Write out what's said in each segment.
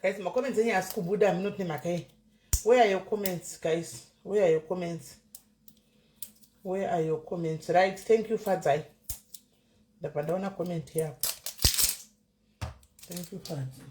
Guys, macomments enyu asi kubuda munoti nemhaka yei? Where are your comments, guys? Where are your comments? Where are your comments? Right, thank you, Fadzai. Ndabva ndaona comment yako. Thank you, Fadzai.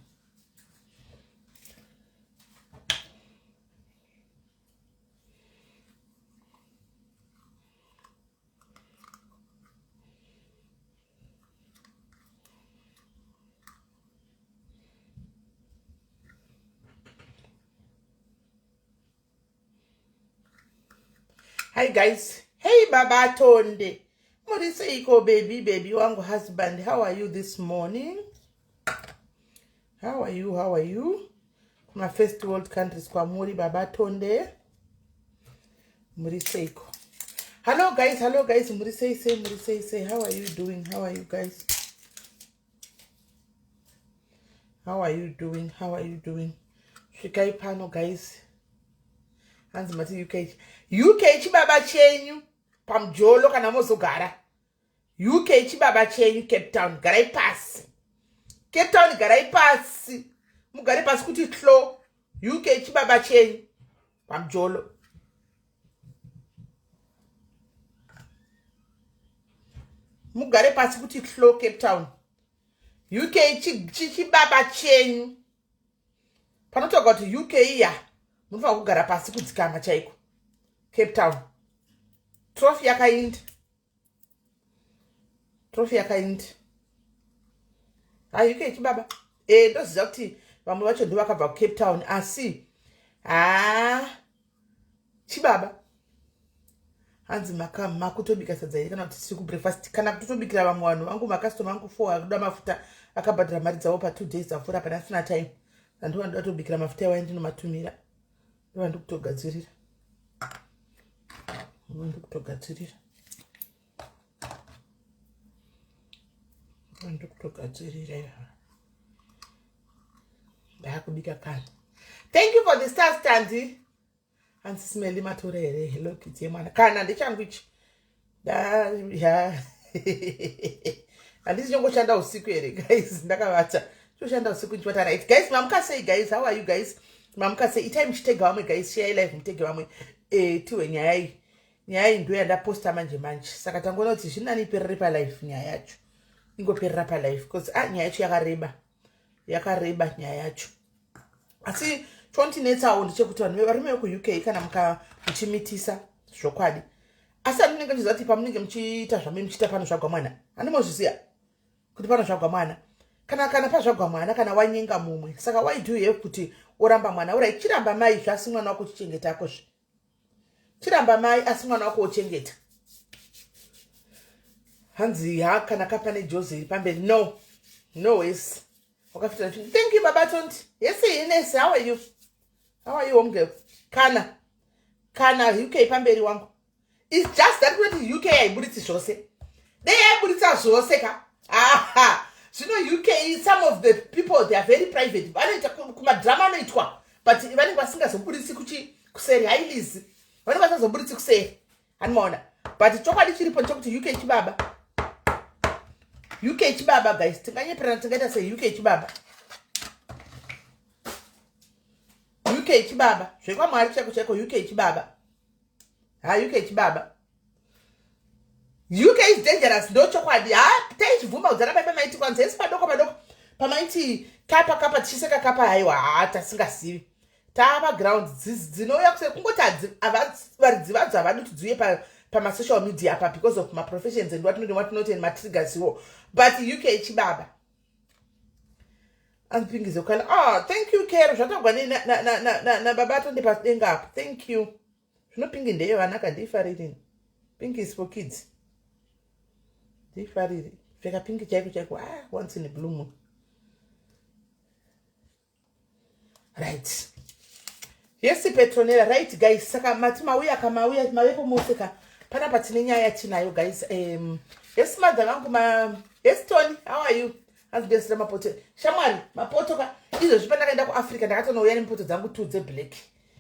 Hi guys. Hey Baba Tonde. Muri seiko baby baby wangu husband. How are you this morning? How are you? How are you? Kuma first world countries kwamuri Baba Tonde. Muri seiko. Hello guys, hello guys. Muri sei sei, muri sei sei. How are you doing? How are you guys? How are you doing? How are you doing? Svikai pano guys. Hanzi mati UK. UK chibaba chenyu pamujolo kana mozogara. UK chibaba chenyu Cape Town garai pasi. Cape Town garai pasi. Mugare pasi kuti hlo. UK chibaba chenyu pamujolo. Mugare pasi kuti hlo Cape Town. UK chibaba chenyu. Panotaurwa kuti UK iya munofanira kugara pasi kudzikama chaiko. Cape Town. Trophy yakainda. Trophy yakainda. Ha UK chibaba. Eh ndoziva kuti vamwe vacho ndo vakabva kuCape Town asi ha chibaba. Hanzi makutobika sadza here kana kuti tiri kubreakfast kana kutotobikira vamwe vanhu vangu makastoma angu 4 akuda mafuta akabhadhara mari dzavo pa 2 days dzapfuura pana asina time. Ndandova ndoda tobikira mafuta iwayo ndinomatumira. Ndova ndikutogadzirira. Ndova ndikutogadzirira. Ndova ndikutogadzirira. Ndakubika kani. Thank you for the stars, Tandy. Hanzi smell matora here hello kids yemwana. Kana ndechangu ichi. Da ya. Handisi chongoshanda usiku here guys ndakavata. Choshanda usiku ndichivata right. Guys, mamuka sei guys? How are you guys? Mamuka sei? Itai muchitega vamwe guys, share live mutege vamwe. Eh tiwe nyaya iyi. Nyaya iyi ndiyo yandaposta manje manje. Saka tangoona kuti zvinani iperere pa live nyaya yacho. Ingoperera pa live because ah nyaya yacho yakareba. Yakareba nyaya yacho. Asi chondinetsawo ndechekuti vanhu varume vekuUK kana muka muchimitisa zvokwadi. Asi andinenge ndichiziva kuti pamunenge muchiita zvamunenge muchiita panozvagwa mwana. Handimozviziva kuti panozvagwa mwana. Kana pazvagwa mwana kana wanyenga mumwe. Saka why do you have kuti oramba mwana? Ura chiramba mai zvasi mwana wako chichengeta akozve. Chiramba mai asi mwana wako ochengeta. Hanzi ha kana kapane jozi iri pamberi. No. No ways. Wakafita. Thank you Baba Tonti. Yes Ines, how are you? How are you home girl? Kana UK pamberi wangu. It's just that kuti UK haiburitsi zvose. Dei yaiburitsa zvose ka. Aha. Zvino UK some of the people they are very private. Vanoita kumadrama anoitwa but vanenge vasingazoburitsi kuchi kuseri hailizi. Vanenge vasingazoburitsi kuseri. Hanimaona. But chokwadi chiripo ndechekuti UK chibaba. UK chibaba guys. Tinganyeperana tingaita sei UK chibaba. UK chibaba. ZvekwaMwari chaiko chaiko UK chibaba. Ha UK chibaba. UK is dangerous ndo chokwadi. Ha taichibvuma kudzana paipa maiti kwanza esi padoko padoko pamaiti kapa kapa tichiseka kapa haiwa ha tasingazivi. Tava ground dzinouya kuseri kungoti varidzi vadzo havadi kuti dziuye pamasocial media apa because of maprofessions and what not and what not and matriggers iwo. But UK chibaba. Anzipingize kukala. Ah, thank you Kero zvatagwa nababa Tonde padenga apo. Thank you. Zvino pingi ndeye vana kandifariri. Pingi is for kids. Ndifariri. Pfeka pingi chaiko chaiko. Ah, once in a blue moon. Right. Yes Petronella, right guys. Saka mati mauya kamauya mavepo mose ka. Panapa tine nyaya yatinayo guys. Yes mother vangu ma Yes Tony, how are you? Hanzi ndesira mapoto. Shamwari, mapoto ka. Izvozvi pandakaenda kuAfrica ndakatonouya nepoto dzangu 2 dzeblack.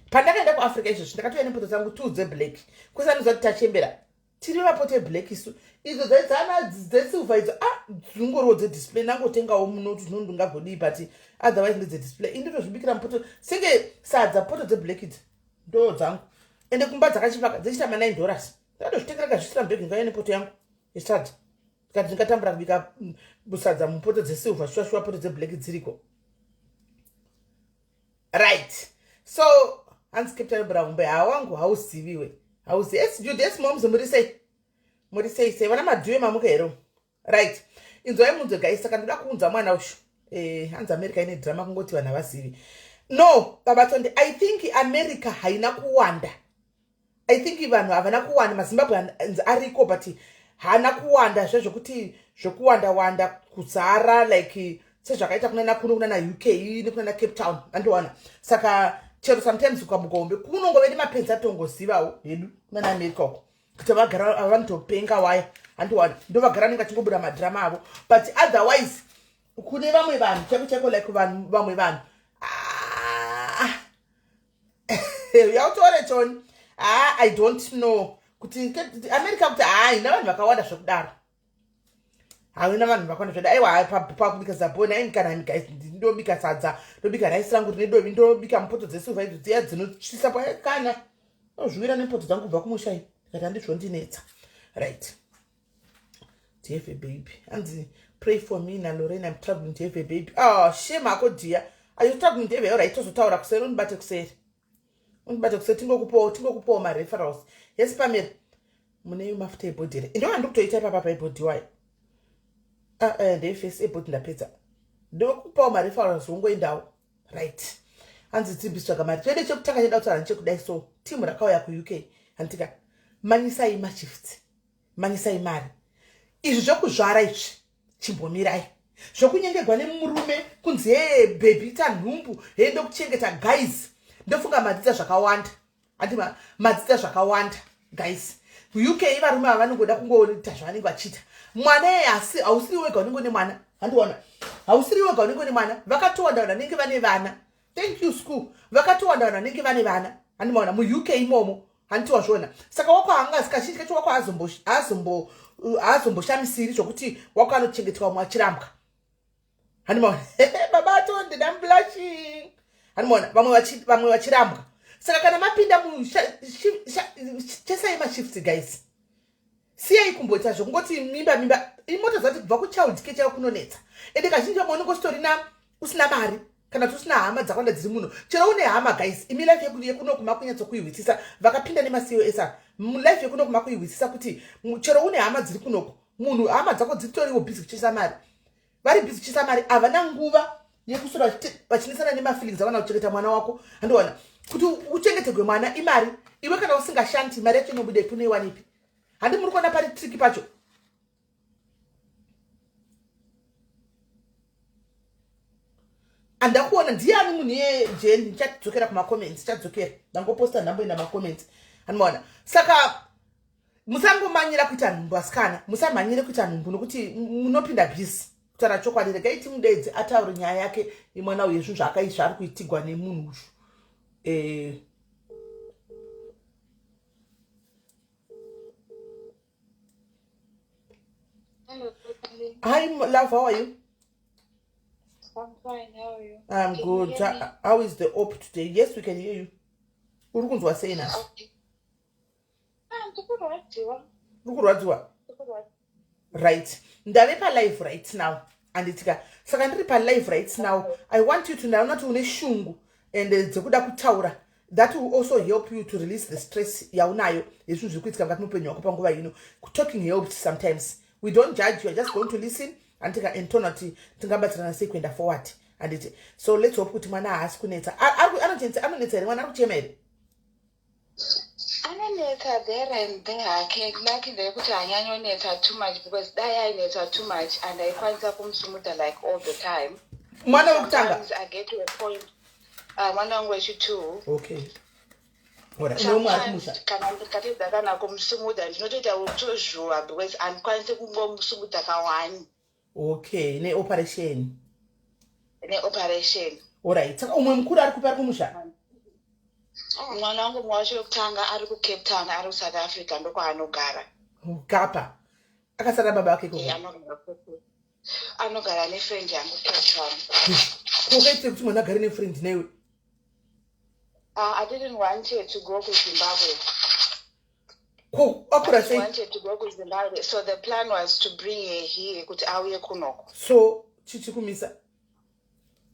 Pandakaenda kuAfrica izvozvi ndakatouya nepoto dzangu 2 dzeblack. Kusanoziva kuti tachembera. Tiri vapoto eblack isu. Idzo dzaidzana dzesilver idzo, ah, dzingoriwo dzedisplay. Nangotengawo muno kuti zvino ndingagodii, but otherwise ndedzedisplay. Indotozvibikira mupoto senge sadza, poto dzeblack idzi ndo dzangu. Ende kumba dzakachivaka dzichiita ma9 dollars. Ndakatozvitengera kazvisira mubhegi ngauya nepoto yangu yesadza. Ndikati ndingatambura kubika sadza mupoto dzesilver, shuwa shuwa poto dzeblack dziriko. Right, so hanzi Captain Brahumbe hawangu hauziviwe, hauzi. Yes Jude, yes moms, muri sei? Muri sei sei vana madhuye? Mamuka here? Right, inzwai munzwe guys. Saka ndoda kuunza mwana ushu. Hanzi America ine drama, kungoti vanhu havazivi. No, baba Tonde, I think America haina kuwanda. I think vanhu havana kuwanda. MaZimbabwe ariko, but haana kuwanda zvezvokuti zvokuwanda wanda kuzara like sezvakaita kunana kuno, kunana UK nekunana Cape Town, andiwana. Saka chero sometimes ukamuka hombe kunongove nemapenzi atongozivawo hedu kunana America uko kuti vagara vanotopenga waya, handiwana, ndo vagara vanenge vachingobuda madrama avo. But otherwise kune vamwe vanhu chaiko chaiko, like vanhu, vamwe vanhu. Ah, yautore choni. Ah, I don't know kuti America kuti haina vanhu vakawanda zvekudaro, haina vanhu vakawanda zveda. Aiwa, pakubika zabona ini kana guys, ndobika sadza, ndobika raisi rangu rine dovi, ndobika mupoto dzesilver idzo dziya dzinotyisa kana ozviwira nepoto dzangu kubva kumusha iyi. Ndikati handizvondinetsa. Right, to have a baby. Hanzi pray for me naLorraine, I'm struggling to have a baby. Oh, shame ako dear. Are you struggling to have a... Alright, tozotaura kuseri. Undibate kuseri, undibate kuseri, tingokupawo mareferrals. Yes Pamela, mune mafuta ebody here? Ndo andikutoita ipapa paebody wayo. Ah, ndeyeface, ebody ndapedza. Ndokupawo mareferrals, wongoendawo. Right, hanzi tsimbiswaga mari. Chede chekutanga cheda kutaura nechekudai. So timu rakauya kuUK, handitika, manyisai mashifts, manyisai mari. Izvi zvekuzvara izvi chimbomirai, zvokunyengegwa nemurume kunzi, "He baby, ita nhumbu, he ndokuchengeta." Guys, ndofunga madzidza zvakawanda, handi madzidza zvakawanda guys. UK varume ava vanongoda kungoita zvavanenge vachiita. Mwana eye asi hausiri wega unenge une mwana, handiona? Hausiri wega unenge une mwana, vakatowanda vanhu vanenge vane vana. Thank you, school. Vakatowanda vanhu vanenge vane vana, handimaona muUK imomo, handiti wazviona? Saka wako haangazi, kazhinji kacho wako haazomboshamisiri zvokuti wako anochengetwa mumwe achirambwa, handimaona? Baba Tonde, I'm blushing, handimaona? Vamwe vachirambwa. Saka kana mapinda, chesai mashifts guys. Siyai kumboita zvokungoti mimba mimba. Imota zati kubva kuchild care chaivo kunonetsa. Ende kazhinji vamwe unenge usitorina, usina mari kana kuti usina hama dzakawanda dziri muno. Chero une hama guys, imi life yekuno makunyatsokuihwisisa. Vakapinda nemaCOS, life yekuno makuihwisisa kuti chero une hama dziri kunoko, munhu hama dzako dzitoriwo busy kuchisa mari, vari busy kuchisa mari, havana nguva yekusora vachinesana nemafeelings avana kuchengeta mwana wako, handiwana? Kuti uchengetegwe mwana imari. Iwe kana usingashandi, mari yacho inobuda ipi? Unoiwanipi? Handi muri kuona pari tricky pacho? Andakuona ndiani munhu yejeni. Ndichadzokera kumacomments, ndichadzokera, ndangoposta, ndamboenda macomments, handimaona? Saka musangomanyira kuita nhumbu asikana, musamhanyire kuita nhumbu nokuti munopinda busy. Kutaura chokwadi, regai timudedze ataure nyaya yake yemwana uyu, zvinhu zvaakaizva ari kuitigwa nemunhu uyu. Hello, Natalie. Hi love, how are you? I'm fine. How are you? I'm Can you good. hear me? How is the op today? Yes, we can hear you. Uri kunzwa sei nhasi? Okay. Ah, ndikurwadziwa. Uri kurwadziwa? Ndikurwadziwa. Right, ndave palive right now, handitika? Saka ndiri palive right now. I want you to, ndaona kuti une shungu and dzekuda kutaura. That will also help you to release the stress yaunayo yezvinhu zviri kuitika mukati muupenyu hwako panguva ino. Talking helps sometimes. We don't judge you, are just going to listen, handitika? And toona kuti tingabatsirana sei kuenda forward, handiti? So let's hope kuti mwana haasi kunetsa. Anonetsa here mwana? Ari kuchema here? Anonetsa there and there hake. Lucky ndeyekuti hanyanyonetsa too much, because dai ainetsa too much and aikwanisa kumusumuta like all the time. Mwana wekutanga? Sometimes I get to a point, mwana wangu wechi2. Okay, alright, nomwe ari kumusha? Sometimes kana ndikatedza kana kumusumuta, ndinotoita wekutozvuva because handikwanisi kungomusumuta kawani. Okay, neoperation? Neoperation. Alright, saka umwe mukuru ari kupi? Ari kumusha? Mwana wangu mwe wacho wekutanga ari kuCape Town, ari kuSouth Africa, ndokwaanogara. Kapa akasara baba vake ikoko? Anogara nefriend yangu Cape Town. Kokaitire kuti mwana agare nefriend newe? I didn't want her to go kuZimbabwe. Ko akura sei? Wanted to go kuZimbabwe, so the plan was to bring her here kuti auye kunoko. So chichikumisa?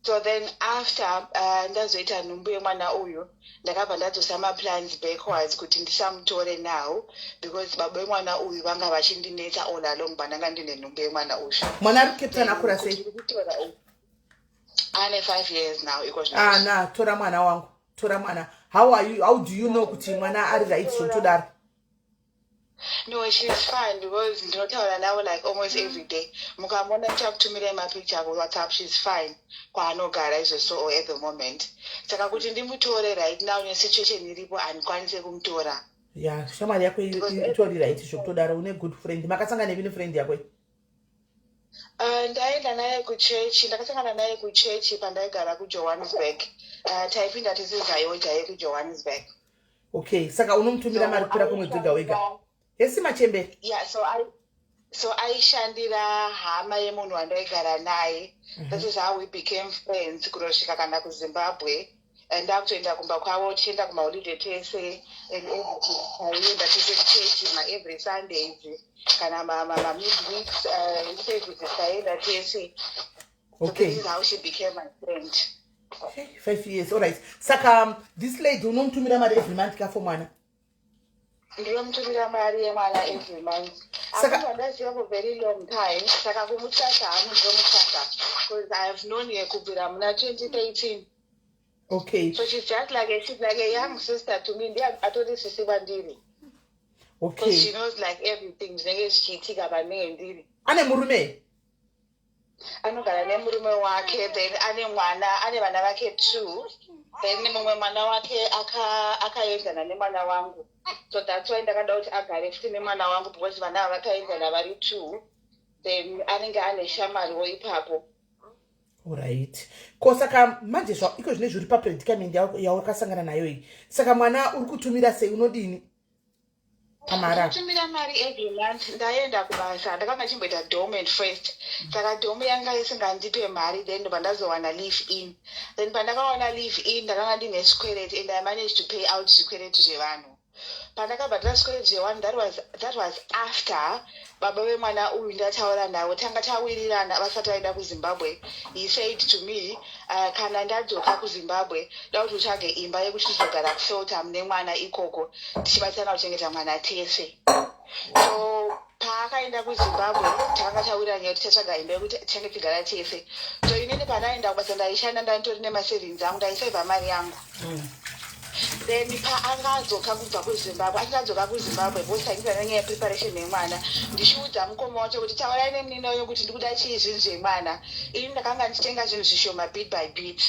So then after ndazoita nhumbu yemwana uyu, ndakabva ndadzosa maplans backwards kuti ndisamutore now, because baba vemwana uyu vanga vachindinetsa all along pandanga ndine nhumbu yemwana uyu. Mwana ari kuCape Town akura sei? Ane 5 years now iko. Ah, na tora mwana wangu, tora mwana. How are you? How do you know kuti mwana ari right zvokutodaro? No, she's fine, because ndinotaura navo like almost every day. Mukamona, ndichakutumirai mapicture kuWhatsApp. She's fine kwaanogara izvozvo at the moment. Saka kuti ndimutore right now, nesituation iripo, handikwanise kumutora. Ya, shamwari yako itori right zvokutodaro. Une good friend. Makasangana nevi nefriend yako? Ndaenda naye kuchechi. Ndakasangana naye kuchechi pandaigara kuJohannesburg. Taipinda tese ZAOGA yekuJohannesburg. Okay, saka unomutumira mari kupera kwemwedzi wega wega hesi, machembere? Yeah, so aishandira hama yemunhu wandaigara naye. This is how we became friends kunosvika kana kuZimbabwe. Ndakutoenda kumba kwavo, tichienda kumaholiday tese and everything. Taienda tese kuchechi maevery Sundays kana mamidweek services, taienda tese. So this is how she became my friend. Okay, 5 years, alright. Saka this lady unomutumira mari every month ka for mwana? Ndinomutumira mari yemwana every month. Saka ndaziva for very long time, saka kumutsvaka hangu ndinomutsvaka, because I have known her kubvira muna 2013. So she's like a young sister to me. Ndiye atori sisi kwandiri, because she knows like everything zvinenge zvichiitika pandinenge ndiri. Ane murume? Anogara nemurume wake, then ane mwana, ane vana vake two. Then mumwe mwana wake akaenzana nemwana wangu, so that's why ndakada kuti agare futi nemwana wangu, because vana ava vakaenzana vari two, then anenge ane shamwariwo ipapo. Alright. Ko saka manje zva iko zvine zviri papredicament yawakasangana nayo iyi, saka mwana uri kutumira sei? Unodini pamari apa? Tumira mari every month. Ndaenda kubasa, ndakanga chimboita dormant first, saka dom yanga isingandipe mari. Then ndobva ndazowana live in. Then pandakawana live in, ndakanga ndine zvikwereti, and I managed to pay out zvikwereti zvevanhu. Pandakabhadhara zvikwereti zvevanhu, that was after baba vemwana uyu ndataura navo, tanga tawirirana vasati vaenda kuZimbabwe. He said to me, kana ndadzoka kuZimbabwe, da kuti utsvage imba yekuti tizogara kuFeltham nemwana ikoko, tichibatsirana kuchengeta mwana tese. So paakaenda kuZimbabwe, tanga tawirirana nyaya kuti tichatsvaga imba yekuti tichange tigara tese. So inini pandaenda kubasa, ndaishanda, ndanditori nemasavings angu, ndaisevha mari yangu. Then paangadzoka kubva kuZimbabwe, asati kuZimbabwe, because tainge nenyaya yepreparation yemwana, ndichiudza mukoma wacho kuti taurai nemunini wayo kuti ndikuda chii, zvinhu zvemwana. Ini ndakanga ndichitenga zvinhu zvishoma, bit by bit.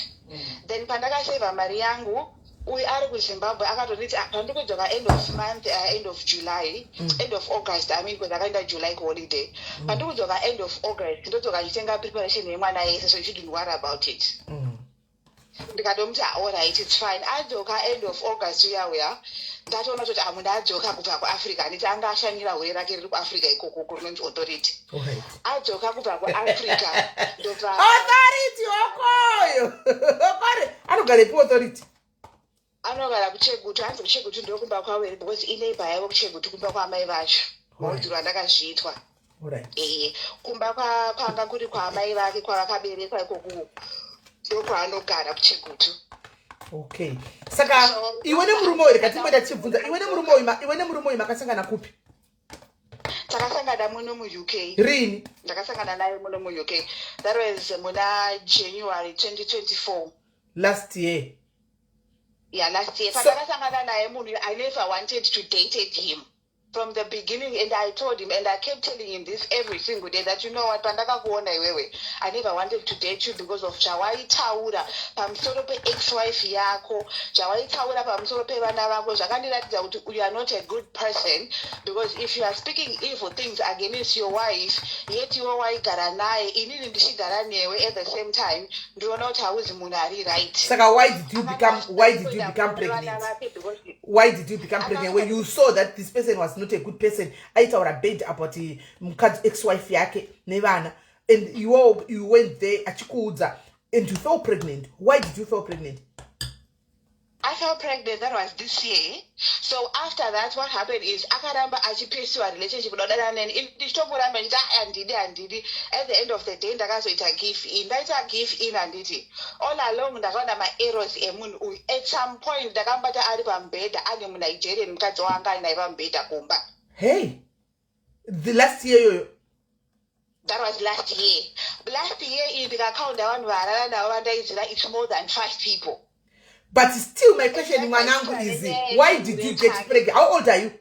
Then pandakasevha mari yangu, uyu ari kuZimbabwe akatonditi, "Ah, pandiri kudzoka end of month, end of July, end of August, I mean, because akaenda July kuholiday, pandiri kudzoka end of August, ndodzoka ndichitenga preparation yemwana yese, so you shouldn't worry about it." Ndikatomuti, "Alright, it's fine." Adzoka end of August uya uya, ndatoona kuti amunhu adzoka kubva kuAfrica. Handiti anga ashanyira hure rake riri kuAfrica ikoko, rinonzi Authority. Adzoka kubva kuAfrica, ndobva Authority okoyo okore anogarepi Authority? Anogara kuChegutu. Hanzi kuChegutu ndokumba kwavo here, because ineighbour yavo kuChegutu, kumba kwaamai vacho, maudziro andakazviitwa. Ehe, kumba kwanga kuri kwaamai vake, kwavakaberekwa ikoko, ndokwaanogara kuChegutu. Okay, saka iwe nemurume uyu, rega timboita tichibvunza, iwe nemurume uyu makasangana kupi? Takasangana muno muUK. Rini? Ndakasangana naye muno muUK. That was muna January 2024. Last year? Yeah, last year. Pandakasangana naye munhu, I never wanted to dated him from the beginning, and I told him, and I kept telling him this every single day, that, you know what, pandakakuona iwewe, I never wanted to date you because of zvawaitaura pamusoro pe-ex-wife yako, zvawaitaura pamusoro pevana vako. Zvakandiratidza kuti you are not a good person, because if you are speaking evil things against your wife, yet iwe waigara naye, inini ndichigara newe at the same time, ndinoona kuti hauzi munhu ari right. Saka why did you become pregnant? Why did you become pregnant when you saw that this person was not Not a good person. Aitaura bad about mukadzi, ex-wife yake nevana, and you went there achikuudza and you fell pregnant. Why did you fall pregnant? I fell pregnant, that was this year. So after that, what happened is akaramba achipursue relationship kudanana neni. Ndichitomboramba ndichiti, "Ah, handidi, handidi." At the end of the day ndakazoita give in. Ndaita give in, handiti? All along ndakaona maerrors emunhu uyu. At some point ndakambata ari pamubhedha ane muNigerian, mukadzi wanga ainaye pamubhedha kumba. Hey, the last year yoyo? That was last year. Last year iyi ndikakaunda vanhu varara navo vandaiziva, it's more than five people. But still my question, mwanangu, is why did you get pregnant? How old are you?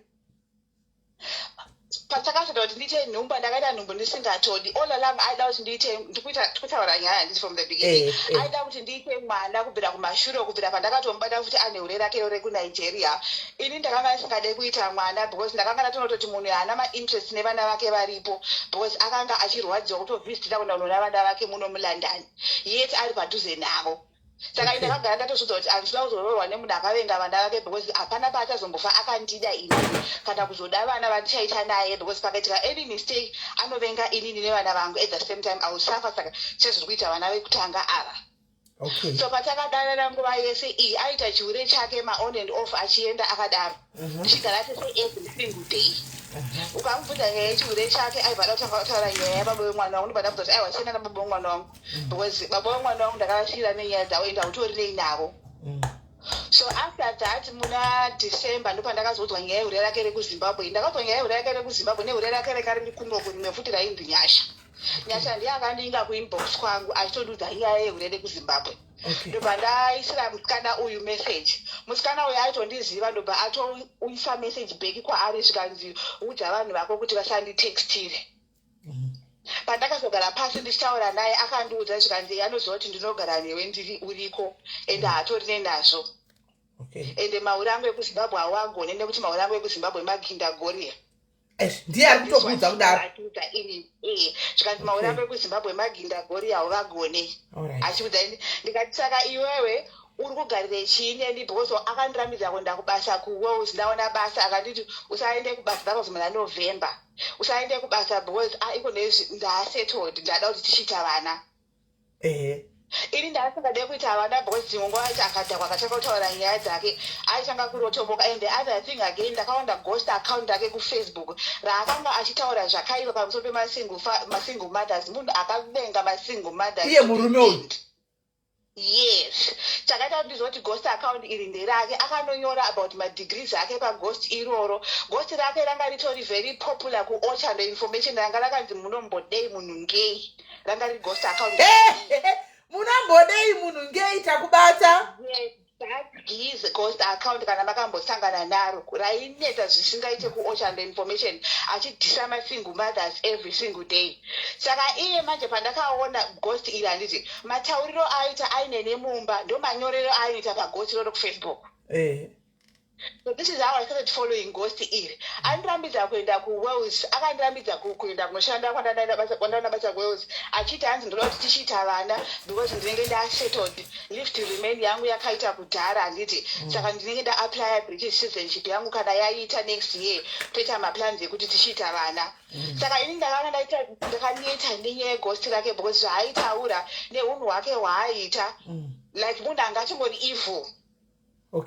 Patakazoda kuti ndiite nhumbu, ndakaita nhumbu ndisingatodi. All along aida kuti ndiite, ndikutaura nyaya handiti from the beginning. Aida kuti ndiite mwana kubvira kumashure, kubvira pandakatomubata futi ane hure rake rekuNigeria. Ini ndakanga ndisingade kuita mwana because ndakanga ndatonototi munhu haana mainterest nevana vake varipo, because akanga achirwadziwa kutovhizitira kuenda kunoona vana vake muno muLondon, yet ari padhuze navo. Saka ndakagara ndatozvidza kuti handisida kuzoroorwa nemunhu akavenga vana vake, because hapana paachazombofa akandida inini kana kuzoda vana vandichaita naye, because pakaitika any mistake anovenga inini nevana vangu. At the same time I will suffer. Saka chezviri kuita vana vekutanga ava. So patakadanana nguva yese iyi, aita chihure chake maon and off, achienda akadaro, tichigara tese every single day. Ukamubvunza nyaya yechihure chake, aibva ada kutanga kutaura nyaya yababa wemwana wangu. Ndobva ndabvunza kuti, "Aiwa, siyana nababa wemwana wangu, because baba wemwana wangu ndakavasiyira nenyaya dzavo ende hautorinei navo." So after that, muna December ndopandakazoudzwa nyaya yehure rake rekuZimbabwe. Ndakaudzwa nyaya yehure rake rekuZimbabwe nehure rake rekariri kunoku, rimwe futi rainzi Nyasha. Nyasha ndiye akandinga kuinbox kwangu achitondudza nyaya yehure rekuZimbabwe. Ndobva ndaisira musikana uyu message. Musikana uyu aitondiziva, ndobva atoisa message back kwaari, zvikanzi, "Udza vanhu vako kuti vasanditextire." Pandakazogara pasi ndichitaura naye, akandiudza, zvikanzi anoziva kuti ndinogara newe, ndiri uriko, ende haatorine nazvo. Ende mahure angu ekuZimbabwe hawagone, nekuti mahure angu ekuZimbabwe magindagoria. Ndiye ari kutokuudza kudaro? Achiudza ini, zvikanzi mahure angu ekuZimbabwe magindagoria, hauvagone. Achiudza ini, ndikati, "Saka iwewe uri kugarire chii neni?" Because akandirambidza kuenda kubasa kuWales. Ndaona basa, akanditi, "Usaende kubasa." That was muna November. "Usaende kubasa because, ah, iko nezvi ndasettled, ndada kuti tichiita vana." Ini ndaasingade kuita vana because dzimwe nguva aiti akadhakwa, akatanga kutaura nyaya dzake, aitanga kurotomoka. And the other thing again, ndakaona ghost account rake kuFacebook raakanga achitaura zvakaipa pamusoro pemasingle mothers. Munhu akavenga masingle mothers. Iye murume uyu? Yes. Chakaita kuti ndizoti ghost account iri nderake, akanonyora about madegrees ake paghost iroro. Ghost rake ranga ritori very popular kuOrchard Information. Ranga rakanzi "Munombodei munhu ngei". Ranga riri ghost account. "Munombodei munhu ngei", takubata. Yes, that's his ghost account. Kana makambosangana naro, rainetsa zvisingaite kuOrchard Information, achidhisa masingle mothers every single day. Saka iye manje, pandakaona ghost iri, handiti matauriro aita aine nemumba ndo manyorero ainoita paghost iroro kuFacebook. So this is how I started following ghost iri. Andirambidza kuenda kuWales, akandirambidza kuenda kunoshanda kwandaona basa kuWales, achiti hanzi ndoda kuti tichiita vana because ndinenge ndasettled, leave to remain yangu yakaita kudhara, handiti? Saka ndinenge ndaapplya British citizenship yangu, kana yaita next year toita maplans ekuti tichiita vana. Saka ini ndakanga ndaita ndakaneta nenyaya yeghost rake, because zvaaitaura neunhu hwake hwaaita, like munhu anga achingori evil.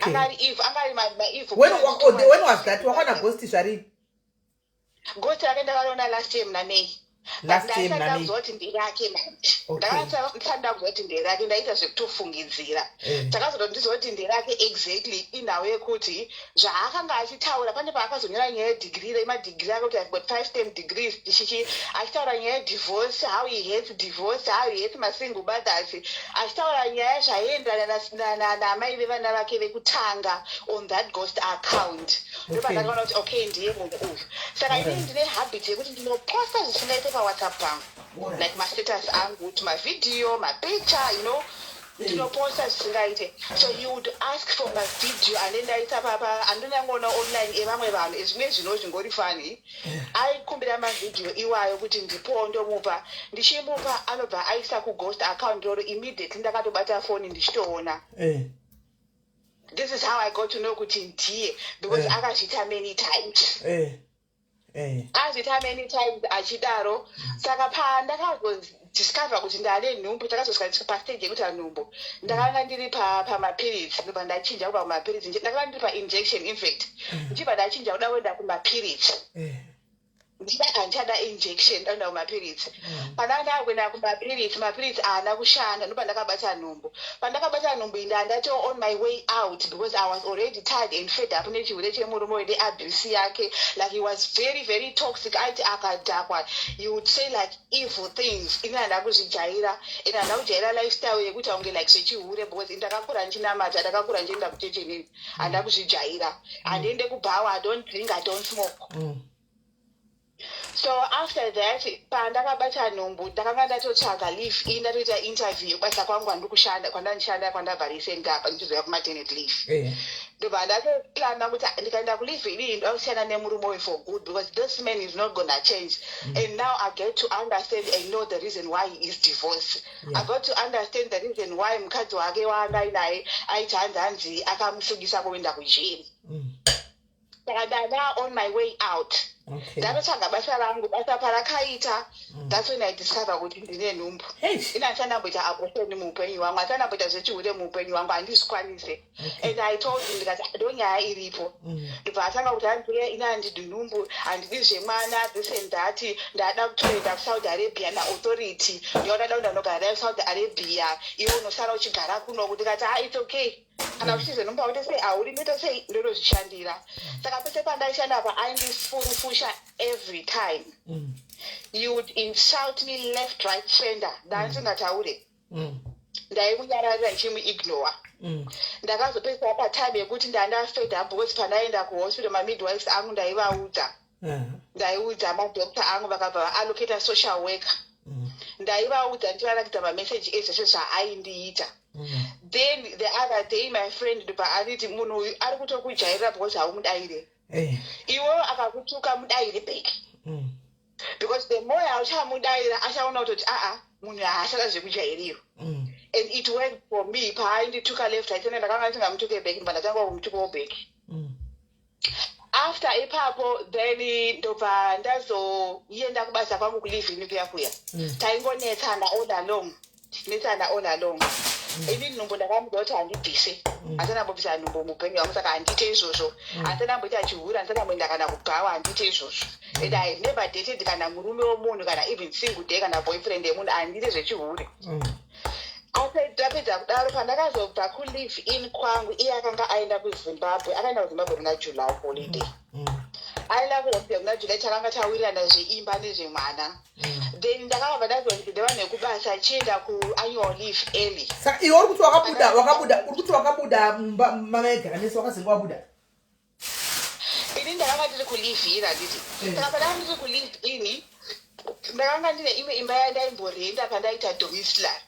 Angari evil, angari maevil. When was that? Wakaona ghost zvarii? Ghost rake ndakariona last year muna May. Last year muna May. Ndakuziva kuti nderake manje. Ndakasati ndakuziva kuti nderake, ndaita zvekutofungidzira. Takazoda ndiziva kuti nderake exactly inhau yekuti zvaakanga achitaura pane paakazonyora nyaya yedegree, remadegree ake, kuti "I've got 5 10 degrees," chichi, achitaura nyaya yedivorce, how he hates divorce, how he hates masingle mothers, achitaura nyaya zvaienderana namai vevana vake vekutanga on that ghost account. Ndopandakaona kuti okay, ndiye munhu uyu. Saka inini ndine habit yekuti ndinoposta zvisingaite paWhatsApp pangu, like mastatus angu, kuti mavideo, mapicture, ndinoposta zvisingaite. So he would ask for mavideo ane ndaisa papa andonyangoona online evamwe vanhu, ezvimwe zvino zvingori funny. Aikumbira mavideo iwayo kuti ndipowo, ndomupa. Ndichimupa, anobva aisa kughost account roro immediately. Ndakatobata foni ndichitoona. This is how I got to know kuti ndiye, because akazviita many times. Azviita many times achidaro. Saka pandakazodiscover kuti ndane nhumbu, takazosvika pastage yekuita nhumbu, ndakanga ndiri pamapiritsi. Ndobva ndachinja kubva kumapiritsi. Ndakanga ndiri painjection, infact, ndichibva ndachinja kuda kuenda kumapiritsi. Ndichida, handichada injection, ndaenda kumapiritsi. Pandanga ndakuenda kumapiritsi, mapiritsi haana kushanda. Ndopa ndakabata nhumbu. Pandakabata nhumbu iyi, ndandato on my way out because I was already tired and fed up nechihure chemurume wedu, abuse yake. Like, he was very, very toxic. Aiti akadhakwa, he would say like evil things. Ini handa kuzvijaira and handa kujaira lifestyle yekuti aunge like zvechihure, because ndakakura ndichinamata, ndakakura ndichienda kuchechi. Inini handa kuzvijaira, handiende kubhawa. I don't drink, I don't smoke. So after that, pandakabata nhumbu, ndakanga ndatotsvaga leave in, ndatoita interview kubasa kwangu kwandiri kushanda, kwandandishanda, kwandabva recent apa, ndichizoya kumaternity leave. Ndobva ndatoplana kuti ndikaenda kuleave inini, ndoda kusiyana nemurume uyu for good, because this man is not gonna change. And now I get to understand and know the reason why he is divorced. I got to understand the reason why mukadzi wake waanga ainaye aiti hanzi akamusungisa kuenda kujeri. Saka ndanga on my way out. Ndatotsvaga basa rangu. Basa parakaita, that's when I discover kuti ndine nhumbu. Ini handisandamboita abortion muupenyu hwangu, handisandamboita zvechihure muupenyu hwangu, handizvikwanise. And I told him, ndikati, "Ndo nyaya iripo." Ndobva atanga kuti hanzi ini handidi nhumbu, handidi zvemwana, this and that. Ndada kutoenda kuSaudi Arabia naauthority, ndinoda kuenda ndogara nayo kuSaudi Arabia, iwe unosara uchigara kunoku. Ndikati, "Ha, it's okay. Kana uchize nhumbu auite sei, hauri ndoita sei, ndotozvishandira." Saka pese pandaishanda pa, aindifurufusha every time. You would insult me left, right, center. Ndandisingataure. Ndaimunyararira, ndichimuignore. Ndakazopedzisa patime yekuti ndanda fed up, because pandaenda kuhospital, mamidwives angu ndaivaudza. Ndaiudza madoctor angu, vakabva vaallocata social worker. Ndaivaudza ndichivarakidza mameseji ezvese zvaaindiita. Then the other day, my friend ndobva anditi, "Munhu uyu ari kutokujairira because haumudayire. Iwewo akakutuka, mudayire back, because the more auchamudayira, achaona kutoti aa, munhu haachada zvekujairirwa." And it worked for me. Paaindituka left, right, ndakanga ndisingamutuke back, ndobva ndatanga kumutukawo back. After ipapo, then ndobva ndazoenda kubasa kwangu kuleave-in kuya kuya. Taingonetsana all along, tichinetsana all along. Ini nhumbu ndakamuudza kuti handibvise. Handisandambobvisa nhumbu muupenyu hwangu, saka handiite izvozvo. Handisandamboita chihure, handisandamboenda kana kubhawa, handiite izvozvo. And I have never dated kana murume womunhu, kana even single day, kana boyfriend yemunhu. Handiite zvechihure. Ndapedza kudaro, pandakazobva kuleave in kwangu, iye akanga aenda kuZimbabwe. Akaenda kuZimbabwe muna July, holiday. Aenda kuholiday muna July. Takanga tawirirana zveimba nezvemwana. Then ndakabva ndazonzi nevanhu vekubasa, chienda kuannual leave early. Saka iwe uri kuti wakabuda, uri kuti wakabuda mumba mamaigara mese, wakazenga wabuda? Ini ndakanga ndiri kuleave in, handiti? Saka pandanga ndiri kuleave in, ndakanga ndine imwe imba yandaimborenda pandaita domiciliary.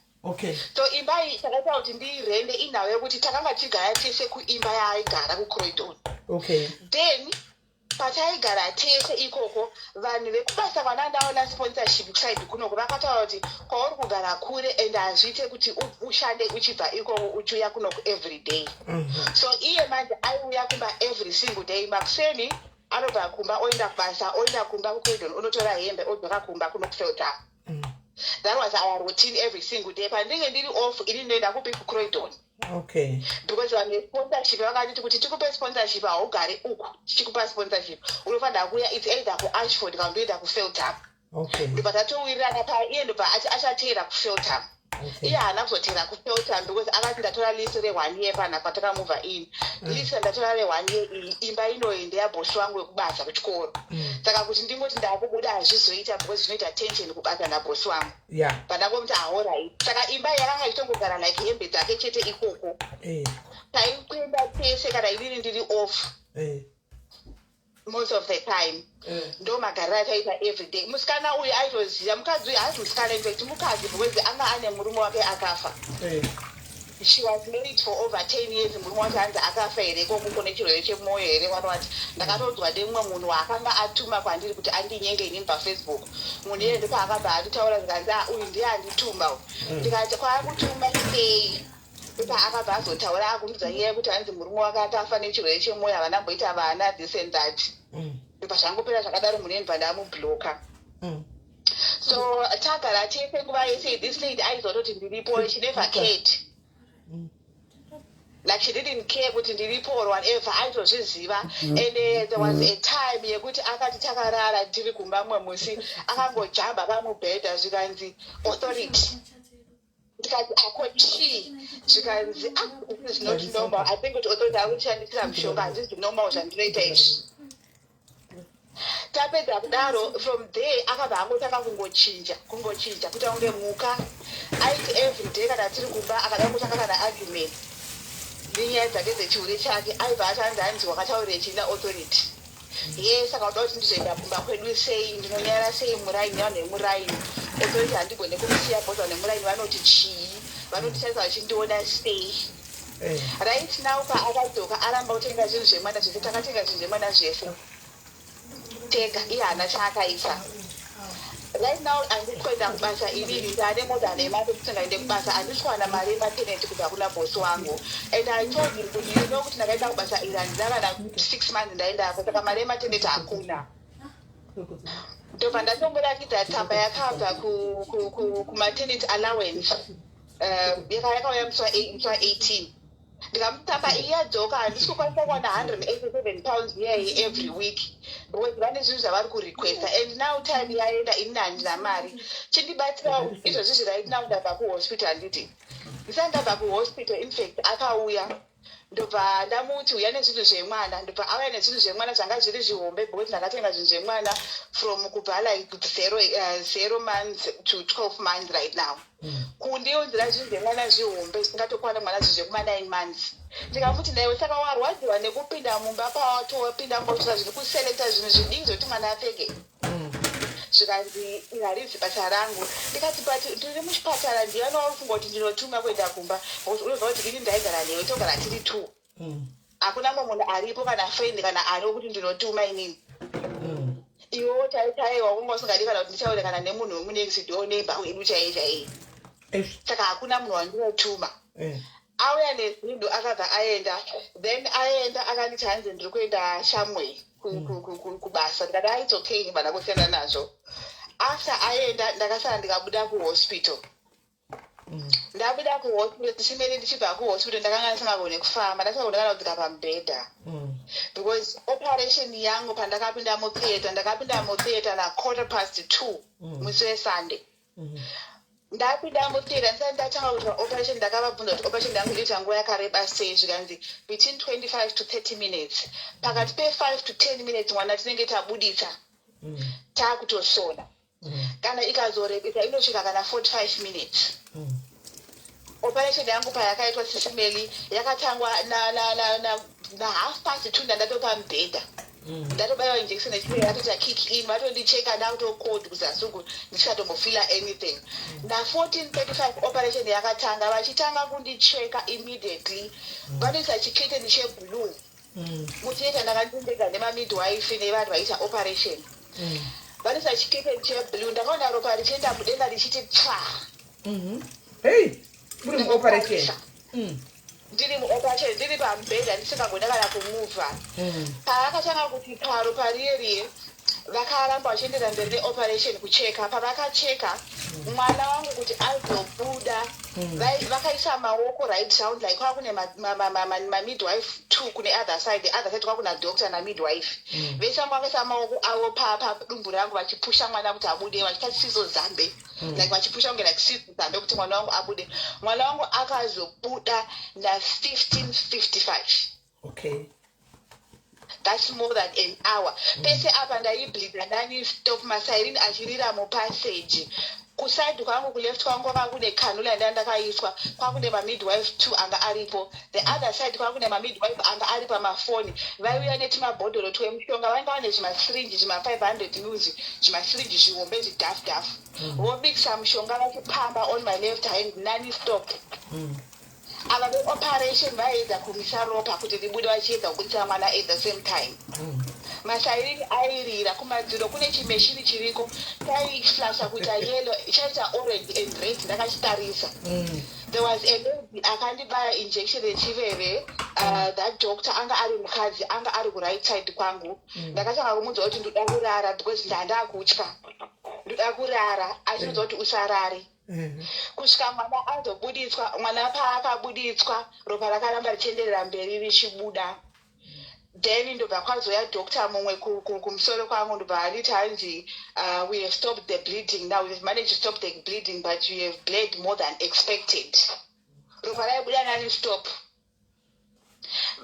So imba iyi takaita kuti ndiirende inhau yekuti takanga tichigara tese kuimba yaaigara kuCroydon. Then pataigara tese ikoko, vanhu vekubasa kwandandaona sponsorship kuside kunoko vakataura kuti kwauri kugara kure and hazviite kuti ushande uchibva ikoko uchiuya kunoko every day. So iye manje aiuya kumba every single day. Makuseni anobva kumba, oenda kubasa, oenda kumba kuCroydon, unotora hembe, odzoka kumba kuno kuFeltham. That was our routine every single day. Pandinge ndiri off, ini ndinoenda kupi? KuCroydon. Because vanhu vesponsorship vakatiti kuti tikupe sponsorship, haugare uku tichikupa sponsorship, unofanira kuuya, it's either kuAshford kana ndoenda kuFeltham. Ndobva tatowirirana pa iye ndobva ati achateera kuFeltham. Iye haana kuzoteera kuFeltham because akati, "Ndatora lease re1 year pana patakamova in. Lease randatora re1 year iyi, imba inoyi ndeyabosi wangu wekubasa kuchikoro. Saka kuti ndingoti ndakubuda hazvizoita because zvinoita tension kubasa nabosi wangu." Pandangomuti, "Alright." Saka imba yakanga ichitongogara like hembe dzake chete ikoko. Taikuenda tese kana inini ndiri off. Most of the time. Ndo magariro ataita everyday. Musikana uyu aitoziva, mukadzi uyu haasi musikana, infact mukadzi, because anga ane murume wake akafa. She was married for over 10 years. Murume wacho hanzi akafa here ikoko nechirwere chemwoyo here, wanowati. Ndakatoudzwa nemumwe munhu waakanga atuma kwandiri kuti andinyenge inini paFacebook. Munhu iyeye ndopaakabva anditaura, zikanzi, "Ah, uyu ndiye andituma uyu." Ndikati, "Kwaakutuma sei?" Ndopaakabva azotaura, akundudza nyaya yekuti hanzi murume wake akafa nechirwere chemwoyo, havana mboita vana, this and that. Ndobva zvangopera zvakadaro, munhu ndamubloka. So tagara tese nguva yese. This lady aizototi ndiripo, she never cared, like she didn't care kuti ndiripo or whatever, aitozviziva. And there was a time yekuti akati takarara tiri kumba, mumwe musi akangojamba pamubhedha, zvikanzi, "Authority." Ndikati, "Ako chii?" Zvikanzi, "Ah, this is not normal. I think kuti Authority ari kutishandisira mushonga. Handisi normal zvandinoita izvi." Tapedza kudaro, from there akabva angotanga kungochinja, kungochinja, kuita kunge muka. Aiti everyday kana tiri kumba, akada kutanga kana argument nenyaya dzake dzechihure chake, aibva atanzi, "Hanzi wakataurire china Authority?" Ye, saka uda kuti ndizoenda kumba kwedu sei? Ndinonyara sei muraini, vanhu vemuraini? Authority handigone kumusiya bhoza nemuraini. Vanoti chii? Vanonditarisa vachindiona sei? Right now paakadzoka, aramba kutenga zvinhu zvemwana zvese. Takatenga zvinhu zvemwana zvese tega, iye haana chaakaisa. Right now handisi kuenda kubasa inini. Ndaane more than a month kuti ndaende kubasa. Handisi kuwana mari yemateneti kubva kuna bosi wangu. And I told him kuti, you know kuti ndakaenda kubasa iri, handina kana 6 months ndaendako, saka mari yemateneti hakuna. Ndobva ndatomboratidza tsamba yakabva kumaternity allowance, yakauya musi wa18. Ndikamutamba iyi yadzoka, handisi kukwanisa kuwana £187 iyayi every week because vane zvinhu zvavari kurequesta, and now time yaenda, inini handina mari. Chindibatsira izvozvizvi. Right now ndabva kuhospital, handiti? Ndisati ndabva kuhospital, in fact, akauya, ndobva ndamuti, "Uya nezvinhu zvemwana." Ndobva auya nezvinhu zvemwana zvanga zviri zvihombe because ndakatenga zvinhu zvemwana from kubva like 0 months to 12 months right now. Kundiunzira zvinhu zvemwana zvihombe zvisingatokwana mwana, zvinhu zvekuma 9 months. Ndikamuti, "Naiwe, saka warwadziwa nekupinda mumba, pawatopinda mumba zviri kuselecta zvinhu zvidiki zvokuti mwana apfeke?" Zvikanzi, "Harizi basa rangu." Ndikati, "But ndiri muchipatara. Ndiyani wauri kuti ndinotuma kuenda kumba? Because unoziva kuti ini ndaigara newe, togara tiri two. Hakuna mumwe munhu aripo, kana friend, kana ari wekuti ndinotuma inini. Iwewo chaichaiwa wanga usingadi kana kuti ndichaure kana nemunhu wemunext door neighbor wedu chaiye chaiye. Saka hakuna munhu wandinotuma." Auya nezvinhu, akabva aenda. Then aenda, akanditi, "Hanzi ndiri kuenda shamwe kubasa." Ndikati, "Ah, it's okay, vana kusiyana nazvo." After aenda, ndakasara ndikabuda kuhospital. Ndabuda kuhospital tichimene, ndichibva kuhospital, ndakanga ndisingagone kufamba, ndasingagone kana kudzika pamubhedha because operation yangu, pandakapinda mutheatre, ndakapinda mutheatre na2:15 musi weSunday. Ndapinda mutheatre, ndisati ndatanga kuitwa operation, ndakavabvunza kuti operation yangu inoita nguva yakareba sei. Zvikanzi between 25 to 30 minutes. Pakati pe5 to 10 minutes mwana tinenge tabuditsa, taakutosona. Kana ikazorebesa, inosvika kana 45 minutes. Operation yangu payakaitwa, Sis Melly, yakatangwa na2:30. Ndandatopa mubhedha, ndatobayiwa injection yechipiri, yatoita kick in, vatondicheka, ndakutocold kuzasi uku, ndichikatombofeela anything. Na14:35 operation yakatanga. Vachitanga kundicheka, immediately vanoisa chicurtain cheblue mutheatre. Ndakandindega nemamidwife nevanhu vaita operation. Vanoisa chicurtain cheblue, ndakaona ropa richienda mudenga richiti tsva. Hei, uri muoperation? Ndiri muoperation, ndiri pamubhedha, ndisingagone kana kumuvha. Paakatanga kuti paro pariye riye, vakaramba vachiendera mberi neoperation, kucheka. Pavakacheka mwana wangu kuti azobuda, vakaisa maoko right round, like kwakune mamidwife two kune other side, the other side kwakuna doctor namidwife. Vese vangu vakaisa maoko avo padumbu rangu, vachipusha mwana kuti abude, vachiita sizo zambe, like vachipusha kunge like sizo zambe kuti mwana wangu abude. Mwana wangu akazobuda na15:55. That's more than an hour. Pese apa ndaibleeda non-stop, masiren achirira mupassage. Kuside kwangu, kuleft kwangu, kwanga kune cannula yandanga ndakaiswa, kwakune mamidwife two anga aripo. The other side kwakune mamidwife anga ari pamafoni, vaiuya netimabhodhoro twemushonga, vanga vane zvimasyringe zvima500 mils, zvimasyringe zvihombe, zvidhafu dhafu, vomikisa mushonga vachipamba on my left hand non-stop. Ava veoperation vaiedza kumisa ropa kuti ribude, vachiedza kubudisa mwana at the same time. Masiren airira kumadziro, kune chimeshini chiriko chaiflasha kuita yellow, chaita orange and red, ndakachitarisa. There was a lady akandibaya injection yechiveve. That doctor anga ari mukadzi, anga ari kuright side kwangu. Ndakatanga kumuudza kuti ndoda kurara because ndandakutya, ndoda kurara. Achiudza kuti usarare kusvika mwana azobuditswa. Mwana paakabuditswa, ropa rakaramba richienderera mberi richibuda. Then ndobva kwazoya doctor mumwe kumusoro kwangu, ndobva anditi hanzi, "We have stopped the bleeding now. We have managed to stop the bleeding, but you have bled more than expected." Ropa raibuda non stop.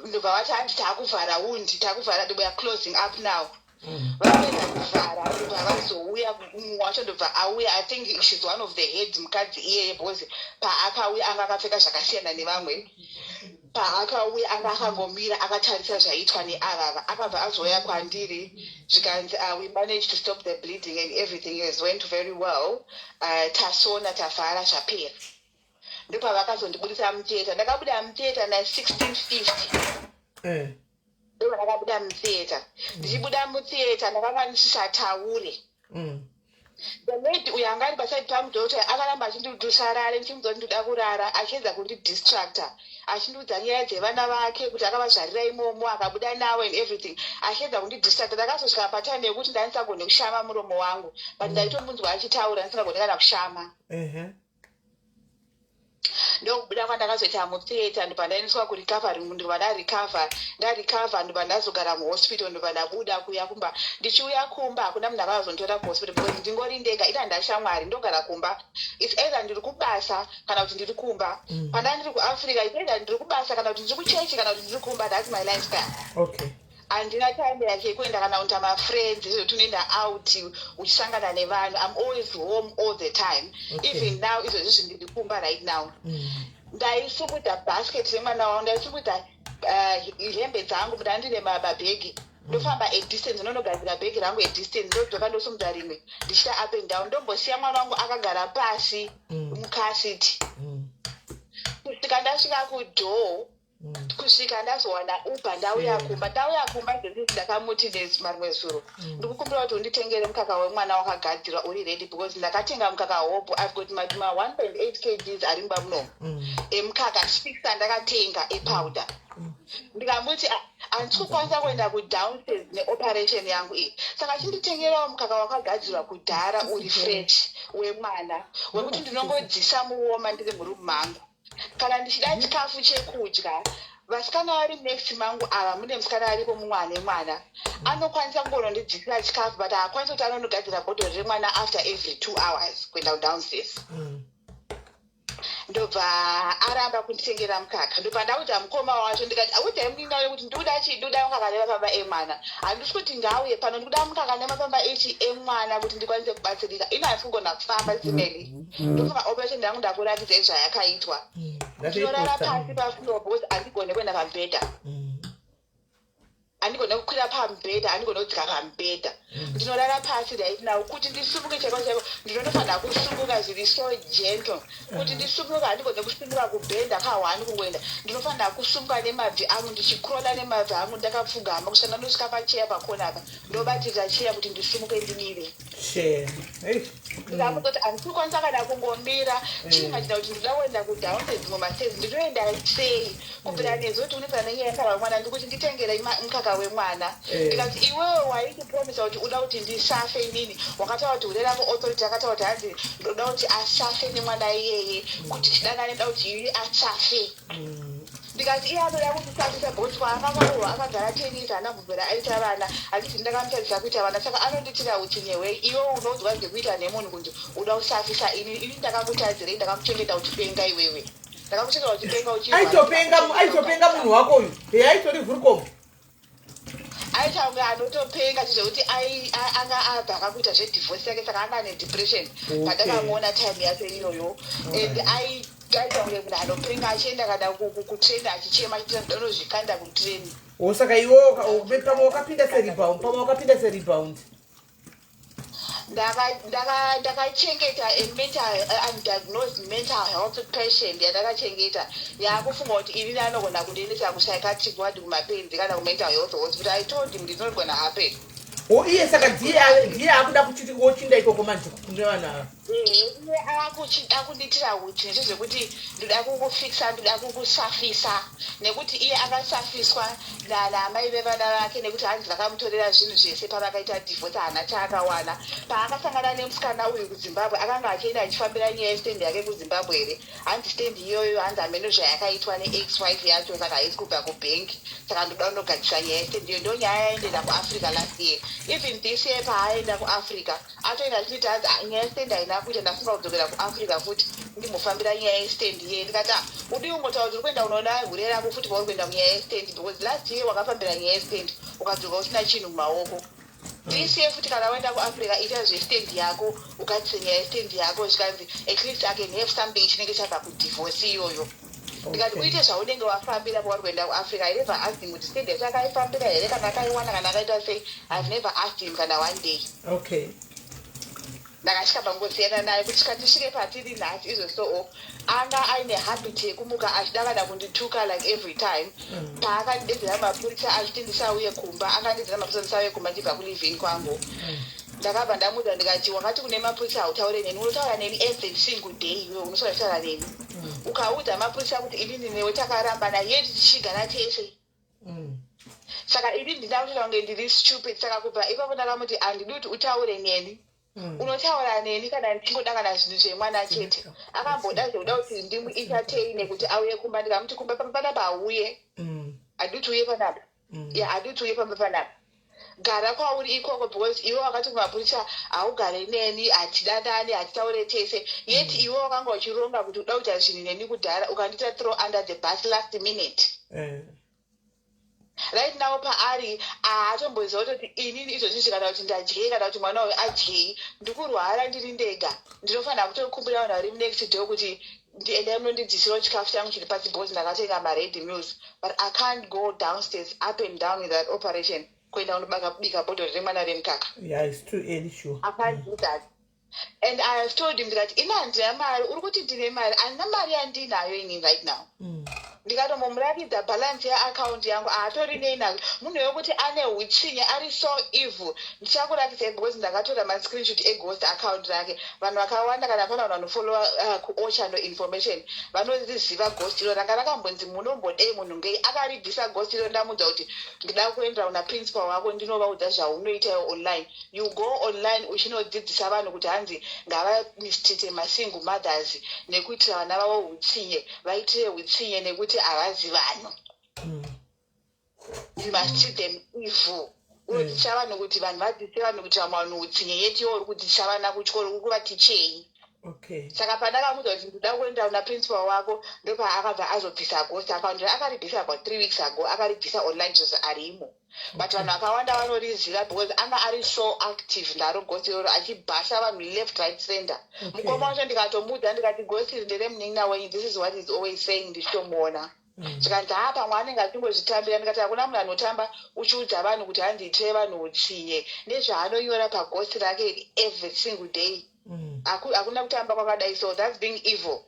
Ndobva vati hanzi, "Taakuvhara wound, taakuvhara, we are closing up now." Vapedza kuvhara, ndobva vazouya mumwe wacho, ndobva auya. I think she's one of the heads, mukadzi iyeye, because paakauya anga akapfeka zvakasiyana nevamwe. Paakauya anga akangomira akatarisa zvaiitwa neavava. Akabva azouya kwandiri, zvikanzi, "We managed to stop the bleeding and everything has went very well. Tasona, tavhara, zvapera." Ndopavakazondibudisa mutheatre. Ndakabuda mutheatre na1650. Ndobva ndakabuda mutheatre. Ndichibuda mutheatre, ndakanga ndisisataure. The lady uyo anga ari paside pangu, doctor, akaramba achinditi usarare. Ndichimuudza kuti ndoda kurara, achiedza kundidistracta, achindiudza nyaya dzevana vake, kuti akavazvarira imomo, akabuda navo and everything, achiedza kundidistracta. Ndakazosvika patime yekuti ndandisagone kushama muromo wangu, but ndaitomunzwa achitaura, ndisingagone kana kushama. Ndokubuda kwandakazoita mutheatre. Ndobva ndaendeswa kurecovery, ndobva ndarecover. Ndarecover, ndobva ndazogara muhospital, ndobva ndabuda kuuya kumba. Ndichiuya kumba, hakuna munhu akazonditora kuhospital because ndingori ndega. Ita ndashamwari, ndogara kumba. It's either ndiri kubasa kana kuti ndiri kumba. Pandanga ndiri kuAfrica, it's either ndiri kubasa kana kuti ndiri kuchechi kana kuti ndiri kumba. That's my lifestyle. Handina time yake yekuenda kana kuita mafriends, izvo tunoenda out uchisangana nevanhu. I'm always home all the time. Even now, izvozvi ndiri kumba right now. Ndaisumudza basket remwana wangu, ndaisumudza hembe dzangu, ndandine mabhegi, ndofamba a distance, ndonogadzira bhegi rangu a distance, ndodzoka, ndosumudza rimwe, ndichiita up and down. Ndombosiya mwana wangu akagara pasi mucar seat kusvika ndasvika kudoor, kusvika ndazowana Uber, ndauya kumba. Ndauya kumba ndenditi ndakamuti marimwe zuro, "Ndikukumbira kuti unditengere mukaka wemwana wakagadzirwa, uri ready, because ndakatenga mukaka hopo. I've got ma 1.8 kgs ari mumba munomu emukaka 6 andakatenga epowder." Ndikamuti, "Handisi kukwanisa kuenda kudownstairs neoperation yangu iyi, saka chinditengerawo mukaka wakagadzirwa kudhara, uri fresh, wemwana, wekuti ndinongodzisa muwarmer ndiri muroom mangu. Kana ndichida chikafu chekudya, vasikana vari next mangu ava, mune musikana aripo mumwe ane mwana, anokwanisa kungonondidzisira chikafu, but haakwanisi kuti anonogadzira bhodhoro remwana after every 2 hours kuenda kudownstairs." Ndobva aramba kunditengera mukaka. Ndobva ndaudza mukoma wacho, ndikati, "Audzai munin'ina wacho kuti ndikuda chii? Ndikuda mukaka nemapamba emwana. Handisi kuti ngauye pano, ndikuda mukaka nemapamba echi emwana kuti ndikwanise kubatsirika. Ino handisi kugona kufamba simeli. Ndofunga operation yangu ndakuratidzai zvayakaitwa. Ndinorara pasi pafloor because handigone kuenda pamubhedha. Handigone kukwira pamubhedha, handigone kudzika pamubhedha. Ndinorara pasi right now. Kuti ndisumuke chaiko chaiko, ndinotofanira kusumuka zviri so gentle kuti ndisumuka. Handigone kusumuka kubhenda ka1 kungoenda. Ndinofanira kusumuka nemabvi angu, ndichicrawla nemabvi angu ndakapfugama kusvika ndandosvika pacheya pakona apa, ndobatirira cheya kuti ndisumuke ndimire." Ndikakutoti handisi kukwanisa kana kungomira. Chiimagina kuti ndinoda kuenda kudownstairs mumastairs, ndinoenda sei? Kubvira nezoti unetsana nenyaya yemukaka wemwana, ndikuti nditengere mukaka wemwana. Ndikati, "Iwewe waitipromisa kuti uda kuti ndisafe inini. Wakataura kuti hure rako authority akataura kuti hanzi ndoda kuti asafe nemwana iyeye, kuti tidanane, ndoda kuti iye asafe." Ndikati, "Iye anoda kundisafisa because kwaakakarohwa akagara 10 years, haana kubvira aita vana. Handiti ndakamutadzisa kuita vana? Saka anonditira utsinye hwei? Iwe unonzwa zvekuita nemunhu kunzi uda kusafisa ini. Ini ndakakutadzirei? Ndakakuchengeta uchipenga iwewe. Ndakakuchengeta uchipenga." Aitopenga, aitopenga munhu wako uyu. He, aitori vhurikomo. Aita kunge anotopenga, chizvekuti anga abva akakuita zvedivorce yake, saka anga ane depression. Pandakamuona time yacho iyoyo, and aita kunge munhu anopenga, achienda kana kutrain achichema, achiita unozvikanda kutrain. O, saka iwo pamwe wakapinda serebound, pamwe wakapinda serebound. Ndakachengeta a mental undiagnosed mental health patient yandakachengeta, yaakufunga kuti inini anogona kundiendesa kupsychiatric ward, kumapenzi, kana kumental health hospital. I told him it's not gonna happen. O, iye saka ndiye akuda kuchiti wochinda ikoko manje kune vanhu ava. Iye akuchida kundiitira utsinye zvekuti ndoda kukufikisa, ndoda kukusafisa, nekuti iye akasafiswa naamai vevana vake, nekuti hanzi vakamutorera zvinhu zvese pavakaita divorce, haana chaakawana. Paakasangana nemusikana uyu kuZimbabwe, akanga achienda achifambira nyaya yestand yake kuZimbabwe here? Hanzi stand iyoyo, hanzi hameno zvayakaitwa neex wife yacho, saka haisi kubva kubhengi, saka ndoda kundogadzisa nyaya yestand iyoyo. Ndo nyaya yaendera kuAfrica last year. Even this year paaenda kuAfrica, atoenda achiti hanzi, "Ah, nyaya yestand haina kuita, ndafunga kudzokera kuAfrica futi ndimbofambira nyaya yestand iye." Ndikati, "Ah, udi ungotaura kuti uri kuenda unoona hure rako futi pauri kuenda kunyaya yestand, because last year wakafambira nyaya yestand, ukadzoka usina chinhu mumaoko. This year futi kana waenda kuAfrica, ita zvestand yako, ugadzise nyaya yestand yako." Zvikanzi, "At least I can have something chinenge chabva kudivorce iyoyo." Ndikati, "Uite zvaunenge wafambira pauri kuenda kuAfrica." I never asked him kuti stand yacho akaifambira here, kana akaiwana, kana akaita sei. I've never asked him kana one day. Ndakasvika pangosiyana naye kusvika tisvike patiri nhasi izvo. So anga aine habit yekumuka achida kana kundituka like every time. Paakandidedzera mapurisa achiti ndisauye kumba, akandidedzera mapurisa ndisauye kumba ndibva kulive-in kwangu. Ndakabva ndamuudza ndikati, "Wakati kune mapurisa hautaure neni, unotaura neni every single day. Iwe unosora kutaura neni, ukaudza mapurisa kuti inini newe takarambana, yeti tichigara tese. Saka ini ndina kutoita kunge ndiri stupid?" Saka kubva ipapo ndakamuti handidi kuti utaure neni. Unotaura neni kana ndichingoda kana zvinhu zvemwana chete. Akamboda zvekuda kuti ndimuentertaine kuti auye kumba, ndikamuti kumba pamba panapa auye. Handidi kuti uye panapa. Ya, handidi kuti uye pamba panapa, gara kwauri ikoko, because iwe wakati kumapurisa haugare neni, hatidanani, hatitaure tese, yet iwe wakanga uchironga kuti uda kuita zvinhu neni kudhara, ukandiita throw under the bus last minute. Right now paari haatomboziva kutoti inini izvozvizvi kana kuti ndadyei, kana kuti mwana uyu adyei. Ndikurwara ndiri ndega, ndinofanira kutokumbira vanhu vari munext door kuti endai munondidzisirawo chikafu changu chiri pasi, because ndakatenga maready meals, but I can't go downstairs, up and down with that operation, kuenda kundobaka bika bhodhoro remwana remukaka. Yeah, it's too early, sure. I can't do that. And I have told him, ndikati, "Ina handina mari, uri kuti ndine mari, handina mari yandinayo ini right now." Ndikatombomuratidza balance yeakaunti yangu, haatori nei nazvo. Munhu wekuti ane utsinye, ari so evil. Ndichakuratidzai because ndakatora mascreenshot eghost account rake. Vanhu vakawanda, kana pana vanhu vanofollowa kuochano information, vanoriziva ghost iro ranga rakambonzi munombodei munhu ngei. Akaribvisa ghost iro. Ndamudza kuti ndida kuendera kuna principal wako, ndinovaudza zvaunoita online. You go online uchinodzidzisa vanhu kuti hanzi ngavamistreate masingle mothers nekuitira vana vavo utsinye, vaitire utsinye nekuti havazi vanhu. You must treat them evil. Unodzidzisa vanhu kuti vanhu vadzidzise vanhu kuti vamwe vanhu utsinye, yet iwo uri kudzidzisa vana kuchikoro, uri kuvatichei? Saka pandakamuudza kuti ndinoda kuenda kuna principal wako, ndopaakabva azobvisa ghost account. Akaribvisa about 3 weeks ago, akaribvisa online zvose arimo, but vanhu vakawanda vanoriziva because anga ari so active ndaro ghost iroro, achibhasha vanhu left, right, center. Mukoma wacho ndikatomuudza ndikati, "Ghost iri nderemunin'ina wenyu, this is what is always saying." Ndichitomuona zvikanzi, "Ha, pamwe anenge achingozvitambira." Ndikati, "Hakuna munhu anotamba uchiudza vanhu kuti handiitire vanhu utsinye nezvaanonyora paghost rake every single day. Hakuna kutamba kwakadai, so that's being evil.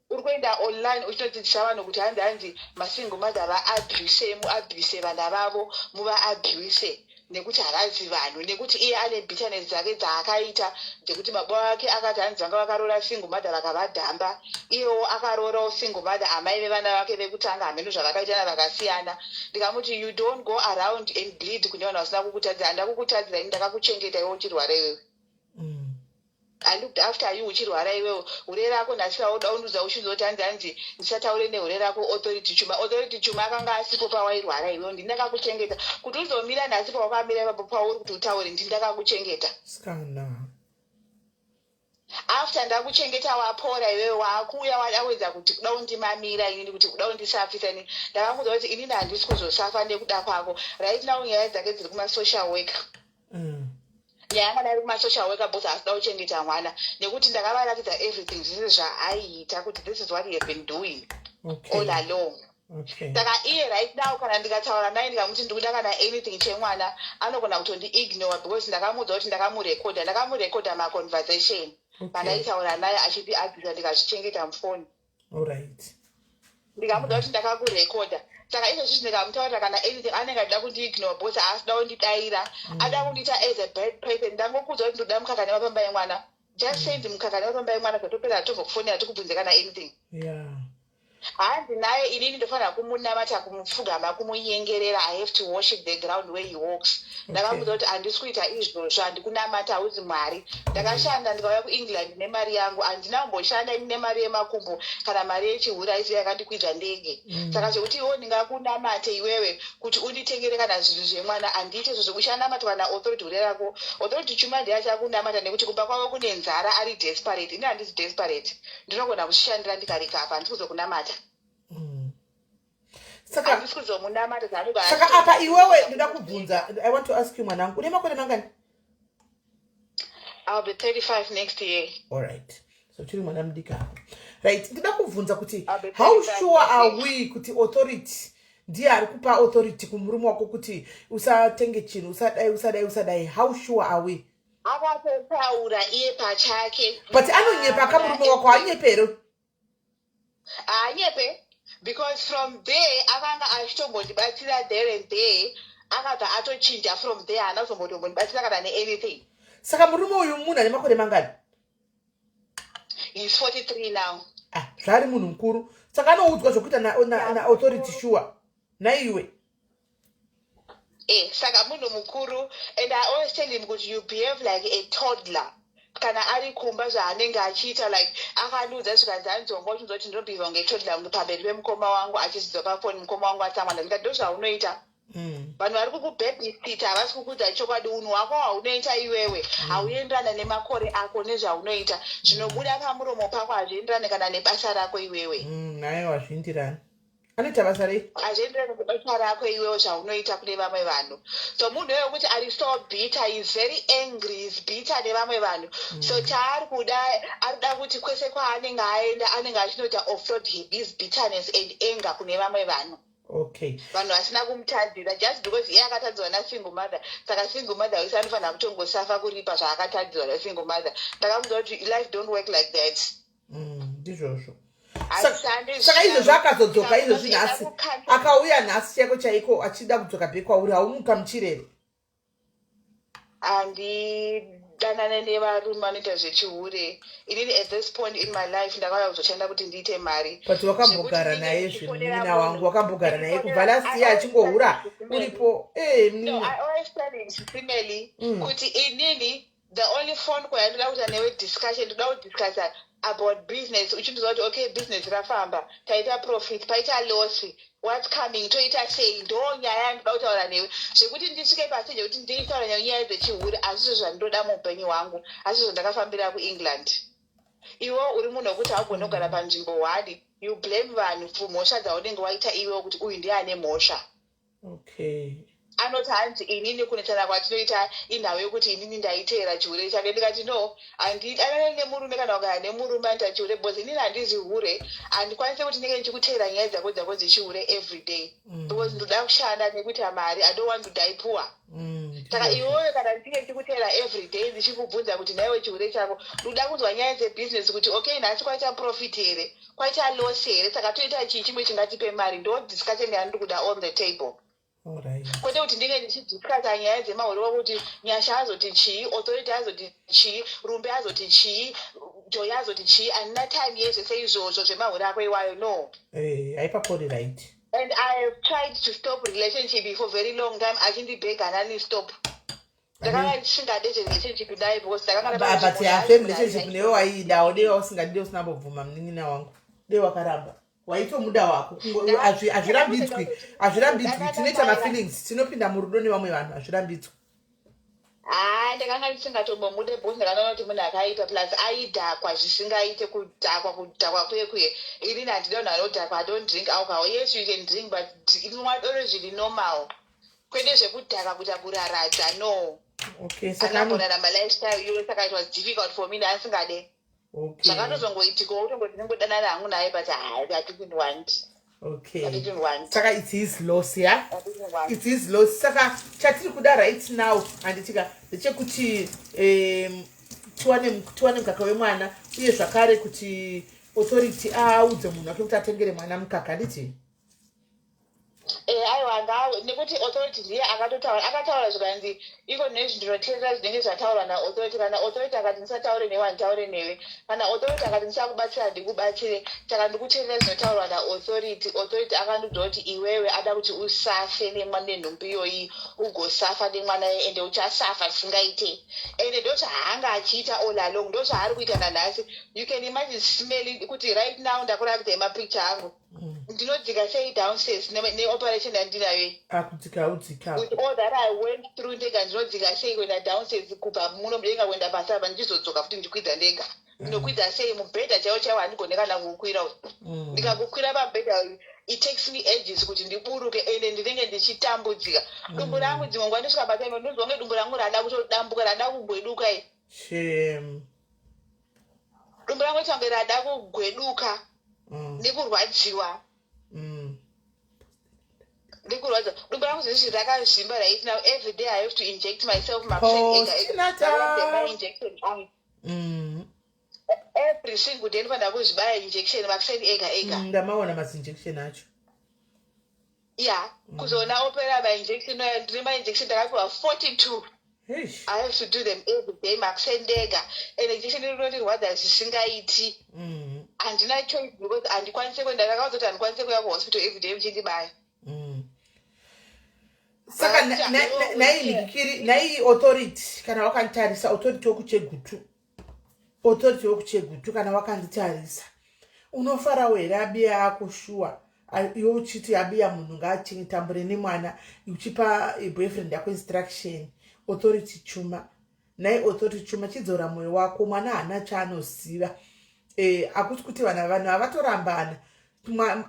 Uri kuenda online uchinodzidzisa vanhu kuti hanzi masingle mother vaabuse, muabuse vana vavo, muvaabuse nekuti havazi vanhu," nekuti iye ane bitterness dzake dzaakaita dzekuti baba vake akati hanzi vanga vakaroora single mother vakavadhamba. Iyewo akaroorawo single mother, amai vevana vake vekutanga, hameno zvavakaitana vakasiyana. Ndikamuti, "You don't go around and bleed kune vanhu vasina kukutadzira. Handina kukutadzira ini, ndakakuchengeta iwe uchirwara iwewe. I looked after you uchirwara iwewe. Hure rako nhasi rauda unudza uchinzoti hanzi ndisataure nehure rako Authority Chuma. Authority Chuma akanga asipo pawairwara iwewe. Ndini ndakakuchengeta kuti uzomira nhasi pawakamira ipapo pauri kuti utaure. Ndini ndakakuchengeta." Sikana. After ndakuchengeta, wapora iwewe, waakuuya wadawedza kuti kuda kundimamira inini, kuti kuda kundisafisa inini. Ndakamuudza kuti inini handisi kuzosafa nekuda kwako. Right now nyaya dzake dziri kumasocial worker. Nyaya mwana iri kumasocial worker because asida kuchengeta mwana, nekuti ndakavaratidza everything zvese zvaaiita, kuti this is what he has been doing all along. Saka iye right now kana ndikataura naye, ndikamuti ndikuda kana anything chemwana, anogona kutondiignore because ndakamuudza kuti ndakamurekodha, ndakamurekodha maconversation pandaitaura naye achiti abvisa, ndikazvichengeta mufoni. Ndikamuudza kuti ndakakurekodha. Saka izvozvi ndikamutaurira kana anything, anenge achida kundiignore because haasida kundidayira, ada kundiita as a bad person. Ndangokuudza kuti ndoda mukaka nemapamba emwana. Just send mukaka nevarombai mwana, zvatopera, hatombokufonera tikubvunze kana anything. Hanzi naye, inini ndofanira kumunamata, kumupfugama, kumunyengerera. I have to worship the ground where he walks. Ndakamuudza kuti handisi kuita izvozvo, handikunamata, hauzi Mwari. Ndakashanda ndikauya kuEngland nemari yangu. Handina kumboshanda ini nemari yemakumbo kana mari yechihura isi yakandikwidza ndege. Saka zvekuti iwo ndingakunamate iwewe kuti unditengere kana zvinhu zvemwana, handiite izvozvo. Uchanamatwa naAuthority, hure rako Authority Chuma ndiye achakunamata, nekuti kumba kwavo kune nzara, ari desperate. Ini handisi desperate, ndinogona kuzvishandira ndikarikapa. Handisi kuzokunamata. Saka Handisi kuzomunamata zvaanobva. Saka apa iwewe, ndoda kubvunza, I want to ask you, mwanangu, une makore mangani? I'll be 35 next year. Alright, so tiri mwana mudiki apo, right? Ndoda kubvunza kuti I'll be how 35 sure are next year. we kuti Authority ndiye ari kupa authority kumurume wako kuti usatenge chinhu, usadai, usadai, usadai? How sure are we? Akatotaura iye pachake. But anonyepa kamurume wako, hanyepe here? Haanyepe, because from there akanga achitombondibatsira there and there, akabva atochinja from there, haana kuzombotombondibatsira kana neanything. Saka murume uyu munhu ane makore mangani? He's 43 now. Ah, zvaari munhu mukuru, saka anoudzwa zvokuita naAuthority na sure naiwe? Saka munhu mukuru, and I always tell him kuti you behave like a toddler kana ari kumba, zvaanenge achiita. Like akandiudza zvikanzi, anzonga uchinzwa kuti ndinobehava kunge toddler pamberi pemukoma wangu, achizidzwa pafoni mukoma wangu atsamwana. Ndikati ndo zvaunoita. Vanhu vari kukubhebhisita havasi kukuudza chokwadi. Unhu hwako hwaunoita iwewe hauenderana nemakore ako, nezvaunoita zvinobuda pamuromo pako hazvienderane kana nebasa rako iwewe. Naye wazvindirani, anoita basa rei? Hazvienderani nebasa rako iwewe, zvaunoita kune vamwe vanhu. So munhu iwewe wekuti ari so bitter, is very angry, is bitter nevamwe vanhu. So chaari kuda, ari kuda kuti kwese kwaanenge aenda, anenge achinoita offload his bitterness and anger kune vamwe vanhu, vanhu vasina kumutadzira, just because iye akatadzirwa nasingle mother. Saka single mother wese anofanira kutongosafa kuripa zvaakatadzirwa nasingle mother. Ndakamuudza kuti life don't work like that. Ndizvozvo. Hazvishandi. Saka izvozvo akazodzoka izvozvi Enda nhasi, kucounseling. akauya nhasi chaiko chaiko achida kudzoka back kwauri, haumukamuchirere? Handidanane nevarume vanoita zvechihure inini. At this point in my life ndakauya kuzoshanda kuti ndiite mari. But wakambogara Zvekuti naye ndinge zvemunin'ina ndichifonera wangu, munhu, wakambogara naye kubva ndichifonera- last year I achingohura always tell him, uripo e No, munin'ina. I always tell him, Simeli, kuti inini the only phone call yandoda kuita newe discussion, ndoda kudiscussa about business, uchindiziva kuti okay, business rafamba, taita profit, paita loss, what's coming, toita sei? Ndo nyaya yandoda kutaura newe. Zvekuti ndisvike pastage yekuti nditaura newe nyaya dzechihure, hazvizvo zvandinoda muupenyu hwangu, hazvizvo ndakafambira kuEngland. Iwe uri munhu wekuti haugoni kugara panzvimbo one. You blame vanhu for mhosva dzaunenge waita iwe, kuti uyu ndiye ane mhosva. Anoti hanzi inini kunetsana kwatinoita inhau yekuti inini ndaiteera chihure chake. Ndikati no, handidanane nemurume kana kugara nemurume anoita chihure, because inini handizi hure. Handikwanisi kuti ndinge ndichikuteera nyaya dzako dzechihure every day, because ndoda kushanda nekuita mari. I don't want to die poor. Saka iwewe kana ndichinge ndichikuteera every day, ndichikubvunza kuti naiwe chihure chako, ndoda kunzwa nyaya dzebhizinesi kuti okay, nhasi kwaita profit here, kwaita loss here, saka toita chii chimwe chingatipe mari? Ndo discussion yandiri kuda on the table, kwete kuti ndinge ndichidiscussa nyaya dzemahure, kuti Nyasha azoti chii, Authority azoti chii, Rumbi azoti chii, Joy azoti chii. Handina time yezvese izvozvo zvemahure ako iwayo, no. Haipapori, right. And I have tried to stop relationship for very long time, achindibhega nani stop. Ndakanga ndisingade zverelationship naye because ndakanga But hafe relationship newe waiidawo, dei wausingadi, dei usina mbobvuma, munin'ina wangu, dei wakaramba, waitomuda wako. Hazvirambidzwi, hazvirambidzwi. Tinoita mafeelings, tinopinda murudo nevamwe vanhu, hazvirambidzwi. Haa, ndakanga ndisingatombomude because ndakanoona kuti munhu akaipa, plus aidhakwa zvisingaite, kudhakwa, kudhakwa kuye kuye. Inini handida munhu anodhakwa. I don't drink alcohol. Yes, you can drink, but inwa doro zviri normal, kwete zvekudhaka kuita kuraradza, no. Okay, saka Anamborarama lifestyle iyoyo, saka it was difficult for me, ndaasingade. Zvakatozongoitikawo kutongoti ndingodanana hangu naye, but hai, I didn't want. I didn't want. Saka it's his loss, yeah. I didn't want. It's his loss. Saka chatiri kuda right now, handitika, ndechekuti tiwane mukaka wemwana, uye zvakare kuti Authority audze munhu wake kuti atengere mwana mukaka, handiti? Aiwa, ngawe, nekuti Authority ndiye akatotaura, akataura zvikanzi iko nezvi ndinoteerera zvinenge zvataurwa naAuthority. Kana Authority akati ndisataure newe, handitaure newe. Kana Authority akati ndisakubatsira, handikubatsire. Saka ndikuteerera zvinotaurwa naAuthority. Authority akandiudza kuti iwewe ada kuti usafe nenhumbu iyoyi, ugosafa nemwana, ende uchasafa zvisingaite. Ende ndo zvaanga achiita all along, ndo zvaari kuita nanhasi. You can imagine smelling kuti right now ndakurakidzai mapicture angu. Ndinodzika sei downstairs neoperation yandinayo iyi? Akudzika, audzika. With all that I went through ndega, ndinodzika sei kuenda downstairs kubva muno mudenga kuenda pasi apa, ndichizodzoka futi ndichikwidza ndega? Ndinokwidza sei? Mubhedha chaiwo chaiwo handigone kana kuukwira. Ndikakukwira pamubhedha, it takes me ages kuti ndiburuke, ende ndinenge ndichitambudzika. Dumbu rangu dzimwe nguva ndisvika patime ndinonzwa kunge dumbu rangu rada kutodambuka, rada kugweduka i. Shame. Dumbu rangu ritange rada kugweduka nekurwadziwa. Ndikurwadza dumbu rangu zvezvi rakazvimba. Right now, every day I have to inject myself. Postnatal. Injection angu every single day ndinofanira kuzvibaya injection makuseni ega ega. Ndamaona mazinjection acho. Ya, kuzoona opera mainjection aya, ndine mainjection ndakapiwa 42. Eish. I have to do them every day makuseni ndega, and injection rinondirwadza zvisingaiti. Handina choice because handikwanise kuenda, ndakaudza kuti handikwanise kuuya kuhospital every day muchindibaya. Saka nai nhikiri, nai Authority, kana wakanditarisa, Authority wokuChegutu, Authority wokuChegutu, kana wakanditarisa, unofarawo here abiya ako? Shuwa, iwe uchiti abiya munhu ngaachitambure nemwana, uchipa boyfriend yako instruction. Authority Chuma, nai Authority Chuma, chidzora mwoyo wako. Mwana haana chaanoziva. Akuti kuti vanhu havatorambana,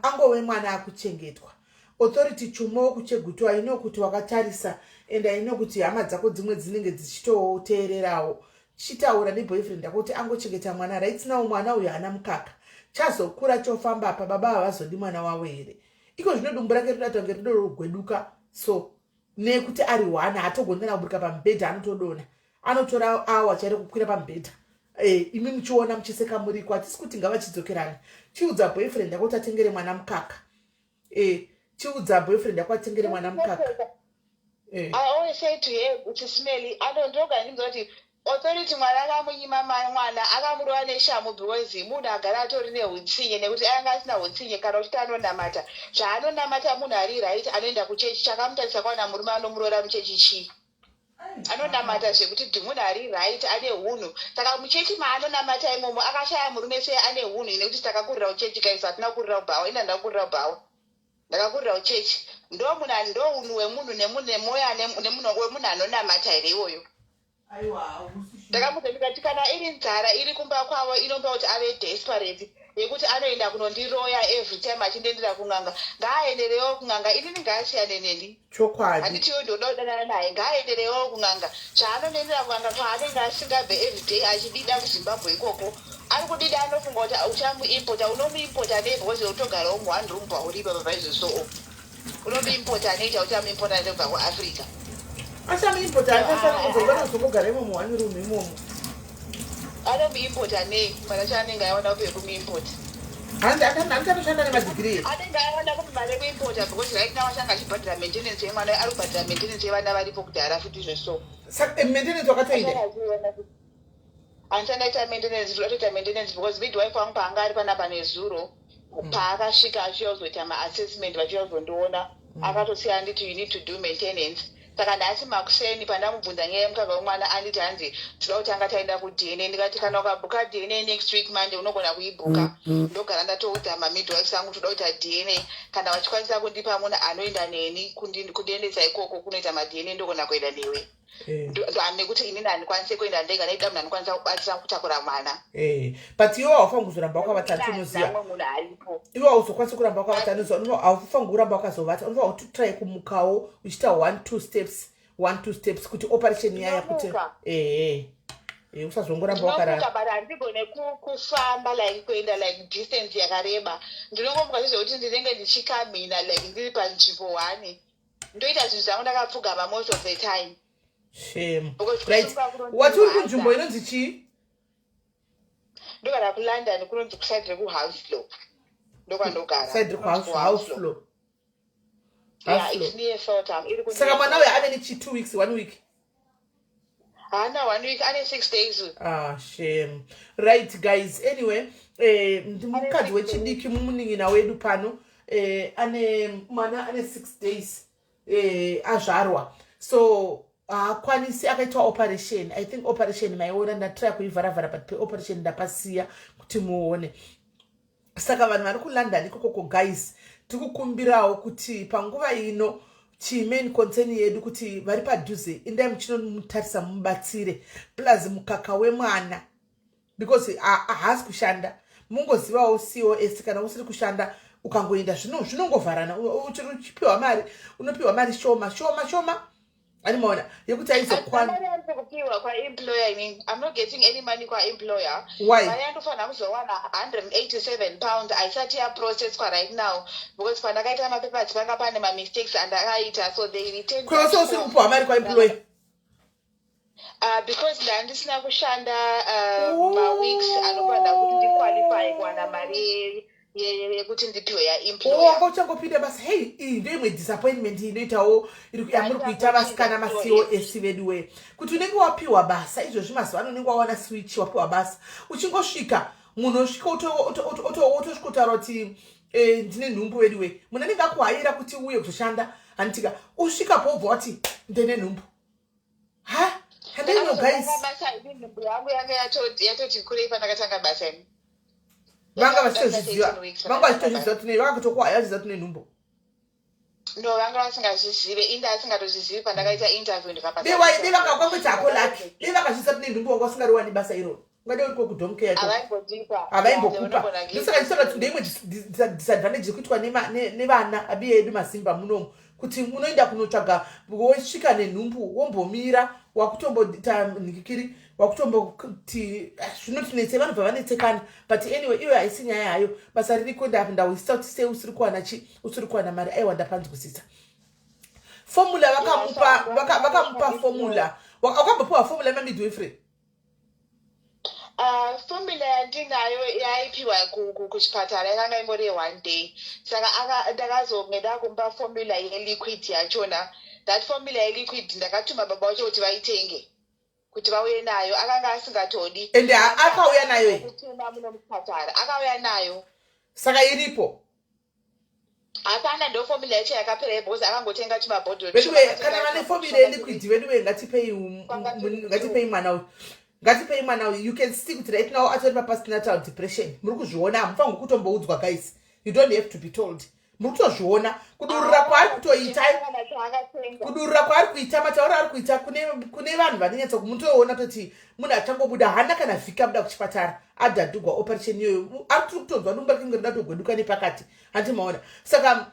angove mwana akuchengetwa. Authority Chuma wokuChegutu, aino kuti wakatarisa and aino kuti hama dzako dzimwe dzinenge dzichitoteererawo. Chitaura neboyfriend yako kuti angochengeta mwana. Right now mwana uyu haana mukaka. Chazokura chofamba apa, baba havazodi mwana wavo here? Iko zvino dumbu rake rinoita kunge rinogweduka, so nekuti ari one haatogoni kana kuburika pamubhedha, anotodona, anotora awa chairo kukwira pamubhedha. Imi muchiona muchiseka muriko. Hatisi kuti ngavachidzokerana. Chiudza boyfriend yako kuti atengere mwana mukaka. Chiudza boyfriend yako atengere mwana mukaka. I always say to her kuti Smelly anondoga ndimudza kuti Authority mwana akamunyima mai mwana, akamurova neshamu because munhu agara atori neutsinye, nekuti anga asina utsinye kana uchiti anonamata zvaanonamata. Munhu ari right anoenda kuchechi, chakamutarisa kwaona murume anomuroora muchechi chii? Anonamata zvekuti dhi munhu ari right, ane hunhu. Saka muchechi maanonamata imomo akashaya murume sei ane hunhu? Nekuti takakurira kuchechi kaiso, hatina kukurira kubhawa. Ina ndakakurira kubhawa, ndakakurira kuchechi. Ndo munhu, ndo unhu hwemunhu nemunhu nemwoyo nemunhu wemunhu anonamata here iwoyo? Ndakamudza ndikati kana iri nzara iri kumba kwavo inopa kuti ave desperate yekuti anoenda kunondiroya every time achindoendera kun'anga, ngaaenderewo kun'anga. Inini ngaasiyane neni. Chokwadi. Handiti iwe ndoda kudanana naye? Ngaaenderewo kun'anga. Zvaanonoendera kun'anga kwaanenge asingabve everyday achidida kuZimbabwe ikoko ari kudida, anofunga kuti uchamuimpota. Unomuimpota nei? Because utogarawo muone room pauri ipapa paizvo, so unomuimpota nei chauchamuimpota nekubva kuAfrica? Achamuimpota, achafanira kuzogara kuzongogara imomo one room imomo. Anomuimpota nei? Mari acho anenge aiwana kupi yekumuimpota? Hanzi anoshanda nemadigiri. Anenge aiwana kupi mari yekuimpota? Because right now achanga achibhadhara maintenance yemwana, ari kubhadhara maintenance yevana varipo kudhara futi izvo, so Saka maintenance wakatoida? Handisati ndaita maintenance, ndoda kutoita maintenance because midwife wangu paanga ari panapa nezuro, paakasvika achiuya kuzoita maassessment, vachiuya kuzondiona, akatosiya anditi, "You need to do maintenance." Saka nhasi makuseni pandamubvunza nyaya yemukaka wemwana, anditi hanzi tinoda kutanga taenda kuDNA. Ndikati kana ukabhuka DNA next week Monday, unogona kuibhuka. Ndogara ndatoudza mamidwives angu toda kuita DNA. Kana vachikwanisa kundipa munhu anoenda neni kundiendesa ikoko kunoita maDNA, ndogona kuenda newe. Nekuti inini handikwanisi kuenda ndega, ndaida munhu anokwanisa kubatsira kutakura mwana. But iwe haufangi kuzoramba wakavata, unoziva. Namwe munhu aripo. Iwe hauzokwanisi kuramba wakavata, unoziva. Haufangi kuramba wakazovata, unofanira kuti try kumukawo uchiita one two steps, one two steps, kuti operation yaya kuti Ndinomuka. Ehe, usazongoramba wakarara. Ndinomuka, but handigone kufamba like kuenda like distance yakareba. Ndinongomuka zvezvekuti ndinenge ndichikamhina, like ndiri panzvimbo one, ndoita zvinhu zvangu ndakapfugama most of the time. Shame. Because Right. kusunga kunondirwadza. Wati uri kunzvimbo inonzi chii? Ndogara kuLondon, kunonzi kuside rekuHounslow, ndokwandogara. Side rekuHounslow. Yeah, it's near Feltham. Iri ku Saka near mwana uyo Feltham. ave nechi 2 weeks, one week? Haana one week, ane 6 days. Ah, shame. Right, guys, anyway, ndimukadzi wechidiki, munin'ina wedu pano, ane mwana ane 6 days azvarwa, so haakwanisi. Akaitwa operation. I think operation maiona, ndatry kuivharavhara, but peoperation ndapasiya kuti muone. Saka vanhu vari kuLondon ikokoko, guys, tiri kukumbirawo kuti panguva ino chimain concern yedu kuti vari padhuze, indai muchinomutarisa, mubatsire, plus mukaka wemwana, because haasi kushanda. Mungozivawo COS, kana usiri kushanda, ukangoenda zvinongovharana. Uchipiwa mari, unopiwa mari shoma shoma shoma, animaona yekuti aizokwana. Mari ari kupiwa kwaemployer inini, I'm not getting any money kwaemployer. Why? Mari yandofanira kuzowana £187 haisati yaprocesswa right now, because pandakaita mapapers panga pane mamistakes andakaita, so they returned Kureva that se usiri form. Kupiwa mari kwaemployer? Because ndandisina kushanda maweeks anofanira kuti ndiqualify kuwana mari yekuti ndipiwe yaemployer. Wanga uchangopinda basa. Hei, iyi ndoimwe disappointment inoitawo yamuri kuita vasikana maCOS vedu we, kuti unenge wapiwa basa izvozvi. Mazuva ano unenge wawana switch, wapiwa basa, uchingosvika, munhu osvika wotosvika kutaura kuti ndine nhumbu. Vedu we, munhu anenge akuhaira kuti uye kuzoshanda, handitika? Usvikapo wobva wati ndine nhumbu. Ha, handino, guys. Basa ini, nhumbu yangu yanga yatoti kurei pandakatanga basa ini. Vanga vachitozviziva, vanga vachitozviziva kuti vakakutokuhaya vachiziva kuti une nhumbu? No, vanga vasingazvizive. Inde asingatozvizivi pandakaita interview ndikapasa. Dei vanga kwangoti hako lucky, dei vakazviziva kuti nenhumbu, wanga usingariwani basa iroro, ungade uriko kudom care. Havaimbotipa. Havaimbokupa. Ndosaka ndichitaura kuti ndeimwe disadvantage yekuitwa nevana abi edu masimba munomu, kuti unoenda kunotsvaga, wosvika nenhumbu, wombomira, wakutombota nhikikiri, wakutomboti zvinotinetse, vanobva vanetsekana. But anyway, iwe haisi nyaya yayo, basa ririko. Ndahwisisa kuti sei usiri kuwana chi, usiri kuwana mari. Aiwa, ndapanzwisisa. Formula vakamupa, vakamupa formula. Wakambopiwa formula yemamidwifery? Formula yandinayo yaipiwa kuchipatara yakanga ingori one day, saka ndakazonge ndakumupa formula yeliquid yachona. That formula yeliquid ndakatuma baba vacho kuti vaitenge, kuti vauye nayo. Akanga asingatodi. Ende akauya nayo here? Kutuma muno muchipatara, akauya nayo. Saka iripo? Hapana, ndo formula yacho yakapera, because akangotenga tumabhodhoro. Veduwe, kana vane formula yeliquid, veduwe, ngatipei ngatipei mwana uyu, ngatipei mwana uyu. You can see kuti right now atori papostnatal depression. Muri kuzviona, hamufanirwi kutomboudzwa, guys. You don't have to be told, muri kutozviona kudurura kwaari kutoita, kudurura kwaari kuita, matauro ari kuita kune vanhu vanonyatsa kumutoona toti munhu achangobuda, hana kana vhiki abuda kuchipatara, adhadhugwa operation iyoyo, ari tiri kutonzwa dumba ringe rida kutogweduka nepakati, handimaona? Saka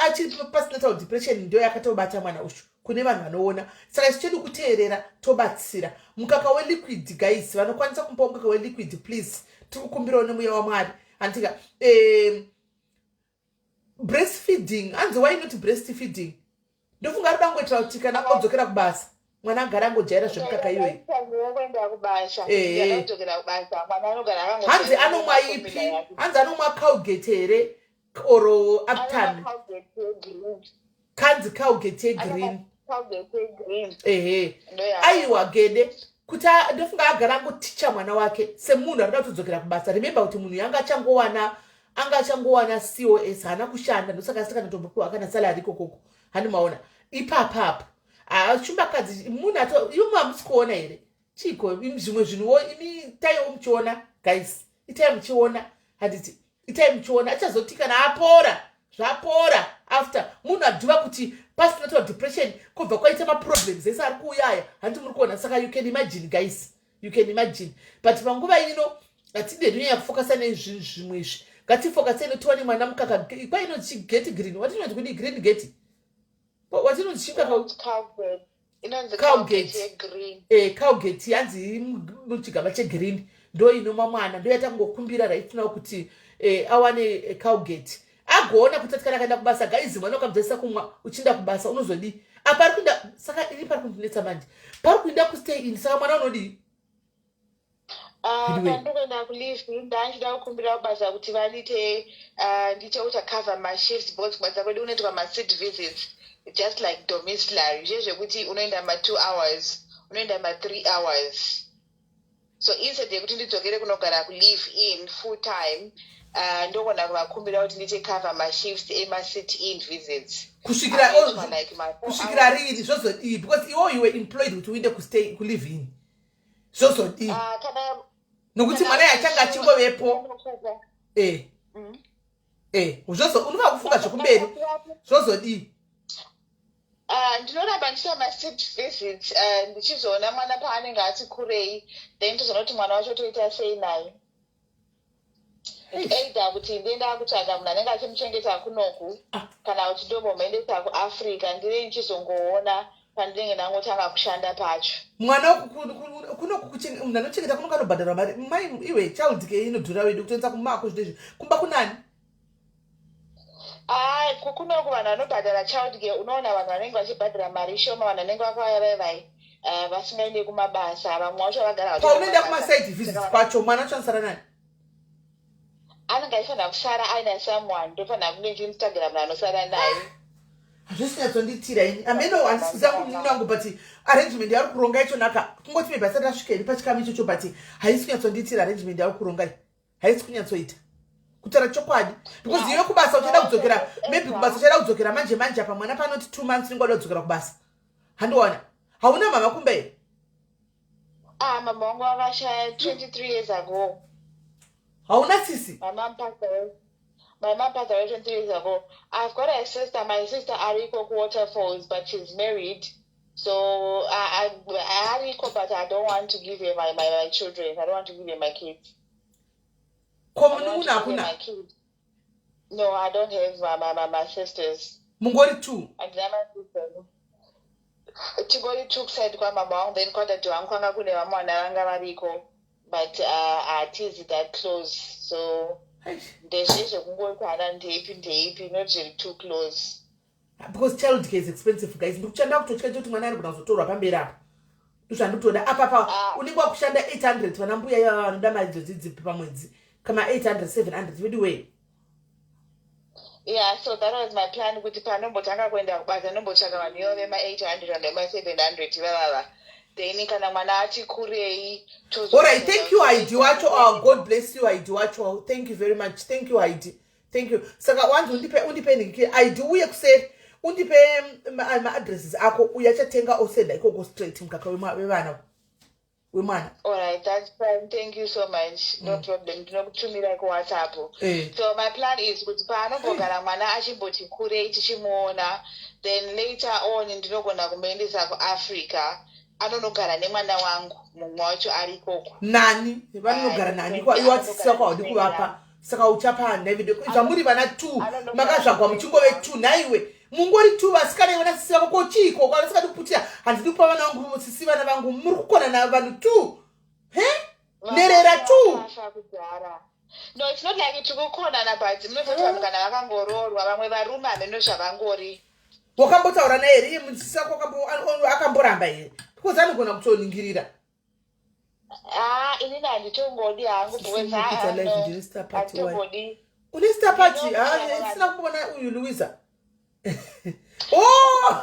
achiri postnatal depression, ndo yakatobata mwana uyu kune vanhu vanoona. Saka isu chedu kuteerera, tobatsira. Mukaka weliquid, guys, vanokwanisa kumupa mukaka weliquid, please, tiri kukumbirawo nemweya waMwari, handika? Breastfeeding, hanzi why not breastfeeding? Ndofunga ari dangoitira kuti kana odzokera kubasa, mwana agara angojaira zvemukaka iyoyi. Kuenda kubasa. Kudzokera kubasa, mwana anogara Hanzi anomwa ipi? Hanzi anomwa Cowgate here or Aptamil? Kanzi Cowgate yegreen. Ehe, aiwa, gede kuti ndofunga agara angoticha mwana wake semunhu arida kutodzokera kubasa. Remember kuti munhu yanga achangowana, anga achangowana COS, haana kushanda, ndosaka asina tombopiwa kana salary ikokoko, handimaona ipapapo? Shumbakadzi munhu ato imo, hamusi kuona here? Chiko zvimwe zvinhuwo imi, itaiwo muchiona, guys, itai muchiona, handiti? Itai muchiona. Achazoti kana apora, zvapora, after munhu adhuva kuti postnatal depression, kwobva kwaita maproblems ese ari kuuya aya, handiti muri kuona? Saka you can imagine, guys, you can imagine. But panguva ino hatide nyanya kufokasa nezvinhu zvimwe izvi, ngatifokasei notiwane mwana mukaka. Kwainonzi chigeti green, watinonzi kudi green gate, watinonzi chimukaka. Cowgate, Cowgate yanzi muchigaba chegreen, ndo inoma mwana, ndo yatangokumbira right now kuti awane Cowgate, agoona kuti kana akaenda kubasa. Guys, mwana ukamudzadzisa kumwa uchienda kubasa, unozodii? Apa ari kuenda, saka ini pari kundinetsa manje, pari kuenda kustay in, saka mwana unodii? Anyway. Pandikuenda kuleave, ndanchida kukumbira kubasa kuti vandiite ndiite kuti cover mashifts, because kubasa kwedu kunoitwa ma-sit visits, just like domiciliary, zvezvekuti unoenda ma-2 hours, unoenda ma-3 hours. So instead yekuti ndidzokere kunogara kulive in full time, ndogona kuvakumbira kuti ndiite cover mashifts ema-sit in visits. Kusvikira Anoitwa like ma-4 Kusvikira hours. rini? Zvozodii? Because iwo you were employed kuti uinde kustay kulive in, zvozodii? Kana Nokuti kana mwana yachanga achingovepo. Zvozo unofanira kufunga zvekumberi, zvozodii? Ndinoramba ndichiita ma-sit visits, ndichizoona mwana paanenge ati kurei, then tozoona kuti mwana wacho toita sei naye. Either kuti ndienda kutsvaga munhu anenge achimuchengeta kunoku, kana kuti ndombomuendesa kuAfrica, ndine ndichizongoona pandinenge ndangotanga kushanda pacho. Mwana kunoku munhu anochengeta kunoku anobhadharwa mari. Mai iwe, child care inodhura wedu, kutoendesa kumako zvino izvi. Kumba kunani? Ai, kunoku vanhu vanobhadhara child care, unoona vanhu vanenge vachibhadhara mari shoma, vanhu vanenge vakauya vaivai vasingaendi kumabasa, vamwe vacho vagara vachienda Paunoenda kumabasa. Kumasite visits Saka kwacho, mwana wacho anosara nani? Anenge achifanira kusara aina someone, ndofanira kunge ndichimutsvagira munhu anosara naye. Hazvisi nyatsonditira ini, ameno handisi kuziva munini wangu, but arrangement yauri kuronga ichonaka. Kungoti maybe asati asvika iri pachikamu ichocho, but haisi kunyatsonditira. Arrangement yauri kuronga iyi haisi kunyatsoita, kutaura chokwadi, because iwe kubasa uchaida kudzokera, maybe kubasa uchaida kudzokera manje manje. Apa mwana panoti 2 months unenge wada kudzokera kubasa. Handiwana, hauna mama kumba here? Ah, mama wangu vakashaya 23 years ago. Hauna sisi? My mom passed away. My mom passed away 23 years ago. I've got a sister. My sister ariko kuWaterfalls, but she's married. So I ariko, but I don't want to give her my children. I don't want to give her my kids. Ko I don't want munun'una to give her hakuna? my kids. No, I don't have my sisters. Mungori two? Handina my sisters. Tingori two kuside kwamama wangu, then kwadadhi wangu kwanga kune vamwe vana vanga variko, but hatizi that close, so Eish. Ndezvezvekungoti hana ndeipi ndeipi, not zviri too close. Because child care is expensive, guys. Ndikuchanda kutotya chekuti mwana ari kuda kuzotorwa pamberi apa, ndozvandikutoda apa pa unenge wakushanda 800. Vana mbuya ivava vanoda mari idzodzidzi pamwedzi, kama 800, 700 veduway. Yeah, so that was my plan, kuti panombotanga kuenda kubasa ndombotsvaka vanhu ivo vema-800, vanhu vema-700 ivavava, then kana mwana ati kurei. Alright, thank you, Haidi wacho. Oh, God bless you, Haidi wacho. Thank you very much. Thank you, Haidi, thank you. Saka wanzi undipe niki ID, uye kuseri undipe maaddresses ako, uye achatenga osenda ikoko straight mukaka wevana, wemwana. Alright, that's fine. Thank you so much. No problem, ndinokutumira kuWhatsApp. So my plan is kuti paanombogara mwana achimboti kurei tichimuona, then later on ndinogona kumuendesa kuAfrica, anonogara nemwana wangu mumwe wacho ari ikoko. Nani vanonogara nani? Iwa sisi vako haudi kuvapa, saka uchapa David zvamuri vana two? Makazvagwa muchingove two nhaiwe? Mungori two vasikana, iwe nasisi vako. Kochiiko kwavasikadi kuputira? Handidi kupa vana vangu sisi, vana vangu muri kukona navanhu two he nherera two. Vakafa kudhara. No, it's not like tikukonana, but munozoti vanhu kana vakangoroorwa, vamwe varume hameno zvavangori. Wakambotaura naye here iye musisi wako? Akamboramba here? Because anogona kutoningirira. Ah, inini handitongodi hangu because Sisi mukuita live. No, Ndine star party one. handitongodi. Une star party? Ndinomuona. Isina kumboona uyu Louisa. Oh,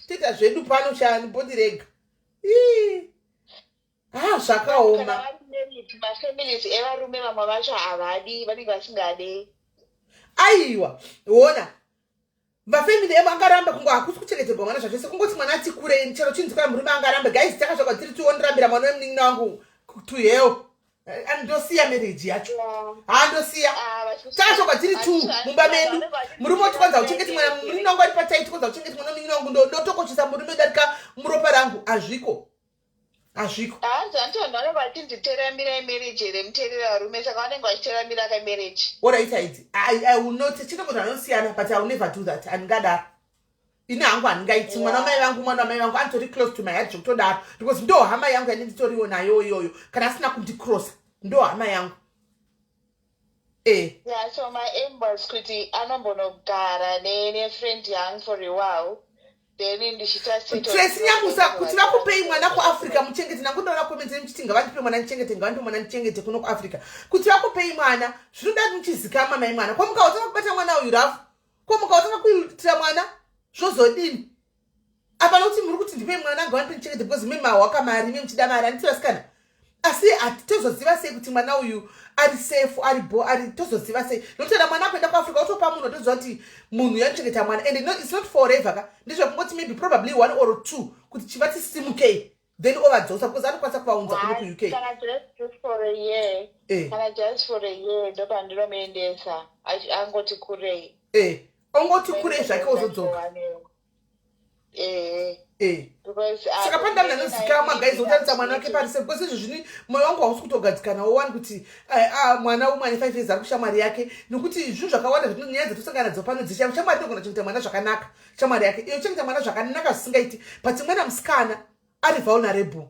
toita zvedu pano shani bondirega. Ah, Kana zvakaoma. vari married, mafamilies evarume vamwe vacho havadi, vanenge vasingadi. Aiwa, ona vafamily evo angaramba kungo hakusi kuchengeterwa mwana zvachose, kungoti mwana ati kurei. Chero chinzi kwa murume angarambe. Guys, takazvagwa tiri tiondirambira mwana wemunin'ina wangu to hell. Andosiya marriage yacho, handosiya. Takazvagwa tiri two mumba medu, murume otikwanza kuchengeti mwana, munin'ina wangu ari pataiti kwanza kuchengeti mwana wemunin'ina wangu. Ndotokoshesa murume darika muropa rangu. Hazviko, hazviko. Hanzi hanti vanhu vanenge vachinditeramirai marriage here, muteerera varume, saka vanenge vachiteramira kamarriage. Alright, aiti I will not chinongoti anosiyana, but I will never do that. Handingadaro ini hangu, handingaiti. Mwana wamai vangu, mwana wamai vangu anitori close to my heart zvekutodaro, because ndo hama yangu yanditoriwo nayo iyoyo. Kana asina kundicrossa, ndo hama yangu e. Yeah, so my aim was kuti anombonogara nefriend yangu for a while. Then ndichita Tracy Nyamusa, kuti vakupei mwana kuAfrica muchengete. Nangundaona comment muchiti ngavandipe mwana ndichengete, ngavandipe mwana ndichengete kuno kuAfrica. Kuti vakupei mwana zvinoda muchizikama mai mwana. Ko mukautanga kubata mwana uyu rafu, ko mukautanga kuitira mwana zvozodini? Apa nokuti muri kuti ndipei mwana, ngavandipe ndichengete, because me mahwaka mari, me muchida mari, handiti vasikana? Asi hatitozoziva sei kuti mwana uyu ari safe, ari bo, ari tozoziva sei? Nokuti kana mwana akuenda kuAfrica, otopa munhu, otoziva kuti munhu yanochengeta mwana, and no, it's not forever ka. Ndezvekungoti maybe probably one or two kuti chivati simukei, then ovadzosa, because anokwanisa kuvaunza kuno kuUK. Kana just for a year. Kana just for a year, ndopandinomuendesa angoti kurei. Ongoti kurei zvake, ozodzoka. Because Saka pane munhu anozikamwa, guys, otarisa mwana wake pari safe, because izvo zvini mwoyo wangu hausi kutogadzikanawo wani kuti mwana umwe ane 5 years ari kushamwari yake, nekuti zvinhu zvakawanda, nyaya dzatisangana nadzo pano dzisha. Shamwari inogona kuchengeta mwana zvakanaka, shamwari yake iyo chengeta mwana zvakanaka zvisingaiti, but mwana musikana ari vulnerable,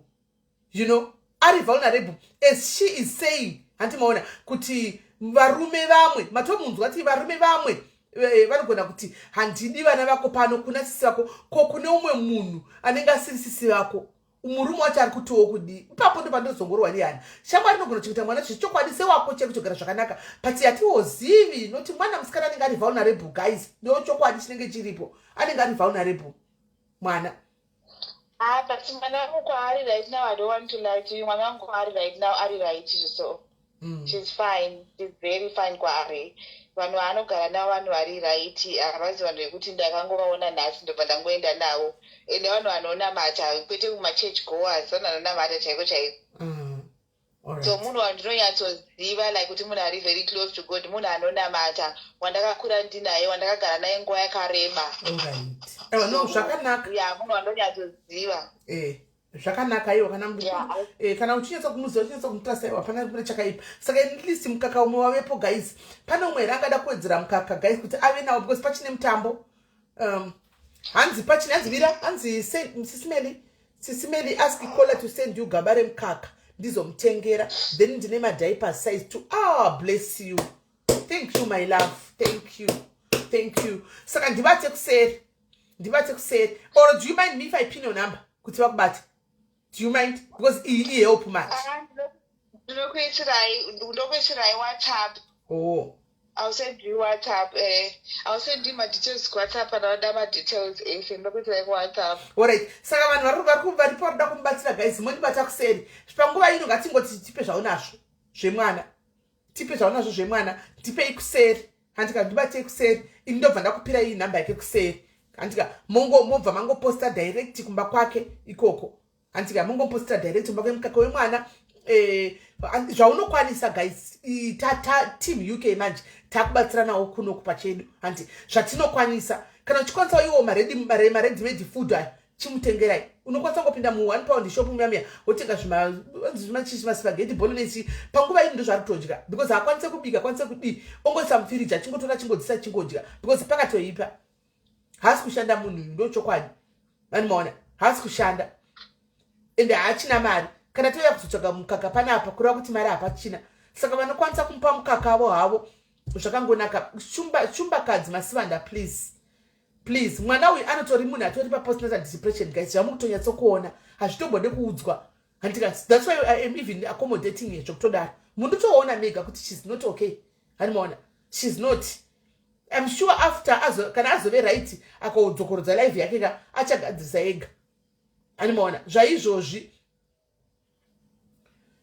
ari vulnerable, as she is saying. Hanti maona kuti varume vamwe, matomunzwa kuti varume vamwe vanogona kuti handidi vana vako pano kuna sisi vako. Ko kune umwe munhu anenge asiri sisi vako, murume wacho ari kutiwo kudii? Ipapo ndo pandozongorwa nehana. Shamwari inogona kuchengeta mwana zvechokwadi sewako chekutogara zvakanaka, but hatiwozivi noti mwana musikana anenge ari vulnerable, guys. Ndo chokwadi chinenge chiripo, anenge ari vulnerable mwana. Ah, but mwana wangu kwaari right now, I don't want to lie to you, mwana wangu kwaari right now ari right. So she's fine, she's very fine kwaari. Vanhu vaanogara navo vanhu vari right, havazi vanhu vekuti ndakangovaona nhasi ndobva ndangoenda navo. Ende vanhu vanonamata, kwete kumachurch goers, vanhu vanonamata chaiko chaiko. So munhu wandinonyatsoziva, like kuti munhu ari very close to God, munhu anonamata, wandakakura ndinaye, wandakagara naye nguva yakareba. Alright. Ewa, no, zvakanaka. Ya, munhu wandonyatsoziva. Zvakanaka iwo kana kana uchinyatsa kumuziva, uchinyatsa kumutrasta, iwa hapana kuna chakaipa. Saka at least mukaka umwe wavepo, guys. Pane umwe here angada kuwedzera mukaka, guys, kuti ave nawo? Because pachine mutambo. Hanzi pachine, hanzi vira, hanzi Sisimeli, Sisimeli, ask caller to send you gaba remukaka, ndizomutengera. Then ndine madiaper size 2. Ah, bless you, thank you my love, thank you, thank you. Saka ndibate kuseri, ndibate kuseri. Or do you mind me if I pin your number kuti vakubate? Do you mind? Because iyi ihelp manje. Ah, ndinokuitirai WhatsApp. Oh. I'll send you WhatsApp. I'll send you my details WhatsApp and other my details ese ndokuitirai WhatsApp. Alright, saka vanhu varipo varikuda kumubatsira, guys, mondibata kuseri. Panguva ino ngatingoti tipe zvaunazvo zvemwana, tipe zvaunazvo zvemwana, tipei kuseri, handika? Ndibatei kuseri, ini ndobva ndakupira iyi nhamba yake kuseri, handika? Mongo mobva mangoposta direct kumba kwake ikoko, handika? Mongoposta direct kumba kwemukaka wemwana, zvaunokwanisa, guys. Team UK manje takubatsiranawo kunoku pachedu, handi? Zvatinokwanisa, kana uchikwanisa iwo maready made food aya, chimutengerai. Unokwanisa kungopinda mu1 pound shop muya muya, wotenga zvimaspaghetti bolognese. Panguva ino ndozvaari kutodya, because haakwanise kubika, akwanise kudii, ongoisa mufiriji, achingotora, achingodzisa, achingodya, because pakatoipa. Haasi kushanda munhu uyu, ndo chokwadi. Vanimaona, haasi kushanda ende haachina mari. Kana touya kuzotsvaga mukaka panapa, kureva kuti mari hapachina. Saka vanokwanisa kumupa mukaka avo havo, zvakangonaka. Shumbakadzi Masivanda, please, please. Mwana uyu anotori munhu atori papostnatal depression, guys. Zvamukutonyatsokuona hazvitombode kuudzwa, handika? That's why I am even accommodating her zvokutodaro. Mundotoona mega kuti she's not okay, hanimaona? She's not. I'm sure after kana azove right, akaudzokorodza live yake ka, achagadzirisa ega, animaona? Zvaizvozvi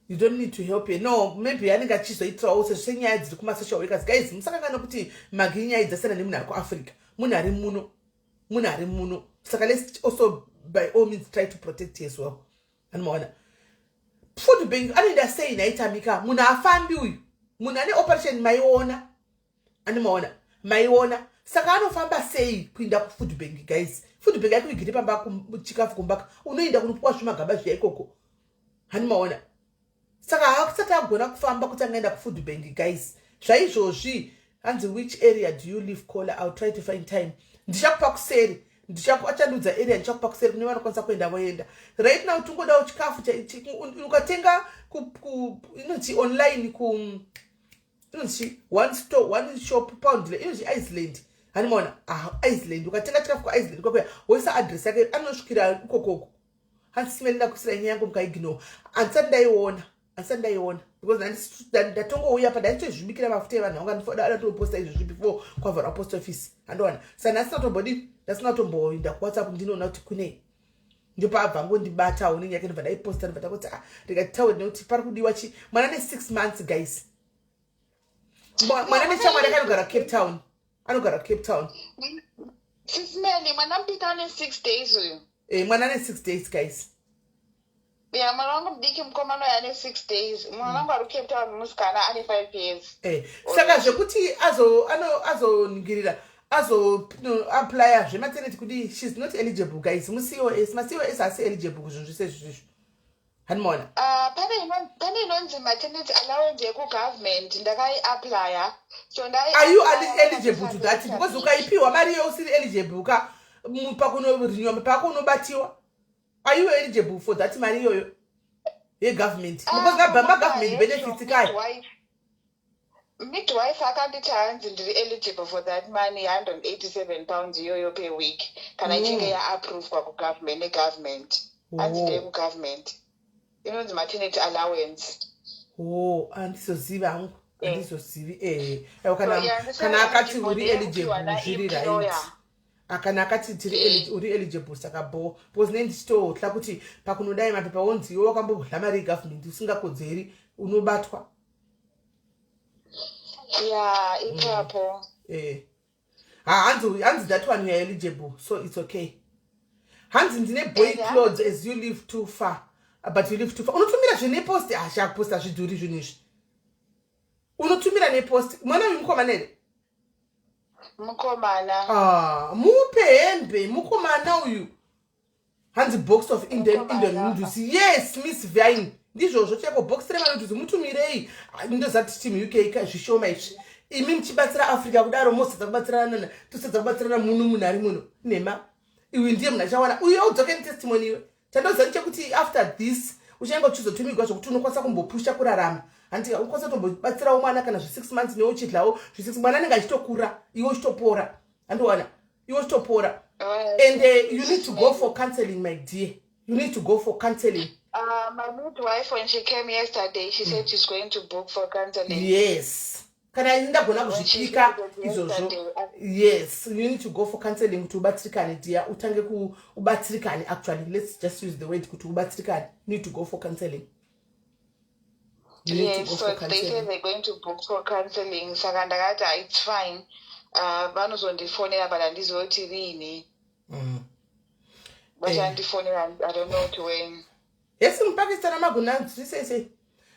you don't need to help her. No, maybe anenge achizoitirawo sezvo senyaya dziri kumasocial workers. Guys, musakangana kuti magi nyaya dzasiyana nemunhu ari kuAfrica, munhu ari muno, munhu ari muno. Saka let's also by all means try to protect as well, animaona? Food bank anoenda sei naitamika? Munhu afambi uyu, munhu ane operation, maiona, animaona, maiona. Saka anofamba sei kuinda kufood bank, guys? Food bank aikuigire pamba chikafu kumbaka, unoenda kunopuwa zvimagaba zviya ikoko, hanimaona? Saka haasati agona kufamba kuti angaenda kufood bank, guys, zvaizvozvi. Hanzi, "Which area do you live, caller? I'll try to find time." Ndichakupa kuseri, achandiudza area, ndichakupa kuseri. Kune vanokwanisa kuenda, voenda. Right now tingodawo chikafu. Ukatenga inonzi online ku inonzi one store, one shop pound, inonzi Iceland. Hanimaona? Ah, Iceland, ukatenga chikafu kuIceland kwakuya, woisa address yake, anosvikira ikokoko. Handisi ndakuisira nyaya yangu, mukaignore. Handisati ndaiona, handisati ndaiona, because ndatongouya pa ndaitozvibikira mafuta evanhu vanga ndatoposta izvozvi before kwavharwa post office. Handowana, saka ndasina tombodi, ndasina tomboinda kuWhatsApp ndinoona kuti kunei. Ndopaabva ngondibatawo nenyaya yake, ndobva ndaiposta, ndobva ndakoti, ah, ndikatitaure nekuti pari kudiwa chi mwana ne6 months, guys. Mwana nechamwari yake anogara Cape Town, anogara Cape Town. Sis Melly, mwana mudiki ane 6 days uyu. Mwana ane 6 days, guys. Ya, mwana wangu mudiki mukomana uyu ane 6 days. Mwana wangu ari kuCape Town musikana ane 5 years. Saka zvekuti azoningirira, azoapplya zvematernity kuti she's not eligible, guys. MuCOS, maCOS haasi eligible kuzvinhu zvese izvizvo. Hanimaona? Pane inonzi maternity allowance yekugovernment, ndakaiapplya, so Are you eligible to that? Because ukaipiwa mari iyo usiri eligible ka, pakunorinyiwa pako unobatiwa. Are you eligible for that mari iyoyo yegovernment? Because magovernment benefits kaya. Midwife akanditi hanzi ndiri eligible for that money, £187 iyoyo per week, kana ichinge yaaprovwa kugovernment, negovernment. Hanzi ndeyekugovernment, inonzi maternity allowance. O, handizozivi hangu. Handizozivi. Aiwa, kana akati uri eligible, zviri right. Kana akati tiri uri eligible, saka bo, because ne ndichitotya kuti pakunodai mapepa onzi iwe wakambodya mari yegovernment usingakodzeri, unobatwa. Ya, ipapo. Ha, hanzi that one you are eligible, so it's okay. Hanzi ndine boy clothes as you live too far, but you live too far. Unotumira zvenepost. Hashakuposta zvidhuri zvinhu izvi, unotumira nepost. Mwana uyu mukomana here? Mukomana. Ah, mupe hembe mukomana uyu. Hanzi box of Indian noodles. Yes, Miss Vine, ndizvozvo chaiko, box remanoodles mutumirei. Ah, ndozati team UK zvishoma izvi. Imi muchibatsira Africa kudaro, mosadza kubatsirana, tosadza kubatsirana muno. Munhu ari muno nema iwe ndiye munhu achawana uyo udzoke netestimony. Iwe, chandoziva ndechekuti after this uchange uchizotumigwa zvokuti unokwanisa kumbopusha kurarama. Handika unokwanisa kutombobatsirawo mwana kana zve6 months, newe uchidlawo zve6. Mwana anenge achitokura, iwe uchitopora. Handiwana, iwe uchitopora. And you need to go for counseling, my dear. You need to go for counseling. My midwife, when she came yesterday, she said she's going to book for counseling. Yes, kana ini ndagona kuzvipika izvozvo. Yes, you need to go for counseling kuti ubatsirikane, dear. Utange kuubatsirikane. Actually, let's just use the word kuti ubatsirikane. You need to go for counseling. You need to go so for they said they're going to book for counseling. Saka ndakati, "Ah, it's fine." Vanozondifonera, but handizoti rini. Vachandifonera, I don't know to when. Yes, muPakistan amagona sei sei,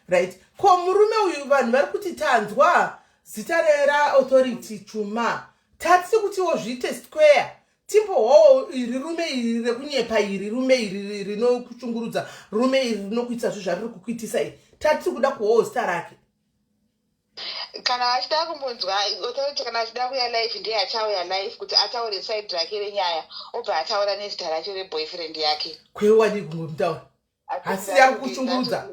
right? Ko murume uyu, vanhu vari kuti tanzwa zita reraAuthority Chuma, tatiri kutiwo zviite square, timbohwawo iri rume iri rekunyepa, iri rume iri rinokuchungurudza, rume iri rinokuitisa zvo zvariri kukuitisa iri. Tatiri kuda kuhwawo zita rake. Kana achida kumbonzwa Authority, kana achida kuya live, ndiye achauya live kuti ataure side rake renyaya, obva ataura nezita racho reboyfriend yake. Kwewadi kungomutaura, Asi ari kushungurudza.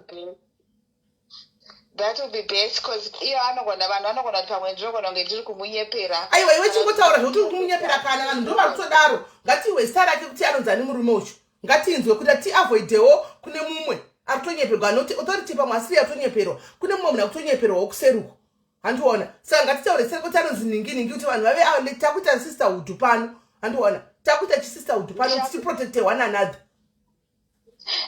That will be best, because iyo anogona, vanhu vanogona kuti pamwe ndinogona kunge ndiri kumunyepera. Aiwa, iwe chingotaura zvekuti uri kumunyepera. Kana vanhu ndo vari kutodaro, ngatiwe zita rake kuti anonzani murume ucho. Ngatinzwe kuti tiavoidewo kune mumwe ari kutonyeperwa, anoti Authority pamwe asiri yatonyeperwa. Kune mumwe munhu ari kutonyeperwawo kuseruko, handiona? Saka ngatitaure zita rekuti anonzi ningi ningi, kuti vanhu vave takuita sisterhood pano. Handiona, takuita chisisterhood pano kuti tiprotecte one another.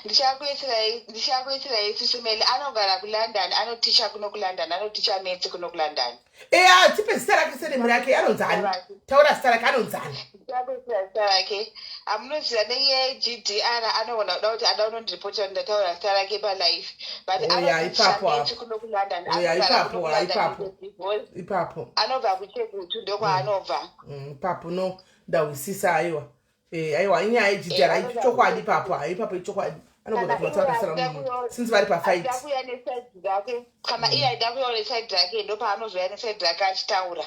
Ndichakuitirai, Sis Melly. Anogara kuLondon, anoticha kuno kuLondon, anoticha maths kuno kuLondon. Eya, tipe zita rake, surname rake, anonzani? Taura zita rake, anonzani? Ndichakuitira zita rake. Amunoziva nenyaya yeGDR, anogona kuda kuti ada unondiripota kuti ndataura zita rake palive, but Oh, yeah, anoticha ipapo maths apo. kuno kuLondon. Oh, yeah, Anogara ipapo, kuno kuLondon, ipapo. Divorce. Ipapo. Anobva kuChegutu, ndokwaanobva. Ipapo no, ndahwisisa. Aiwa, aiwa, inyaya yeGDR ichokwadi ipapo. Hai, ipapo ichokwadi, anogona kuvataurasira munhu since vari pafight. Achida kuuya neside rake, kana iye aida kuuya neside rake, ndopaanozouya neside rake achitaura,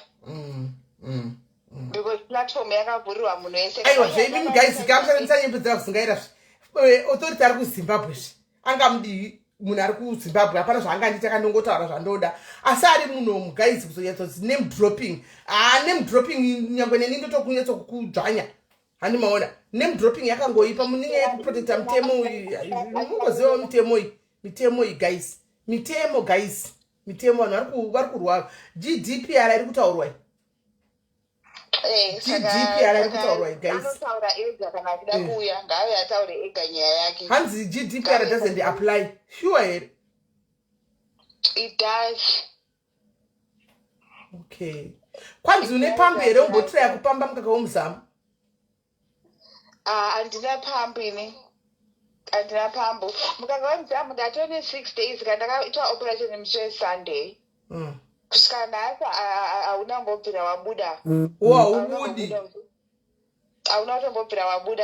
because platform yakavhurirwa munhu wese. Aiwa, zveimi guys, kamushandisa nyembe dzira kuzingaira zve. Authority ari kuZimbabwe zve, angamudii? Munhu ari kuZimbabwe hapana zvaangandiita, akandongotaura zvandoda, asi ari munomu, guys, kuzonyatsoti name dropping, ah, name dropping, nyangwe neni ndotokunyatsokudzvanya. Handimaona name dropping yakangoipa muninge yekuprotecta mutemo. Mungozivawo mitemo iyi, mitemo iyi, guys, mitemo, guys, mitemo. Vanhu vari kurwa. GDPR iri kutaurwa iyi. GDPR iri kutaurwa, guys. Anotaura ega kana achida kuuya, ngaave ataure ega nyaya yake. Hanzi GDPR doesn't apply. Sure here? It does. Okay, kwanzi une pambu here? Umbotiraya kupamba mukaka wemuzamu. Ah, handina pambu ini, handina pambu. Mukaka wemuzamu ndatone 6 days kandakaitwa operation musi weSunday. Kusvika nhasi hauna kumbobvira wabuda. Wo, haubudi? Hauna kutombobvira wabuda.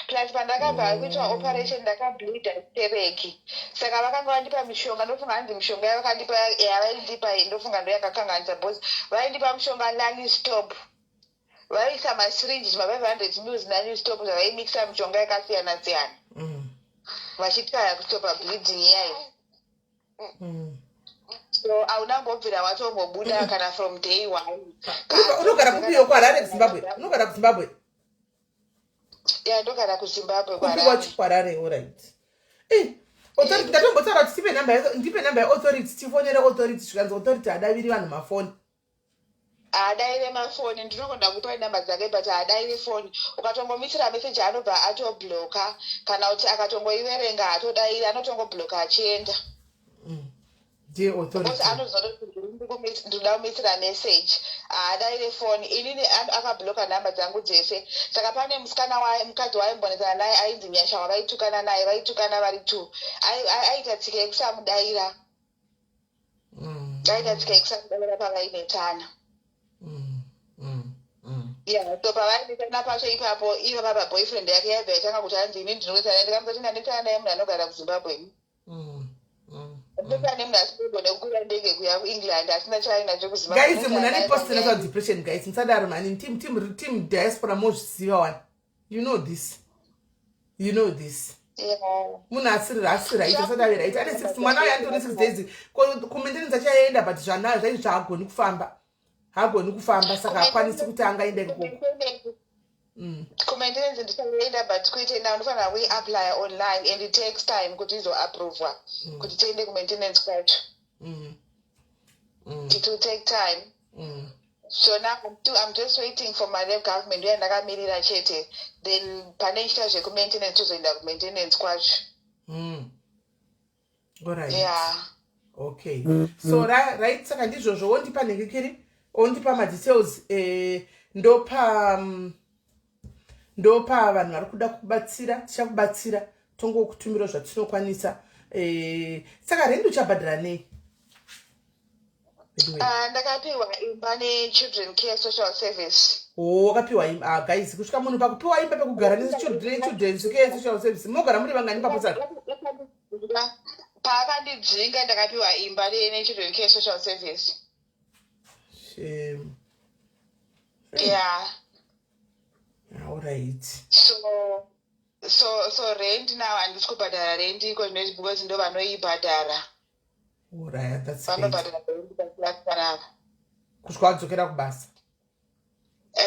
Plus pandakabva kuitwa operation ndakableeda stereki, saka vakanga vandipa mishonga. Ndofunga hanzi mishonga yavakandipa, yavaindipa, ndofunga ndo yakakanganisa, because vaindipa mushonga non stop. Vaiisa masyringes ma500 mils non stop, zvavaimixa mishonga yakasiyana siyana vachitraya kustopa bleeding iyayo. So hauna kumbobvira watombobuda kana from day one. Unogara kupiyo? KuHarare, kuZimbabwe? Unogara kuZimbabwe? Ya, ndogara kuZimbabwe. Kupi kwacho? KuHarare, alright. Authority, ndatombotaura kuti tipe namba, ndipe namba yeauthority, tifonere authority. Zvikanzi authority hadaviri vanhu mafoni. Haadaire mafoni. Ndinogona kupa namba dzake, but haadairi foni. Ukatongomisira meseji anobva atobloka, kana kuti akatongoiverenga hatodairi, anotongobloka achienda. Ndiye Because authority. Anozoti ndinoda kumisira meseji, haadaire foni. Inini akabloka namba dzangu dzese. Saka pane musikana mukadzi waimbonetsana naye ainzi Nyasha, wavaitukana naye, vaitukana vari two. Aita tsika yekusamudaira. Aita tsika yekusamudaira pavainetsana. Yeah, so pavainetsana pacho ipapo, ivo pa boyfriend yake yaibva yatanga kuti hanzi ini ndinonetsana. Ndikamuti ndanetsana naye munhu anogara kuZimbabwe. Ndinetsana nemunhu asingagone kukwira ndege kuya kuEngland, asina chaainacho kuZimbabwe. Guys, munhu ane postnatal depression, guys, musadaro mani. Team, team, team diaspora, mozviziva wani. You know this, you know this. Munhu asiri asiri right, asati ave right. Ane six, mwana uyo anotone 6 days. Kumaintenance achaenda, but zvanayo zvaizvo zvaagoni kufamba, haagoni kufamba, saka haakwanisi kuti angaenda ikoko. Kumaintenance ndichaenda, but kuite now ndinofanira kuiapplya online and it takes time kuti izoaprovwa kuti tiende kumaintenance kwacho. It will take time. So now I'm just waiting for my government uya, ndakamirira chete. Then pane ichita zvekumaintenance, tozoenda kumaintenance kwacho. Alright. Yeah. Okay, so right, saka ndizvozvo. Wondipa nhengekiri, ondipa madetails. Ndopa vanhu vari kuda kubatsira, tichakubatsira, tongokutumira zvatinokwanisa. Saka rendi uchabhadhara nei? Anyway. Ndakapiwa imba nechildren care social service. Oh, wakapiwa imba. Ah, guys, kusvika munhu pakupiwa imba pekugara nechildren's care social service. Munogara muri vangani papo saka? Paakandidzinga ndakapiwa imba nechildren care social service. Shame. Yeah. Alright. So rent now handisi kubhadhara rent iko zvinoizvi, because ndo vanoibhadhara. Alright, that's great. Vanobhadhara rent paflat panapa. Kusvika wadzokera kubasa.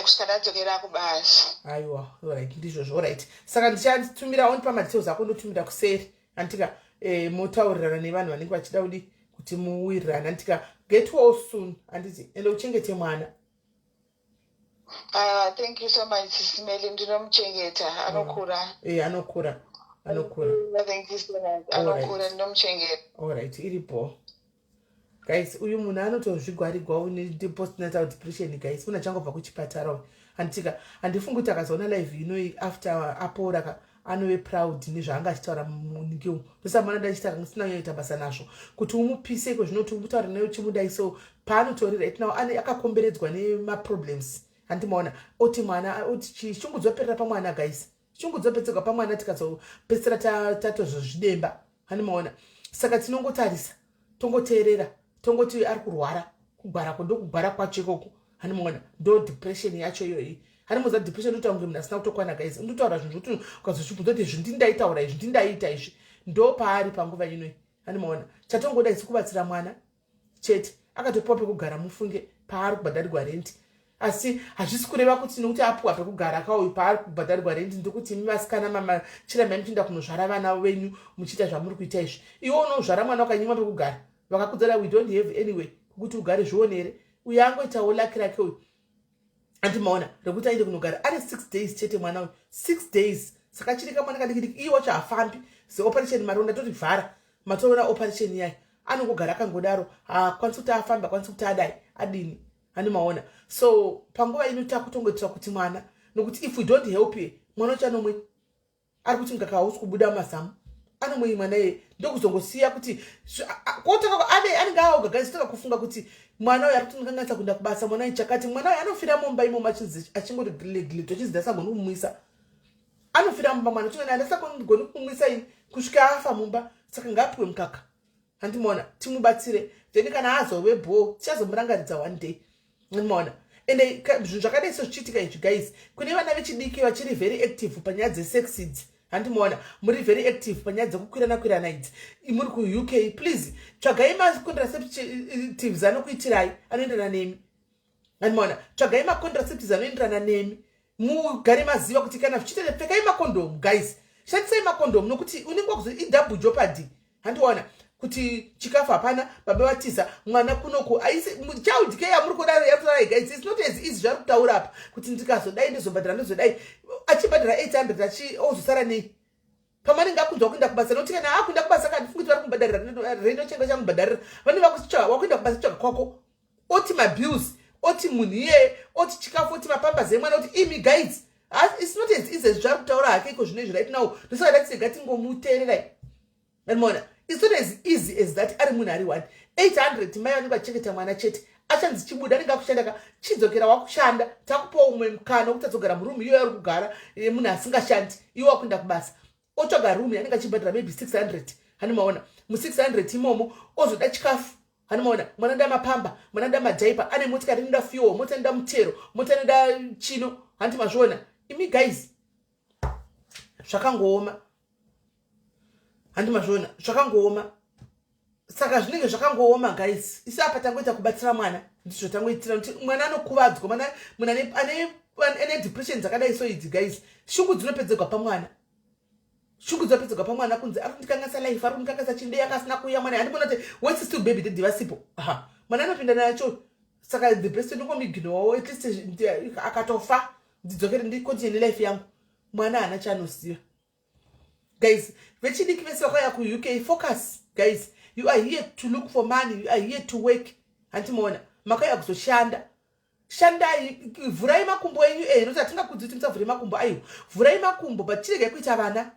Kusvika ndadzokera kubasa. Aiwa, alright, ndizvozvo. Alright, saka ndichatumira, ondipa madetails ako, ndotumira kuseri antika. Motaurirana nevanhu vanenge vachida kudi kuti muwirirane antika. Get well soon, handiti? Ende uchengete mwana. Thank you so much, Sis Melly. Ndinomuchengeta, anokura. Anokura, anokura. Thank you so much. Anokura, ndinomuchengeta. Alright, iripo, guys. Uyu munhu anotozvigwarigwa nepostnatal depression, guys. Munhu achangobva kuchipatara uyu, handitika? Handifungi kuti akazoona live inoi after apora ka anove proud nezvaanga achitaura munike umu. Ndosamana ndachita sina kunyanyoita basa nazvo kuti umupise iko zvinoti umutaura naye uchimudai. So paanotori right now ane akakomberedzwa nemaproblems, handimaona? Oti mwana, oti chii, shungu dzoperera pamwana, guys, shungu dzopedzerwa pamwana, tikazopedzisira tatozozvidemba, handimaona? Saka tinongotarisa, tongoteerera, tongoti ari kurwara. Kugwarako ndokugwara kwacho ikoko, handimaona? Ndo depression yacho iyoyi. Handimuza depression ndotaura kunge munhu asina kutokwana, guys. Ndotaura zvinhu zvokuti ukazochibvunza kuti izvi ndindaitaura, izvi ndindaita, izvi ndo paari panguva inoi. Handimaona, chatongoda isi kubatsira mwana chete. Akatopiwa pekugara, mufunge, paari kubhadharirwa rent. Asi hazvisi kureva kuti nokuti apiwa pekugara kauyu paari kubhadharirwa rent, ndekuti imi vasikana mamachiramai muchienda kunozvara vana venyu muchiita zvamuri kuita izvi. Iwe unozvara mwana wakanyimwa pekugara, vakakudzara, "We don't have anyway kukuti ugare." Zvionere, uyo angoitawo lucky rake uyu, andimaona, rekuti aende kunogara ari 6 days chete mwana uyu, 6 days. Saka chirika mwana kadikidiki, iye wacho hafambi. Seoperation maronda totivhara, matoona operation yayo, anongogara akangodaro, haakwanisi kuti afambe, akwanisi kuti adai adini, handimaona. So panguva ino takutongoitira kuti mwana, nokuti if we don't help ye, mwana wacho anomwe ari kuti mukaka hausi kubuda mumazamu, anomwei mwana iye? Ndokuzongosiya kuti kotanga ave anenge aoga. Guys, toka kufunga kuti mwana uyu ari kutondikanganisa kuenda kubasa, mwana uyu chakati, mwana uyu anofira mumba imomo achingoti glegleto, achinzi ndasagoni kumumwisa. Anofira mumba mwana, tinoni handasagoni kumumwisa ini, kusvika afa mumba. Saka ngaapiwe mukaka, handimaona, timubatsire. Then kana azove bho, tichazomurangaridza one day, handimaona. Ende zvinhu zvakadai sezvichiitika izvi, guys, kune vana vechidiki vachiri very active panyaya dzesex idzi, handimaona, muri very active panyaya dzekukwirana kwirana idzi, muri kuUK, please tsvagai macontraceptives anokuitirai, anoenderana nemi, handimaona. Tsvagai macontraceptives anoenderana nemi, mugare maziva kuti kana zvichiita, pfekai makondomu. Guys, shandisai makondomu, nokuti unenge wakuzo idouble jeopardy, handiona, kuti chikafu hapana, baba vatiza, mwana kunoku aisi child care yamuri kudaro yakurai. Guys, it's not as easy zvari kutaura apa kuti ndikazodai ndizobhadhara, ndizodai. Achibhadhara 800, achi ozosara nei pamanenge akunzwa kuenda kubasa? Nokuti kana akuenda kubasa, kandifungi kuti vari kumubhadharira rent, chenga chamubhadharira. Vanenge vakutsvaga, wakuenda kubasa, tsvaga kwako, oti mabills, oti munhu iyeye, oti chikafu, oti mapampers emwana, oti imi. Guys, it's not as easy as zvari kutaura hake iko zvino izvi right now. Ndosaka ndati rega tingomuteererai, andimona. It's not as easy as that. Ari munhu ari 1 800, mai vanenge vachichengeta mwana chete, achanzi chibuda, anenge akushanda ka, chidzokera wakushanda, takupawo umwe mukana wekuti adzogara murumu iyoyo ari kugara munhu asingashandi. Iwe wakuenda kubasa, otsvaga rumu yanenge achibhadhara maybe 600, hanimaona. Mu600 imomo ozoda chikafu, hanimaona, mwana da mapampers, mwana da madiaper, ane motikari inoda fuel, mota inoda mutero, mota inoda chino, handi mazviona imi guys? Zvakangooma, handi mazviona? Zvakangooma. Saka zvinenge zvakangooma, guys. Isi apa tangoita kubatsira mwana, ndizvo tangoitira, kuti mwana anokuvadzwa, mwana munhu ane depression dzakadai so idzi. Guys, shungu dzinopedzegwa pamwana, shungu dzinopedzegwa pamwana, kunzi ari kundikanganisa life, ari kundikanganisa chindei, akasina kuuya mwana. Handimona kuti wesi still baby daddy vasipo. Aha, mwana anopinda nacho. Saka the best ndingomuignorawo, at least akatofa ndidzokere ndicontinue nelife yangu. Mwana haana chaanoziva. Guys, vechidiki vese vakauya kuUK, focus, guys. You are here to look for money, you are here to work, handimaona. Makauya kuzoshanda, shandai, vhurai makumbo enyu. Nokuti hatingakudzi kuti musavhure makumbo, aiwa, vhurai makumbo, but chiregai kuita vana,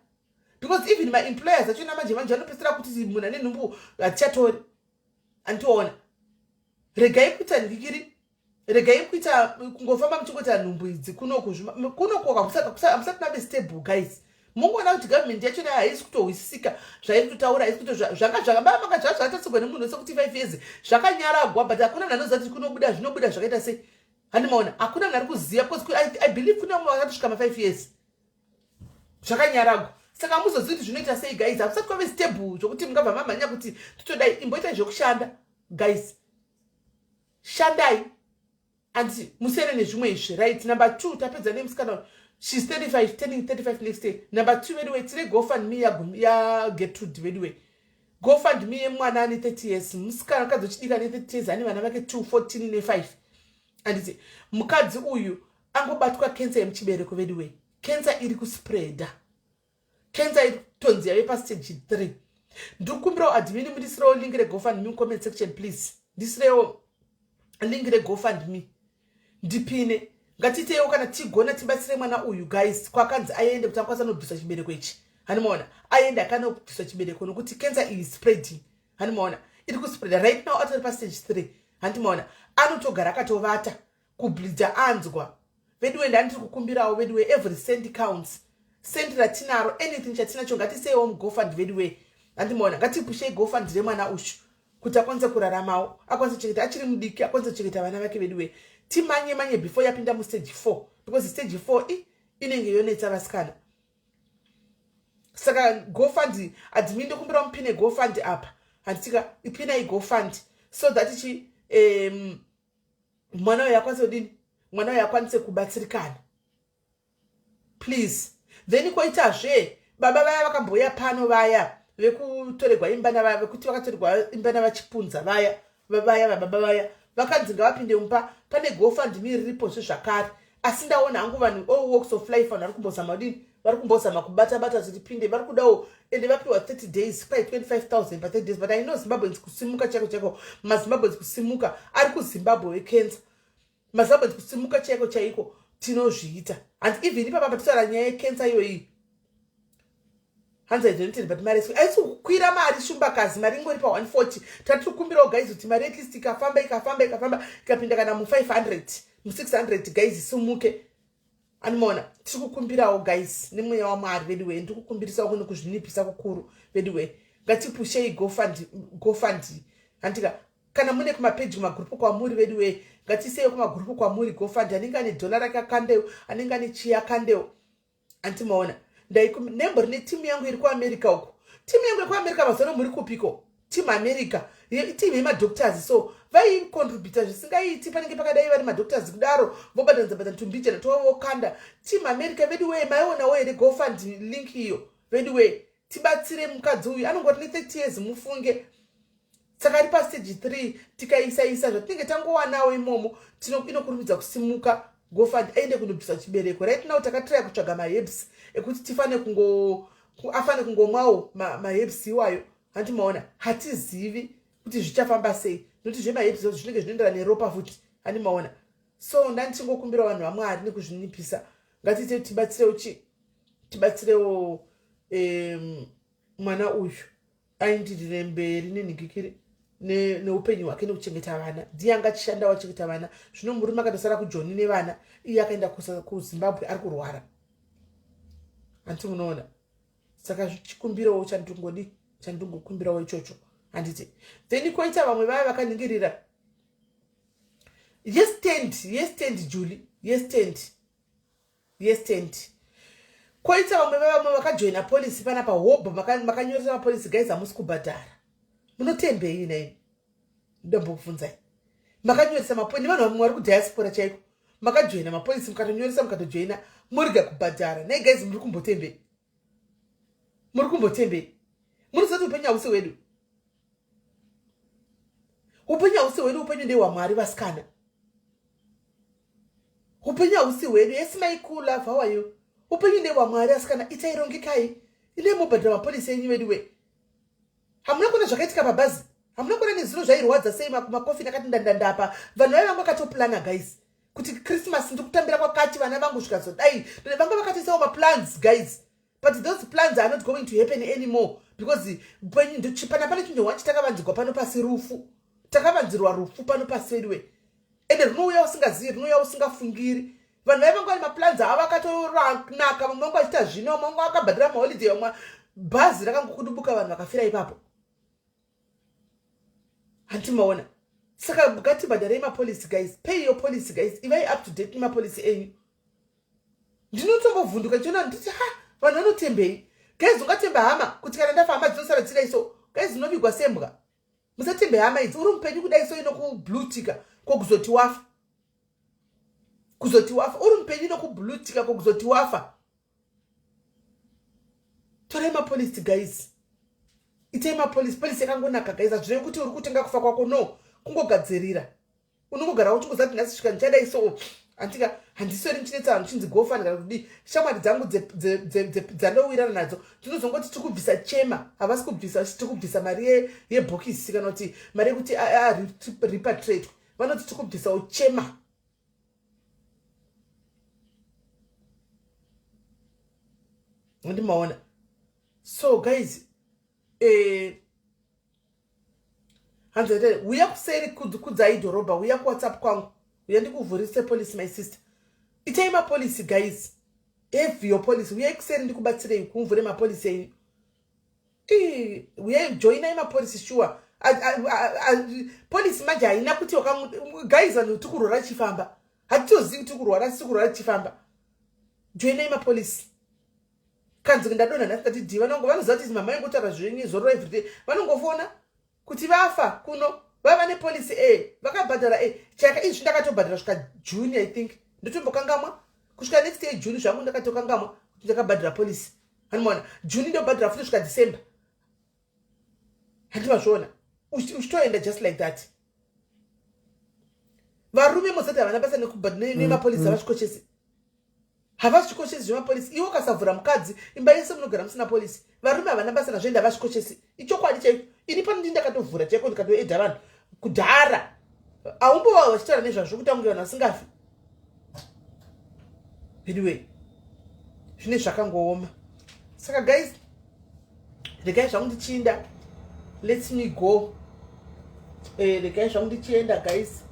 because even maemployers achona manje manje vanopedzisira kuti munhu ane nhumbu hatichatori, handitoona. Regai kuita ndikiri, regai kuita kungofamba muchingoita nhumbu idzi kunoku. Kunoku hamusati mave stable, guys. Mungoona kuti government yachona haisi kutohwisisika zvairi kutotaura, haisi kuto zvanga zvakabamanga zvazvatasigwa nemunhu wese kuti 5 years zvakanyaragwa, but hakuna munhu anoziva kuti kunobuda, zvinobuda zvakaita sei, handimaona. Hakuna munhu ari kuziva, because I believe kune vamwe vakatosvika ma5 years zvakanyaragwa. Saka muzozivi kuti zvinoita sei. Guys, hakusati kwave stable zvokuti mungabva mamhanya kuti totodai. Imboitai zvokushanda, guys, shandai, andi musiyane nezvimwe izvi. Right, number two, tapedza nemusikana. She's 35, turning 35 next day. Number two, anyway, tine GoFundMe yaGertrude. Anyway, GoFundMe yemwana ane 30 years, musikana, mukadzi wechidiki ane 30 years, ane vana vake 2, 14 ne5, anditi. Mukadzi uyu angobatwa kensa yemuchibereko. Anyway, kensa iri kuspreada, kensa iri kutonzi yave pastage 3. Ndikukumbirawo admin mundisirewo link reGoFundMe mucomment section, please. Ndisirewo link reGoFundMe, ndipine. Ngatiiteiwo kana tigona tibatsire mwana uyu, guys. Kwakanzi aende kuti akwanisa nobvisa chibereko ichi, hanimaona, aende akanobvisa chibereko, nokuti cancer iyi spreading, hanimaona, iri kuspreada. Right now atori pastage 3, handimaona. Anotogara akatovata, kubleeda anzwa. Veduwe, ndandiri kukumbirawo veduwe, every cent counts, cent ratinaro, anything chatinacho, ngatiseiwo muGoFund. Veduwe, handimaona, ngatipushei GoFund remwana uyu kuti akwanise kuraramawo, akwanise kuchengeta, achiri mudiki, akwanise kuchengeta vana vake. Veduwe, timanye manye before yapinda mustage 4, because stage 4 i inenge yonetsa vasikana. Saka GoFund, admin, ndokumbira mupine GoFund apa. Handitika ipinai GoFund so that chi mwana uyo akwanise kudini, mwana uyo akwanise kubatsirikana, please. Then koitazve baba vaya vakambouya pano vaya vekutoregwa imba nava, vekuti vakatorerwa imba navachipunza vaya, vaya vababa vaya vakanzi ngavapinde mumba. Pane GoFundMe riripozve zvakare, asi ndaona hangu vanhu, all walks of life, vanhu vari kumbozama kudini, vari kumbozama kubata bata kuti tipinde. Vari kudawo, ende vapiwa 30 days kwai 25 000 pa 30 days. But I know Zimbabweans kusimuka chaiko chaiko, maZimbabweans kusimuka ari kuZimbabwe wecancer, maZimbabweans kusimuka chaiko chaiko, tinozviita. Hanzi even ipapa patitaura nyaya yecancer iyoyi, hanzi idonatedi, but mari haisi kukwira. Mari, shumbakazi, mari ingori pa140. Tatiri kukumbirawo guys kuti mari at least ikafamba, ikafamba, ikafamba, ikapinda kana mu500, mu600, guys, isimuke. Anomaona, tiri kukumbirawo guys nemweya waMwari vedu wee. Ndiri kukumbirisawo kune kuzvinipisa kukuru vedu wee. Ngatipushei GoFund, GoFund, handika? Kana mune kumapeji, kumagurupu kwamuri vedu wee, ngatiseiwo kumagurupu kwamuri GoFund. Anenge ane dhola rake akandewo, anenge ane chii akandewo. Antimaona, nembori netimu yangu iri kuAmerica uko, timu yangu yekuAmerica mazano muri kupiko? Timu America, timu yemadoctors, so vaicontributa zvisingaiti. Panenge pakadai vari madoctors kudaro, vobatanidza batana tumbijana tova vokanda. Timu America vedu wee, maionawo here GoFund link iyo vedu wee? Tibatsire mukadzi uyu, anongori ne30 years, mufunge. Saka ari pastage 3. Tikaisaisa zvatinenge tangowanawo imomo, inokurumidza kusimuka GoFund, aende kunobvisa chibereko. Right now takatraya kutsvaga maherbs ekuti tifane kungo afane kungomwawo maherbs iwayo. Handi maona, hatizivi kuti zvichafamba sei, nokuti zvemaherbs zvinenge zvinoenderana neropa futi. Handi maona? So ndandichingokumbira vanhu vaMwari nekuzvinipisa, ngatiite tibatsirewo chi tibatsirewo mwana uyu aendirire mberi nenhingikiri neupenyu hwake nekuchengeta vana. Ndiye anga achishanda wachengeta vana. Zvino murume akatosara kuJoni nevana, iye akaenda kuZimbabwe ari kurwara. Handiti munoona? Saka chikumbirawo chandingodi, chandingokumbirawo ichocho, handiti? Then koita vamwe vaya vakaningirira yestand, yestand, Julie, yestand, yestand. Koita vamwe vavamwe vakajoina policy panapa, hobho, makanyoresa mapolicy. Guys, hamusi kubhadhara, munotembei naini? Ndombokubvunzai. Makanyoresa mapolicy, nevanhu vamwe vari kudiaspora chaiko, makajoina mapolicy, mukatonyoresa, mukatojoina, muriga kubhadhara. Nai guys, muri kumbotembei? Muri kumbotembei? Munoziva kuti upenyu hausi hwedu, upenyu hausi hwedu, upenyu ndehwaMwari, vasikana. Upenyu hausi hwedu. Yes, my cool love, how are you? Upenyu ndehwaMwari, asikana. Itairongekai, ine mubhadhara mapolicy enyu vedu we. Hamuna kuona zvakaitika pabhazi? Hamuna kuona nezvino zvairwadza sei? Makofini akati ndandandapa. Vanhu vaiva vanga vakatoplana, guys, kuti Christmas ndiri kutambira kwakati, vana vangu zvikazodai. Vanga vakatoisawo maplans, guys, but those plans are not going to happen anymore because pana pane chinhu wachi takavanzirwa pano pasi, rufu. Takavanzirwa rufu pano pasi veduwe, ende runouya usingazivi, runouya usingafungiri. Vanhu vaiva vane maplans avo akatoranaka, vamwe vangu vachiita zvino, vamwe vangu vakabhadhara maholiday, vamwe bhazi rakangokudubuka, vanhu vakafira ipapo. Handimaona? Saka ngatibhadharei mapolicy, guys. Pay your policy, guys. Ivai up to date nemapolicy enyu. Ndinotombovhunduka ndichiona, nditi, ha, vanhu vanotembei, guys? Ungatemba hama kuti kana ndafa hama dzinosara dzichidai? So guys, unovigwa sembwa. Musatembe hama idzi. Uri mupenyu kudai so, inokublutika kokuzoti wafa, kuzoti wafa. Uri mupenyu, inokublutika kokuzoti wafa. Torai mapolicy, guys. Itei mapolicy. Policy yakangonaka, guys. Hazvirevi kuti uri kutenga kufa kwako, no. Kungogadzirira, unongogara uchingoziva kuti nhasi svika ndichadai. So handika, handisori ndichinetsa vanhu chinzi GoFund kana kudii. Shamwari dzangu dzandowirana nadzo dzinozongoti tiri kubvisa chema, havasi kubvisa, tiri kubvisa mari yebhokisi kana kuti mari yekuti arepatriatwe. Vanoti tiri kubvisawo chema. Ndimaona. So guys, hanzi uya kuseri, kudzai dhorobha, uya kuWhatsApp kwangu, uya ndikuvhurise policy. My sister, itei mapolicy, guys. Have your policy. Uyai kuseri ndikubatsirei kumvure mapolicy enyu. Uyai, joinai mapolicy, sure. Policy manje haina kuti, guys, vanhu tikurwara tichifamba, hatitozivi kuti kurwara, tisi kurwara tichifamba. Joinai mapolicy. Kanzi ndadonha nhasi, ndati dhi, vanongo vanoziva kuti mama ingotaura zvenyu zororo everyday, vanongofona. Kuti vafa kuno vava nepolicy e vakabhadhara e chaka izvi ndakatobhadhara svika June, I think. Ndotombokangamwa kusvika next year June zvangu, ndakatokangamwa kuti ndakabhadhara policy. Handimaona June, ndobhadhara futi svika December. Handimazviona uchitoenda just like that. Varume mozati havana basa nemapolisi, havazvikoshesi, havazvikoshesi zvemapolisi. Iwe ukasavhura mukadzi, imba yese munogara musina policy. Varume havana basa nazvo, ende havazvikoshesi. Ichokwadi chaiko. Ini pano ndi ndakatovhura chaiko, ndikatoedha vanhu kudhara. Aumbova vachitaura nezvazvo kuti ange vanhu vasingafi. Anyway, zvine zvakangooma. Saka guys, regai zvangu ndichiinda. Let me go. Regai zvangu ndichienda, guys.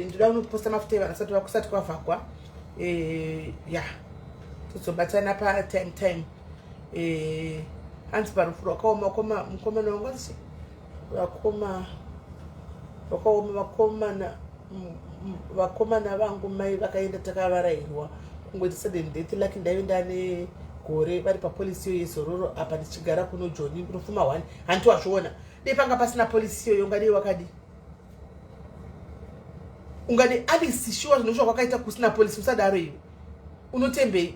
Ndoda kunoposta mafuta evanhu asati kusati kwavhagwa. Ya, tozobatana patime time. Hanzi parufu rwakaoma mukomana wangu, anzi vakoma vakaoma vakomana, vakomana vangu mai vakaenda takavarayirwa kungoita sudden death. Lucky ndaive ndane gore vari papolicy iyo yezororo. Apa ndichigara kuno Joni kunofuma one. Hanti wazviona, dei panga pasina policy iyoyo, ungadei wakadi ungade Alice? Shuwa, zvinoshuwa kwakaita kusina policy. Usadaro iwe, unotembei?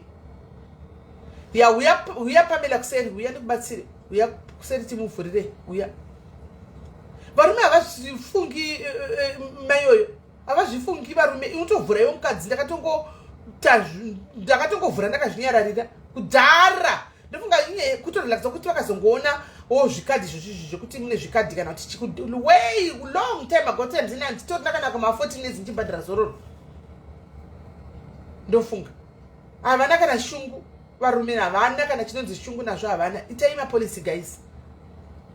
Ya, huya, huya Pamela kuseri, huya ndikubatsire. Huya kuseri timuvhurire, huya. Varume havazvifungi. Maiyoyo havazvifungi varume. Unotovhura iwe mukadzi. Ndakatongovhura ndakazvinyararira kudhara. Ndofunga inyaya kutorelaxa kuti vakazongoona o zvikadhi izvozvizvi zvekuti mune zvikadhi kana kuti way long time ago times ina nditori ndakanaka ma14 years ndichibhadhara zororo. Ndofunga havana kana shungu varume, havana kana chinonzi shungu nazvo, havana. Itai mapolicy, guys.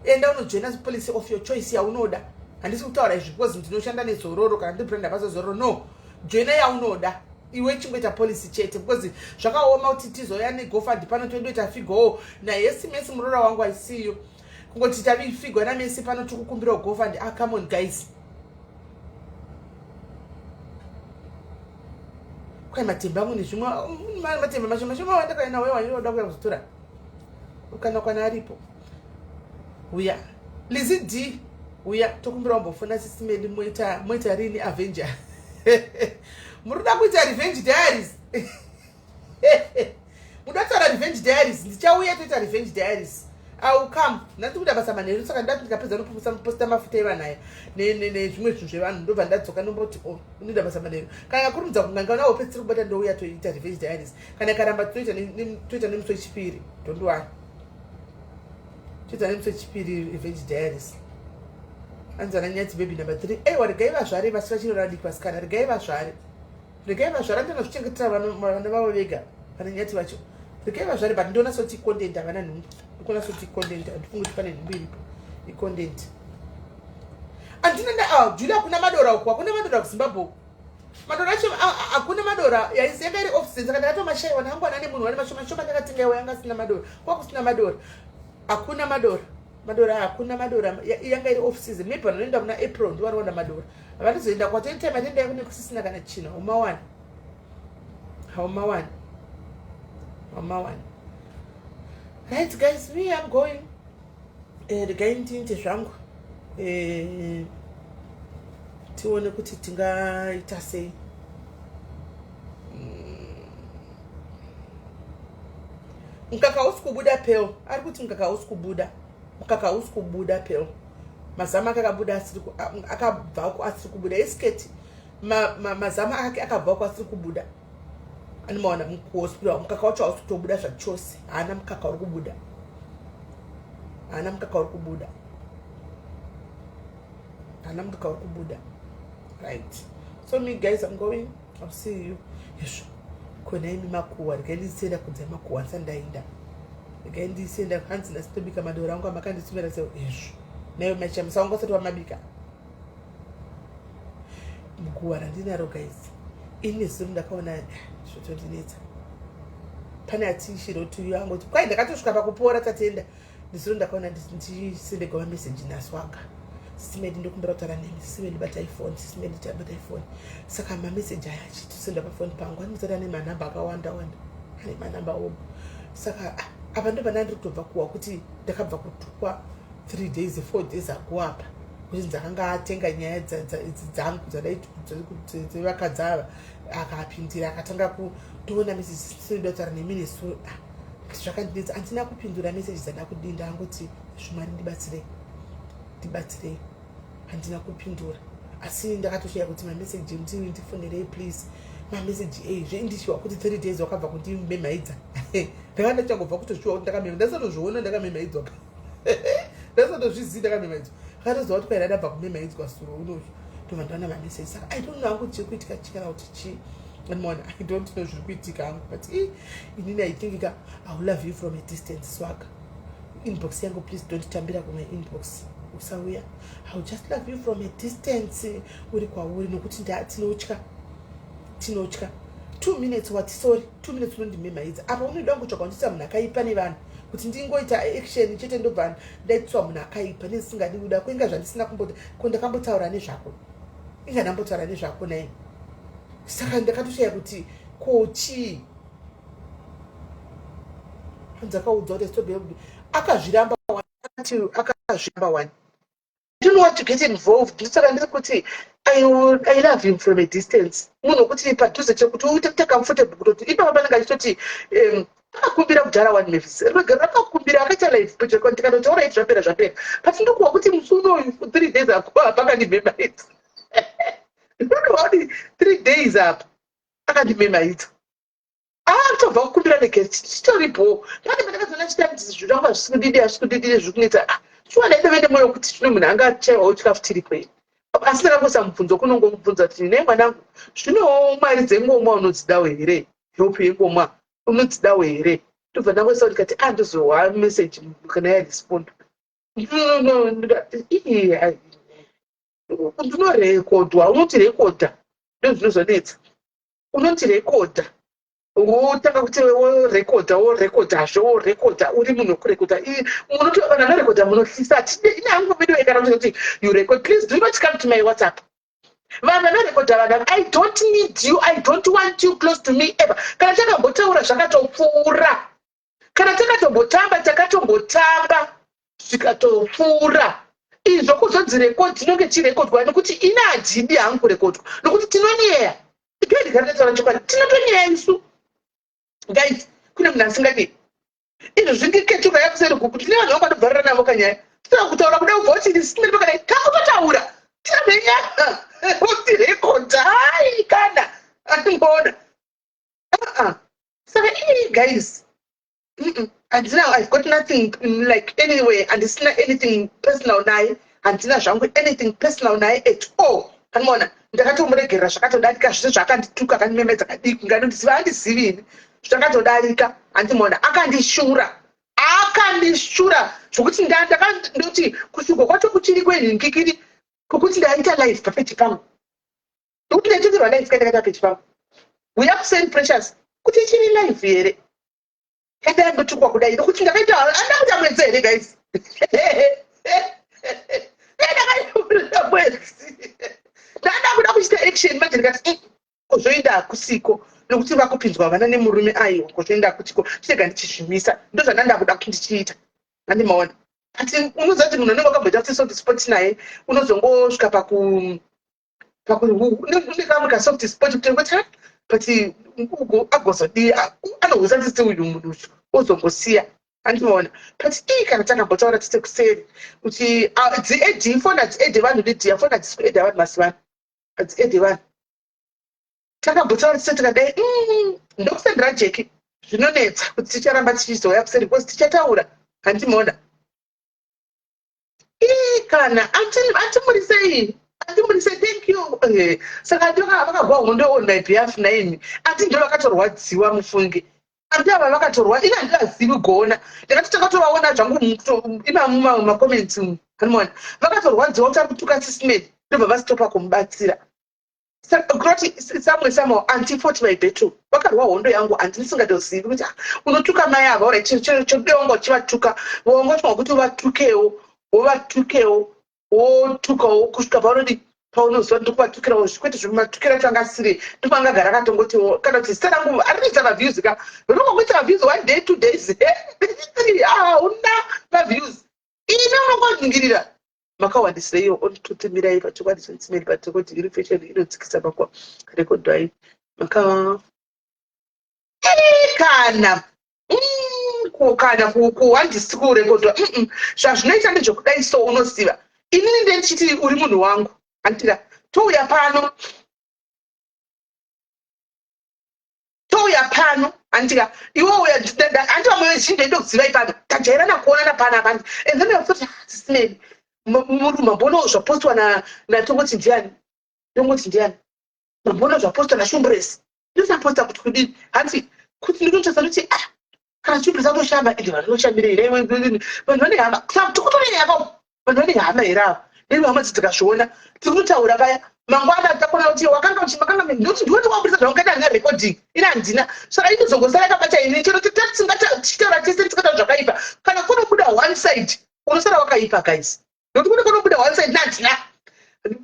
Enda unojoina policy of your choice yaunoda. Handisi kutaura izvi because ndinoshanda nezororo kana ndibrand apazo zororo. No, joina yaunoda iwe, chingoita policy chete, because zvakaoma kuti tizouya neGoFund pano, toendoita figowo nayesi mesi muroora wangu aisiyo kungoti tavifigwa namesi pano, tikukumbirawo GoFund. Ah, come on, guys. Kwai matemba angu nezvimwe matemba mashoma shoma wandakaenda wewaoda kuya kuzotora kana kwana aripo. Uya Lizi D, uya tokumbira wambofona sisimeli. Moita moita rini avenger? Muri kuda kuita revenge diaries? Muda kutaura revenge diaries? Ndichauya toita revenge diaries. I will come. Ndati kuda basa manheru, saka ndati ndikapedza noposta mafuta evanhu aya nezvimwe zvinhu zvevanhu, ndobva ndadzoka ndomboti o oh, unoita basa manheru. Kana kurumidza kunganga nawo pedzisiri kubata, ndouya toita revenge diaries. Kana karamba, toita nemusi wechipiri. Don't worry, toita nemusi wechipiri revenge diaries. Anzana Nyati baby number 3. Aiwa, regai vazvare vasi vachiri vadiki vasikana. Regai vazvare, regai vazvara, ndinozvichengetera vana vavo vega. Pane Nyati vacho, regai vazvare. But ndoona soti content havana nhumbu. Ndikuona soti content, handifungi kuti pane nhumbu iripo, icontent. Handina nda ah, Julia, hakuna madora uku, hakuna madora kuZimbabwe uku. Madora acho hakuna madora. Yanga iri off season, saka ndakatomashayiwa nangu ana nemunhu wane mashoma shoma ndakatenga iwo, yanga asina madora, kwakusina madora, hakuna madora, madora hakuna madora. Yanga iri off season. Maybe vanoenda kuna April ndo vanowana madora. Havanozoenda kwateni time atendai kune kusisina kana chinhu. Haumawani, haumawani, haumawani. Right guys, me, I'm going. Regai ndiinde zvangu. Tione kuti tingaita sei. Mukaka hausi kubuda pel. Ari kuti mukaka hausi kubuda, mukaka hausi kubuda pel. Mazama ake akabuda asiri, akabvako asiri kubuda. Isiketi mazama ake akabvako asiri kubuda. Anomaona mukuhospital, mukaka wacho hausi kutobuda zvachose. Haana mukaka uri kubuda, haana mukaka uri kubuda, haana mukaka uri kubuda. Right, so me guys, I'm going. I'll see you. Izvo kona imi makuhwa, regai ndisienda kunze makuhwa ndisati ndaenda. Regai ndisienda. Hanzi ndasitobika madora angu amakandisumira se izvo naiwe machamisa wangu asati wamabika. Guhwa randinaro, guys, ini zuro ndakaona zvotondinetsa. Pane atishiroti angoti kwai ndakatosvika pakupora. Tatenda. Ndizuro ndakaona ndisendegwa mameseji naswaga. "Sisimedi, ndokumbira kutaura nemi. Sisimedi, batai foni. Sisimedi, batai foni." Saka mameseji aya achitosenda pafoni pangu, anozati ane manhamba akawanda wanda, ane manhamba obo. Saka apa ndo pana ndiri kutobva kuwa kuti ndakabva kutukwa. 3 days, 4 days ago apa, kuchinzi akanga atenga nyaya idzi dzangu dzevakadzi ava, akapindira, akatanga kutoona meseji sinoda nemineso. Zvakandinetsa, handina kupindura meseji dzada kudii. Ndangoti, "Zvimwari, ndibatsirei, ndibatsirei." Handina kupindura, asi ndakatoshiya kuti mameseji, "Ndifonerei please." Mameseji ei zvendishiwa kuti 3 days wakabva kundimemhaidza. Ndanga ndachangobva kutoshiwa kuti ndakamema, ndasatozviona ndakamemhaidzwa, ndasatozvizii ndakamemhaidzwa. Akatoziva kuti kwaida ndabva kumemhaidzwa suro unoyu, ndobva ndaona mameseji. Saka I don't know hangu chiri kuitika chi kana kuti chii. Andimona, I don't know zviri kuitika hangu, but inini I think ka I will love you from a distance. Swaga inbox yangu, please don't tambira kuma inbox, usauya. I will just love you from a distance uri kwauri, nokuti tinotya, tinotya. 2 minutes wati sorry, 2 minutes unondimemhaidza. Apa unoida kungotsvaga kundiita munhu akaipa nevanhu, kuti ndingoita action chete, ndobva ndaitiswa munhu akaipa nezisingadi kuda kuinga zvandisina kumboti. Ko ndakambotaura nezvako? Inga ndambotaura nezvako nai? Saka ndakatoshaya kuti ko chii. Hanzi akaudzwa kuti stop, akazviramba, akazviramba one. I don't want to get involved. Saka ndiri kuti I love him from a distance. Munhu wekuti padhuze chekuti uite comfortable, kutoti ipapa panenge achitoti akakumbira kudhara one Mavis rakakumbira, akaita live project, ndikatoti alright, zvapera, zvapera. But ndokuwa kuti musi unoyu 3 days ago akandimemaidza. Ndinokuwa kuti 3 days apa akandimemaidza, atobva kukumbira neguest chitoripo. Pane pandakazoona chitandisi, zvirangwa zvisikudidi, hazvisikudidi, zviri kunetsa. Shuwa ndaitove nemwoyo kuti zvino munhu angachaiwawo chikafu tiri kwei, asi ndakangoisa mubvunzo kunongomubvunza kuti, "Nei mwanangu, zvinowo mari dzengomwa unodzidawo here? Help yengomwa unodzidawo here?" Ndobva ndangoisa kuti kati andozohwa message kana yarespond. Ndinorekodwa, unotirekodha, ndozvinozonetsa. Unotirekodha, wotanga kuti worekodha, worekodhazve, worekodha. Uri munhu wekurekodha, vanhu vanorekodha munohlisa. Ine hangu video kana kuti you record, please do not come to my WhatsApp. Vanhu vanorekodha, vanhu, I don't need you, I don't want you close to me ever. Kana takambotaura, zvakatopfuura. Kana takatombotamba, takatombotamba, zvikatopfuura. Izvo kuzonzi rekodhi, inonge chirekodwa nekuti ine handidi hangu kurekodwa, nokuti tinonyeya. Ndikanditaura chokwadi, tinotonyeya isu guys. Kune munhu asingadii izvo zvingiketuka yakuseri kuku. Tine vanhu vangatobvarira navo kanyaya, tisina kutaura kuda kubva uchiti sineri pakadai, takutotaura tinamenya utirekodha. Hai, kana andimboona aa. Saka ii guys, handina, I've got nothing like anyway, handisina anything personal naye, handina zvangu anything personal naye at all. Kanimaona ndakatomuregerera, zvakatodarika zvese zvaakandituka, akandimemedza kadiki, nganondiziva, handizivi ini, zvakatodarika. Handimaona akandishura, akandishura zvokuti ndakandoti kushuka kwacho kuchiri kwenhingikiri, kwokuti ndaita live papeji pangu, nokuti ndaitotorwa live kandakaita peji pangu. We have send Precious kuti ichiri live here yandayandotukwa kudai, nokuti ndakaita anda kuita mwedzi here guys? Ndakaita mwedzi, ndada kuda kuchita action manje, ndikati, kuzoenda hakusiko, nokuti vakupinzwa vana nemurume. Aiwa, kuzoenda hakutiko, chitega ndichizvimisa. Ndo zvandanda kuda kuti ndichiita. Handimaona, but unoziva kuti munhu unenge wakamboita kuti soft spot naye, unozongosvika paku une kamwe kasoft spot kuti ngoti, but agozodii, anohwisa tisi uyu munhu uyu, ozongosiya. Handimaona, but ii kana takambotaura tise kuseri kuti dziedhi foni, hadziedhe vanhu lidhiya, foni hadzisi kuedha vanhu mazuva ano, hadziedhe vanhu. Takambotaura tise tikadai, ndokusendera jeki. Zvinonetsa kuti ticharamba tichizouya kuseri because tichataura. Handimaona ii kana atimurisei, atimurisei, thank you. Saka vakagwa hondo on my behalf naimi. Ati ndo vakatorwadziwa, mufunge andi ava vakatorwa, ini handivazivi gona, ndakati takatovaona zvangu imamu macomments. Hanimona vakatorwadziwa kuti ari kutuka sismed, ndobva vasitopa kumubatsira. Kuroti samwe somehow anti fought my battle, vakarwa hondo yangu. Handi ndisingatozivi kuti, ah, unotuka mai ava ora chokude wanga uchivatuka, wanga uchinwa kuti uvatukewo, wovatukewo, wotukawo kusvika paunodi paunoziva ndikuvatukirawo. Kwete zvematukiro acho anga asiri, ndopangagara akatongotiwo kana kuti zita rangu arinoita maviews ka, rinongokuita maviews one day, 2 days, three, hauna maviews. Ine unongo Kuningirira makawandisireiwo onitutimirai pachokwadi chotsimeri pachokwadi iri fashion inodzikisa makwa rekodwai maka kana kana kuwandisi kurekodwa. Zvazvinoita ndezvekudai, so unoziva inini ndendichiti uri munhu wangu, handira touya pano, touya pano, handika iwe uya, handi vamwe vezhinji ndendokuzivai pano, tajairana kuonana pana apa, and then yakutoti sisimeni muri mambonawo zvapostwa natongoti ndiani, tongoti ndiani, mambonawo zvapostwa naShumburesi, ndinosaposta kuti kudini, hanzi kuti ndinotosa ndoti, ah, kana Shumburesi atoshamba, ende vanhu vanoshamirei, vanhu vane hama, tikutorei hama, vanhu vane hama here ava? Nemi hama dzikazviona tiri kutaura paya mangwana takona kuti wakanga uchimakanga, ndoti ndiwe wabudisa zvaungaita, handina recording, ini handina, saka inozongosara yakabata ini chero tichitaura tese tisingataura zvakaipa. Kana kunobuda one side, unosara wakaipa, guys, nokuti kune kunobuda one side, nandina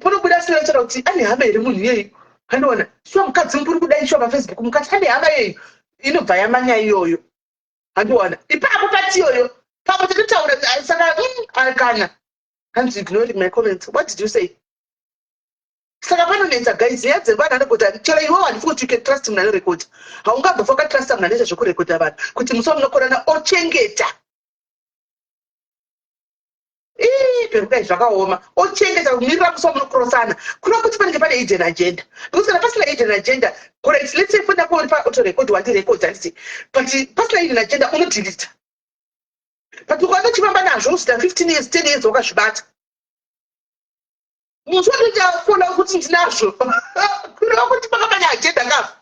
kunobuda sinotaura kuti ane hama here munhu iyeyu, andiona shuwa mukadzi mukuru kudai, shuwa paFacebook mukati ane hama iyeyu, inobva yamanya iyoyo, handiona ipapo pati iyoyo papo tatotaura. Saka kana hanzi ignoring my comments, what did you say? Saka panonetsa, guys, nyaya dzevanhu anogota chero iwewo handifi kuti you can trust munhu anorekodha. Haungabva wakatrusta munhu anoita zvekurekodha vanhu kuti musi wamunokorana ochengeta. Ii, perukai, zvakaoma, ochengeta kumirira musi wamunokrosana, kureva kuti panenge pane hidden agenda, because kana pasina hidden agenda, correct, let's say foni yako uri paautorecord, wandirekodha, handiti? But pasina hidden agenda unodelita, but ukaona uchifamba nazvo usina 15 years, 10 years, wakazvibata, musi watoita fona kuti ndinazvo, kureva kuti panga pane agenda kapo,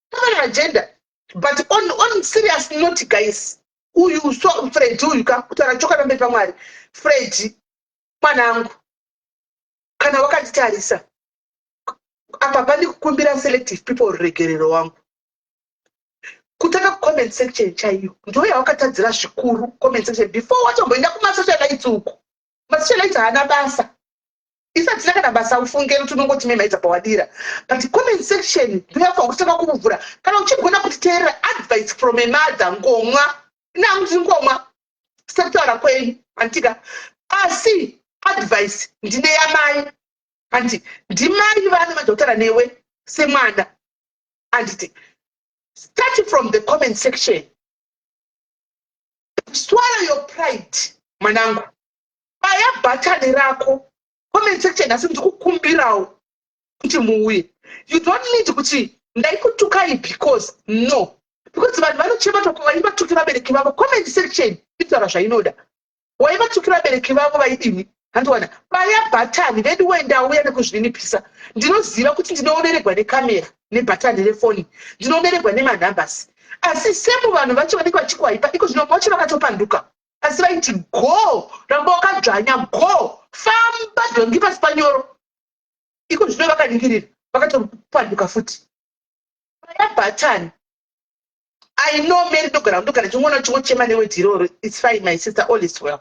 pane agenda. But on serious note, guys, uyu so Fred uyu ka, kutaura chokwadi pamberi paMwari, Fred mwanangu, kana wakanditarisa apa, pandikukumbira selective people ruregerero wangu. Kutanga kucomment section chaiyo ndo yawakatadzira zvikuru. Comment section before watomboenda kumasocialites uku, masocialites haana basa, isatina kana basa, ufunge kuti unongoti memhaidza pawadira, but comment section ndoyafanira kutanga kuvhura. Kana uchigona kutiteerera, advice from a mother, ngomwa inangu, ngomwa sekutaura kwenyu, handitika? Asi advice ndine yamai, handi ndimai vana madhokotara newe semwana, handiti? Start from the comment section, swallow your pride, mwanangu, baya bhatani rako, comment section. Asi ndikukumbirawo kuti muuye, you don't need kuti ndaikutukai, because no, because vanhu vanochema toko vaivatukira vabereki vavo. Comment section itaura zvainoda, waivatukira vabereki vavo vaidini, handiwana? Baya bhatani vedu, wendauya nekuzvininipisa. Ndinoziva kuti ndinooneregwa nekamera nebhatani refoni, ndinooneregwa nemanumbers, asi semu vanhu vacho vanenge vachikwaipa iko zvino vacho vakatopanduka, asi vaiti go, ramba wakadzvanya, go, famba dhongi pasi panyoro. Iko zvino vakaningirira vakatopanduka futi. Baya bhatani. I know Mary, ndogara ndogara chimwana chingochema newedhi iroro. It's fine, my sister, all is well.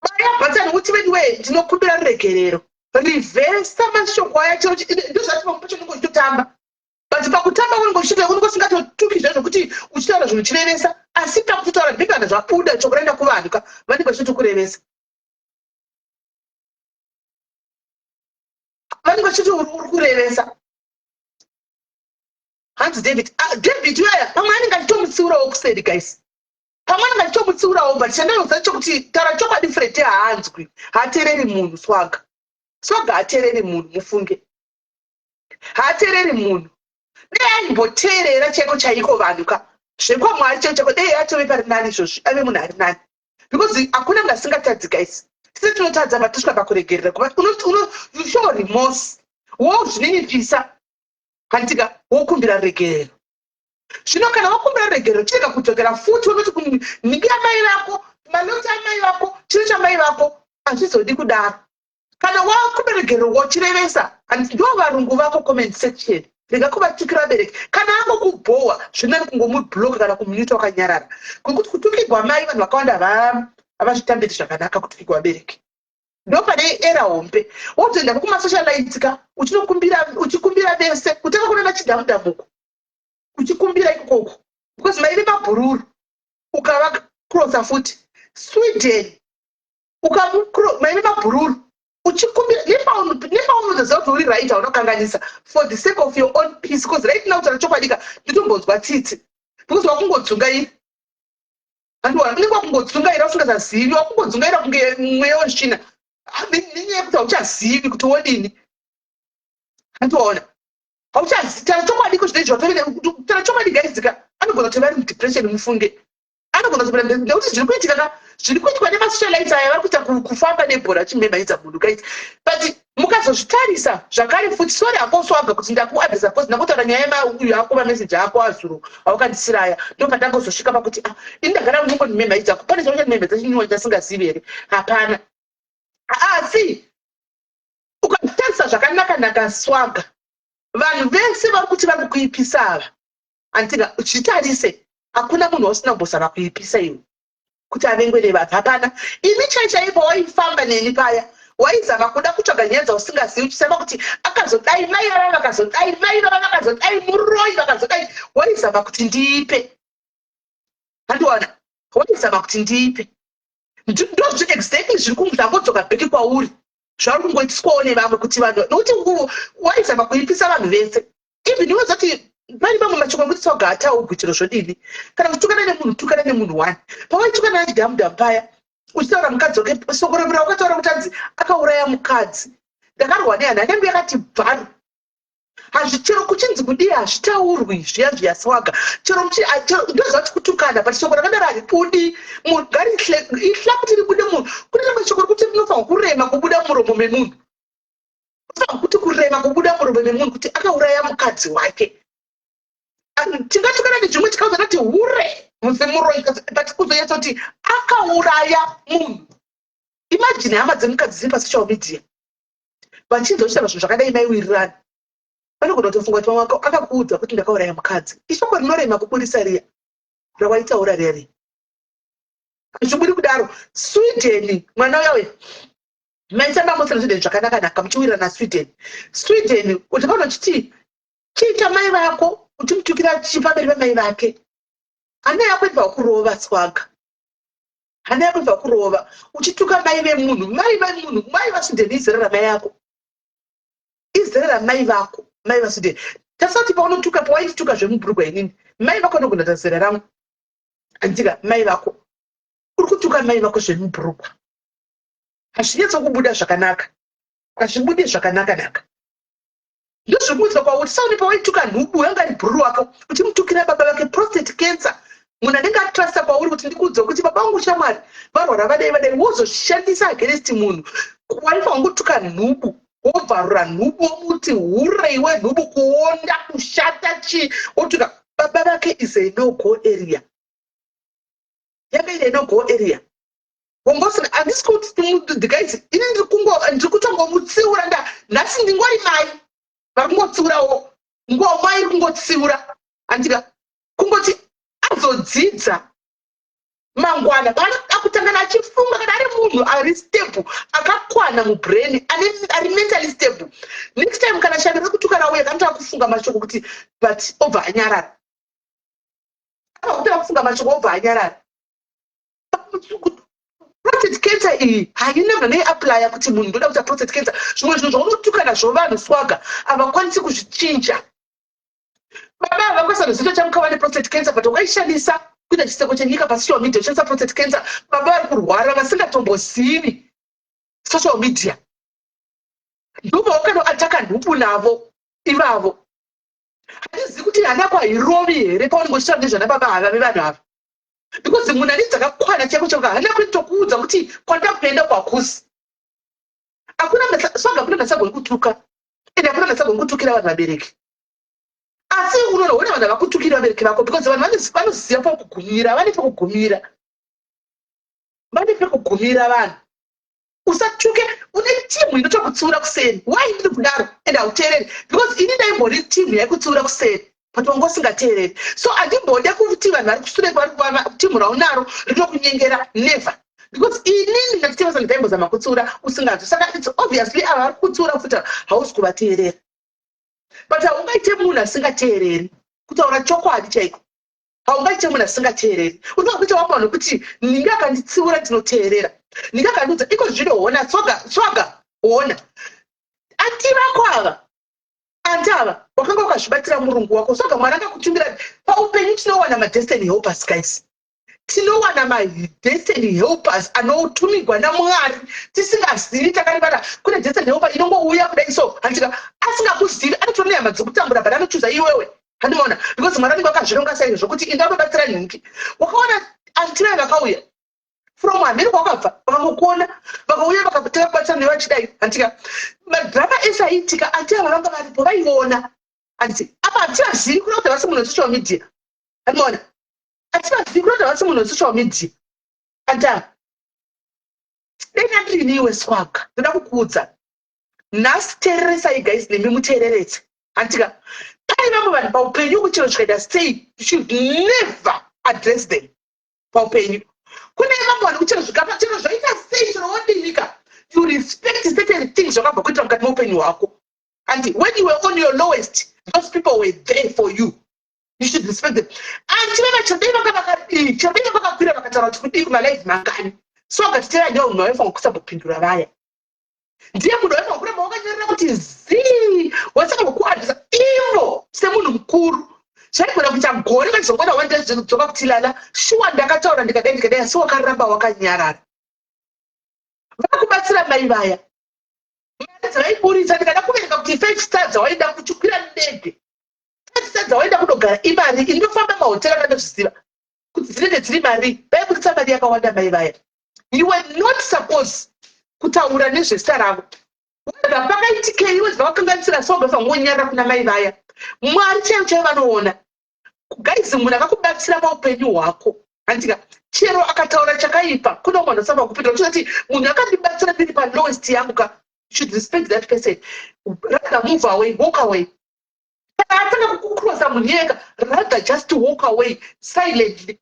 Baya bhatani kuti veduwe ndinokumbira ruregerero, rivhesa mashoko aya chero ndozvati pamwe pacho unenge uchitotamba, but pakutamba unenge uchitoita unenge usingatotuki zvaizvo kuti uchitaura zvinhu uchirevesa, asi pakutotaura ndikana zvabuda shoko raenda kuvanhu ka, vanenge vachitokurevesa, vanenge vachiti uri kurevesa. Hanzi David, ah, David uyaya pamwe anenge achitomutsiurawo kuseri, guys, pamwe anenge achitomutsiurawo, but chandinoziva chokuti taura chokwadi, Fred haanzwi, haateereri munhu. Swaga, Swaga haateereri munhu, mufunge, haateereri munhu. Dei aimboteerera chaiko chaiko vanhu ka, zvekwamwari chaiko chaiko, dei atove pari nani izvozvi, ave munhu ari nani, because hakuna munhu asingatadzi, guys. Tise tinotadza, but tosvika pakuregerera, you show remorse, wozvininipisa, handitika? Wokumbira regerero. Zvino kana wakumbira regerero, chirega kudzokera futi unoti nhingi yamai vako, maloti amai vako, chiro chamai vako, hazvizodi kudaro. Kana wakumbira regerero, wochirevesa, ndo varungu vako. Comment section, rega kuvatukira vabereki. Kana angokubhowa, zvinani kungomubloka kana kumunyuta wakanyarara, kwekuti kutukigwa mai, vanhu vakawanda havazvitambiri zvakanaka kutukigwa vabereki. Ndo pane era hombe, wotoenda kumasocialites ka, uchinokumbira, uchikumbira vese, kutanga kunana chidhamudhamuko, uchikumbira ikokoko, because maive mabhururu, ukavakrosa futi. Sweden ukamaive mabhururu uchikumbira nepaunotoziva kuti uri right, haunokanganisa, for the sake of your own peace, because right now, taura chokwadika, nditombonzwa tsitsi because wakungodzungaira. Andiwana unenge wakungodzungaira usingazazivi, wakungodzungaira kunge mweya wezvina, nenyaya yekuti hauchazivi kuti wodini. Handiona hauchazivi. Taura chokwadi, ko zvinoizvi taura chokwadi, guys ka, anogona kuti vari mudepression. Mufunge, anogona kupinda nekuti zviri kuitika ka, zviri kuitwa nemasocialites aya, vari kuita kufamba nebhora achimhemhaidza munhu, guys. But mukazozvitarisa zvakare futi, sorry hako Swaga kuti ndakuadresa, because ndakutaura nyaya yemauyu ako, mameseji ako azuro aukandisira aya, ndopandangozosvika pakuti, ah, ini ndagara unongondimhemhaidza. Pane chavo chandimhemhaidza chinyuwa chasingazivi here? Hapana. Asi ukatarisa zvakanaka-naka, Swaga, vanhu vese vari kuti vari kukuipisa ava, andika zvitarise, hakuna munhu wausina kumbozama kuipisa iwe kuti avengwe nevanhu. Hapana. Ini chai chaipo waifamba neni paya, waizama kuda kutsvaga nyaya dzausingazivi, uchisema kuti akazodai mai vava, vakazodai mai vava, vakazodai muroi, vakazodai. Waizama kuti ndiipe, handiwana? Waizama kuti ndiipe. Ndozvi exactly zviri zvangodzoka back kwauri, zvauri kungoitiswawo nevamwe kuti vanhu, nokuti waizama kuipisa vanhu vese. Even iwe zati pane mamwe mashoko ekuti Swaga ataugwi chero zvodini. Kana kutukana nemunhu, tukana nemunhu one. Pawaitukana nachidhamudhamu paya, uchitaura mukadzi wake, soko rawakataura kuti anzi akauraya mukadzi, ndakarwa nehana yangu yakati bvaru. Hazvichero kuchinzi kudii, hazvitaurwi zviya zviya, Swaga. Chero ndoziva kuti kutukana, but shoko rakadaro haribudi. Ihla kuti ribude munhu. Kune rimwe shoko rekuti rinofanirwa kurema kubuda muromo memunhu, unofanirwa kuti kurema kubuda muromo memunhu kuti akauraya mukadzi wake. Tingatukana nezvimwe, tikaudza tati hure musemuroi, but kuzonyatsa kuti akauraya munhu, imagine hama dzemukadzi dziri pasocial media vachinzwa uchitaura zvinhu zvakadai, maiwirirana, vanogona kutofunga kuti vamwe akakuudza kuti ndakauraya mukadzi. Ishoko rinorema kubudisa riya rawaitaura riya riya, hazvibudi kudaro. Sweden, mwana uya uya, maitamba mose neSweden zvakanaka-naka, muchiwirirana. Sweden, Sweden, uchikaona uchiti chiita mai vako, uchimutukira chipamberi pamai vake, hana yako ibva kurova. Swaga, hana yako ibva kurova uchituka mai vemunhu, mai vemunhu. Mai vaSweden izera ramai yako, izera ramai vako, mai vaSweden. Tasati paunotuka, pawaindituka zvemubhurugwa inini, mai vako anogona ta zera rangu, andika? Mai vako, uri kutuka mai vako zvemubhurugwa, hazvinyatsokubuda zvakanaka, hazvibudi zvakanaka-naka. Ndozvikuudzwa kwauri sauni. Pawaituka nhubu yanga iri bhururu wako, uchimutukira baba vake prostate cancer, munhu anenge atrusta kwauri kuti ndikuudza kuti baba vangu shamwari varwara, vadai vadai, wozoshandisa against munhu. Waifanira kungotuka nhubu, wobvarura nhubu, womuti hure iwe nhubu, kuonda, kushata, chii. Wotuka baba vake is a no go area, yanga iri no go area. Wongosina, handisi kuti, guys, ini ndiri kutongomutsiura. Nda nhasi ndingori mai vari kungotsiurawo, ngoma iri kungotsiura, handika? Kungoti azodzidza mangwana paanoda kutangana achifunga, kana ari munhu ari stable, akakwana mubrain, ari mentally stable, next time kana shavi rekutuka rauya, kanotaa kufunga mashoko kuti, but obva anyarara. Akutanga kufunga mashoko, obva anyarara. Prostate cancer iyi haina munhu anoiapplya kuti munhu ndoda kuita prostate cancer. Zvimwe zvinhu zvaunotuka nazvo vanhu, Swaga, havakwanisi kuzvichinja. Baba havakwanisa kuziva chamukava neprostate cancer, but wakaishandisa kuita chiseko chenyika pasocial media, ushandisa prostate cancer. Baba vari kurwara vasingatombozivi social media, ndobva wakanoataka nhubu navo ivavo. Handizivi kuti hana kwairovi here paunenge uchitaura nezvana baba ava vevanhu ava, because munhu ane dzakakwana chaiko chaiko, hana kuitokuudza kuti kwandakuenda kwakusi. Hakuna, Swaga, hakuna masagoni kutuka, ende hakuna masagoni kutukira vanhu vabereki. Asi unoona vanhu havakutukiri vabereki vako, because vanhu vanoziva pokugumira, vane pekugumira, vane pekugumira vanhu. Usatuke. Une timu inotokutsiura kuseni. Why ndiri kudaro? Ende hauteereri, because ini ndaimbori timu yaikutsiura kuseni, but wanga usingateereri. So handimbode kuti vanhu vari kusure, timu raunaro rinokunyengera, never, because inini ndachitevesa, ndaimbozama kutsiura usinganzwi. Saka it's obviously ava vari kutsiura futi hausi kuvateerera. But haungaite munhu asingateereri. Kutaura chokwadi chaiko. Haungaite munhu asingateereri. Unofanira kuita wamwe vanhu kuti ninge akanditsiura, ndinoteerera. Ninge akandiudza iko zvino, hona Swaga, Swaga, hona aunty vako ava, aunty ava wakanga wakazvibatira murungu wako. Swaga, Mwari akakutumira paupenyu. Tinowana madestiny helpers, guys. Tinowana madestiny helpers anotumigwa naMwari tisingazivi, takarivara. Kune destiny helper inongouya kudai so, handika, asingakuzivi, anotora nehama dzekutambura, but anochuza iwewe, handimaona, because Mwari anenge akazvironga saizvo zvokuti inda unobatsira nhingi. Wakaona aunty vai vakauya from America, wakabva vakangokuona, vakauya vakatanga kubatsira newe vachidai, handika. Madhirama ese aiitika, aunty ava vanga varipo, vaiona, handiti? Apa hativazivi, kuda kuti havasi munhu wesocial media, handimaona. Hativazivi, kuda kuti havasi munhu wesocial media, aunty ava. Dai ndirini iwe, Swaga, ndoda kukuudza nhasi. Teereresai, guys, nemi muteereretse, handika. Pane vamwe vanhu paupenyu kuchero zvikaita sei, you should never address them. Paupenyu kune vamwe vanhu kuchero zvikapa, chero zvaita sei, chero wodinika, you respect certain things zvakabva kuitira mukati meupenyu hwako. And when you were on your lowest, those people were there for you. You should respect them. Aunty vavachadei vanga vakadii, chadei vakakwira vakataura kuti kudii kumalive mangani, so akatitera ndiwo munhu waifanira kusambopindura vaya. Ndiye munhu waifanira kuramba wakanyarara kuti zii, wasaka kuaddressa ivo semunhu mukuru. Zvaigona kuita gore vachizongona wandedzoka kuti lala, shuwa ndakataura ndikadai ndikadai, asi wakaramba wakanyarara. Vakubatsira mai vaya, mari dzavaiburitsa, ndikada kuverenga kuti five star dzawaida kuchikwira ndege, five star dzawaida kudogara, imari inofamba mahotera, akandozviziva kuti dzinenge dziri mari. Vaiburitsa mari yakawanda mai vaya. You were not supposed kutaura nezvezita ravo. Wega pakaitikei, wezva vakanganisira soga, fangonyarara kuna mai vaya. Mwari chaivo chaivo vanoona, guys. Munhu akakubatsira paupenyu hwako, handika, chero akataura chakaipa, kune umwe anosamba kupindura uchizoti munhu akandibatsira ndiri palowest yangu ka. You should respect that person. Rather move away, walk away. Kana atanga kukucrossa munhu yega, rather just walk away silently,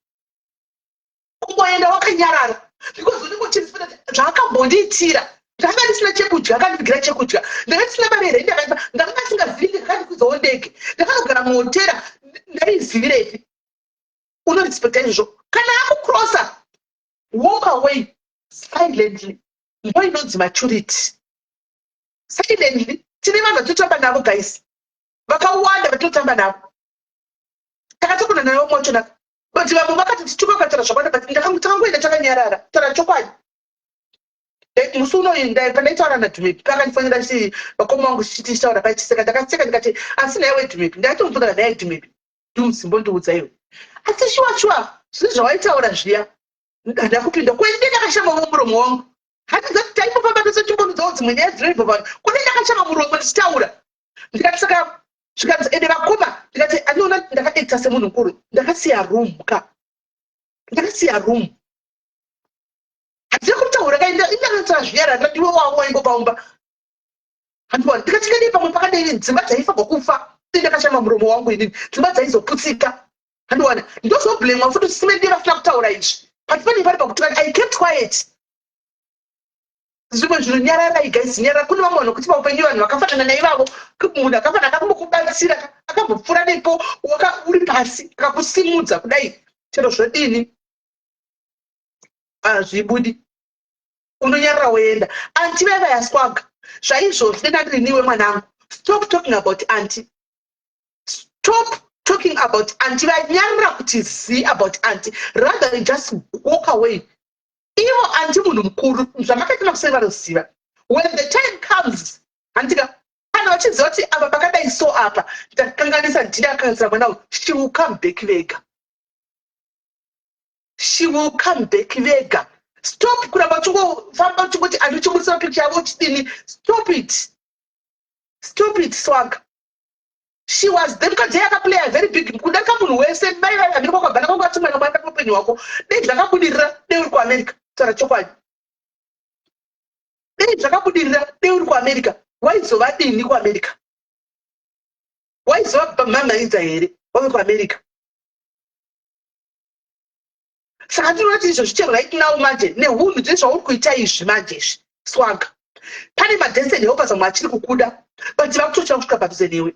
kungoenda wakanyarara, because unenge uchirespecta zvaakambondiitira. Ndakanga ndisina chekudya, akandivigira chekudya. Ndanga ndisina mari yerendi, akaipa. Ndakanga ndisingazivi, ndakandikudzawo ndege. Ndakanogara muhotera, ndaizivirepi? Unorespecta izvozvo. Kana akucrossa, walk away silently. Ndo inonzi maturity, silently. Tine vanhu vatotamba navo, guys, vakawanda vatotamba navo, takatokona navo mwacho, but vamwe vakati tituka, vakataura zvakawanda, but takangoenda takanyarara. Taura chokwadi, musi unoyi pandaitaura naDhumepi, pakandifonera chi vakoma vangu chichiti tichitaura paichiseka, ndakaseka ndikati, "Asi naiwe Dhumepi?" Ndakatomubvunza, "Nhai Dhumepi, ndumuzimbondiudza iwe, asi shuwa shuwa zvinhu zvawaitaura zviya?" Ndakupinda kwende, ndakashama muromo wangu. Handizati taimbofamba tose timbonudzawo dzimwe nyaya dzinoibva vanhu kune. Ndakashama muromo ndichitaura, ndikati, "Saka," zvikanzi, "Ende vakoma." Ndikati, "Andinoona ndakaacta semunhu mukuru, ndakasiya room ka, ndakasiya room, handina kutaura ka." Indakataura zviyara, ndatiwe wavo waingopaumba, handiona. Ndikati, "Ngadii pamwe pakadai dzimba dzaifanirwa kufa, ndakashama muromo wangu inini, dzimba dzaizoputsika, handiwana, ndozoblamwa futi simende vasina kutaura izvi." But pane pari pakuti I kept quiet. Zvimwe zvinhu nyararai, guys, nyarara. Kune vamwe vanhu kuti paupenyu vanhu vakafanana naivavo, munhu akafanana akambokubatsira, akambopfuura nepo uri pasi, akakusimudza kudai, chero zvodini hazvibudi, unonyarara woenda. Aunty vaiva yaSwaga zvaizvozvi, dena ndiri mwanangu, stop talking about aunty, stop talking about aunty. Vanyarara kuti zi about aunty, rather than just walk away. Ivo aunty munhu mukuru, zvamakaita makusei vanoziva. When the time comes, handika, kana vachiziva kuti apa pakadai so, apa ndakanganisa, ndini akanganisira mwana uyu, she will come back vega, she will come back vega. Stop kuramba uchingofamba uchingoti andichibudisa picture yavo uchidini. Stop it, stop it, Swag. She was the mukadzi yakaplay a very big kudarika munhu wese. Mai vai Amerika kwakabva nakangati mwana mwana upenyu hwako dei zvakabudirira, dei uri kuAmerica. Taura chokwadi, dei zvakabudirira, dei uri kuAmerica, waizova dini kuAmerica? Waizova mhamhaidza here wave kuAmerica? Saka ndinoona kuti izvo zviche right now manje neunhu dzine zvauri kuita izvi manje izvi, Swaga, pane madestiny helpers vamwe achiri kukuda, but vakutotya kusvika padhuze newe.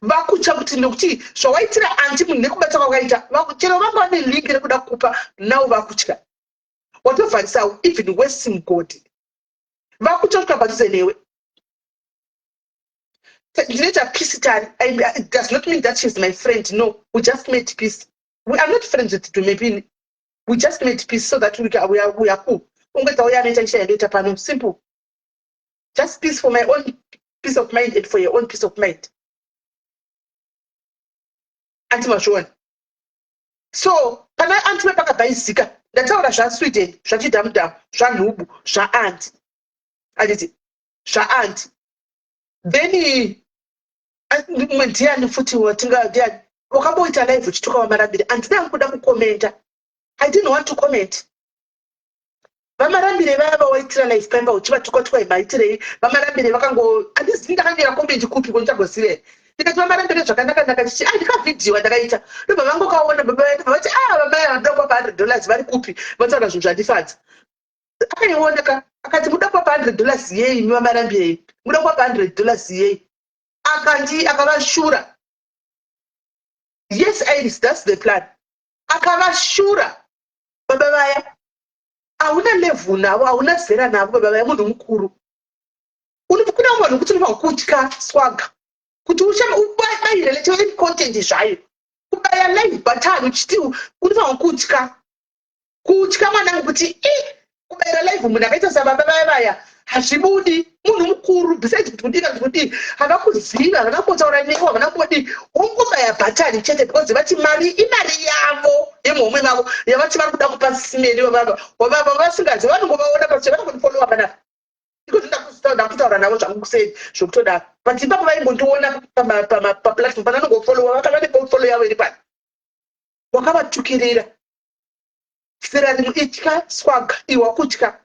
Vakutya kuti nekuti zvawaitira aunty munhu nekubata kwakaita, chero vanga vane link rekuda kukupa, now vakutya. Watovharisa even west mugodhi. Vakutya kusvika padhuze newe. Ndinoita peace tari. It does not mean that she's my friend. No, we just made peace. We are not friends with Dumepini. We just made peace so that we are cool. Ungoita uya anoita ndichaendoita pano. Simple, just peace for my own peace of mind and for your own peace of mind. Aunty, mazviona? So pana aunty vepakabhaizika, ndataura zvaSweden, zvachidhamudhamu, zvanhubu, zvaaunty, anditi zvaaunty. Then mumwe ndiani futi watinga? Ndiani wakamboita live uchituka VaMarambire? Handina kuda kukomenta. I didn't want to comment. VaMarambire vaya vawaitira live paimba uchivatuka tukai, maitirei VaMarambire? Vakango, handizivi ndakanyora comment kupi kondichagozivei. Ndikati VaMarambire zvakanaka naka chichi andikavhidhiwa ndakaita, ndobva vangokaona baba, ndobva vati, "A, vamai vanoda kupa $100 vari kupi?" Vataura zvinhu zvandifadza. Akaiona ka, akati, "Muda kupa $100 yei imi VaMarambirei? Muda kupa $100 yei?" Akandi akavashura. Yes, Iris, that's the plan. Akavashura baba vaya. Hauna level navo, hauna zera navo baba vaya. Munhu mukuru, kuna vanhu kuti unofanira kutya Swaga kuti ubayire chero content zvayo, kubaya live button uchiti unofanira kutya, kutya mwanangu, kuti i kubayira live munhu akaita sababa vaya vaya hazvibudi. Munhu mukuru, besides kuti kudii kana kuti kudii, havakuzivi, havana kumbotaura newe, havana kumbodii. Ungobaya bhatani chete because vati mari imari yavo yemuhomwe mavo yavati vari kuda kupa simeni vavava vasingazi. Vanongovaona pache, vanongondifolowa panapa iko. Ndakutaura navo zvangu kusei zvokutodaro, but ipapo vaimbondiona paplatform pananongofolowa, vakava nefollow yavo iri pani. Wakavatukirira zera rimwe. Itya, Swaga, iwa kutya.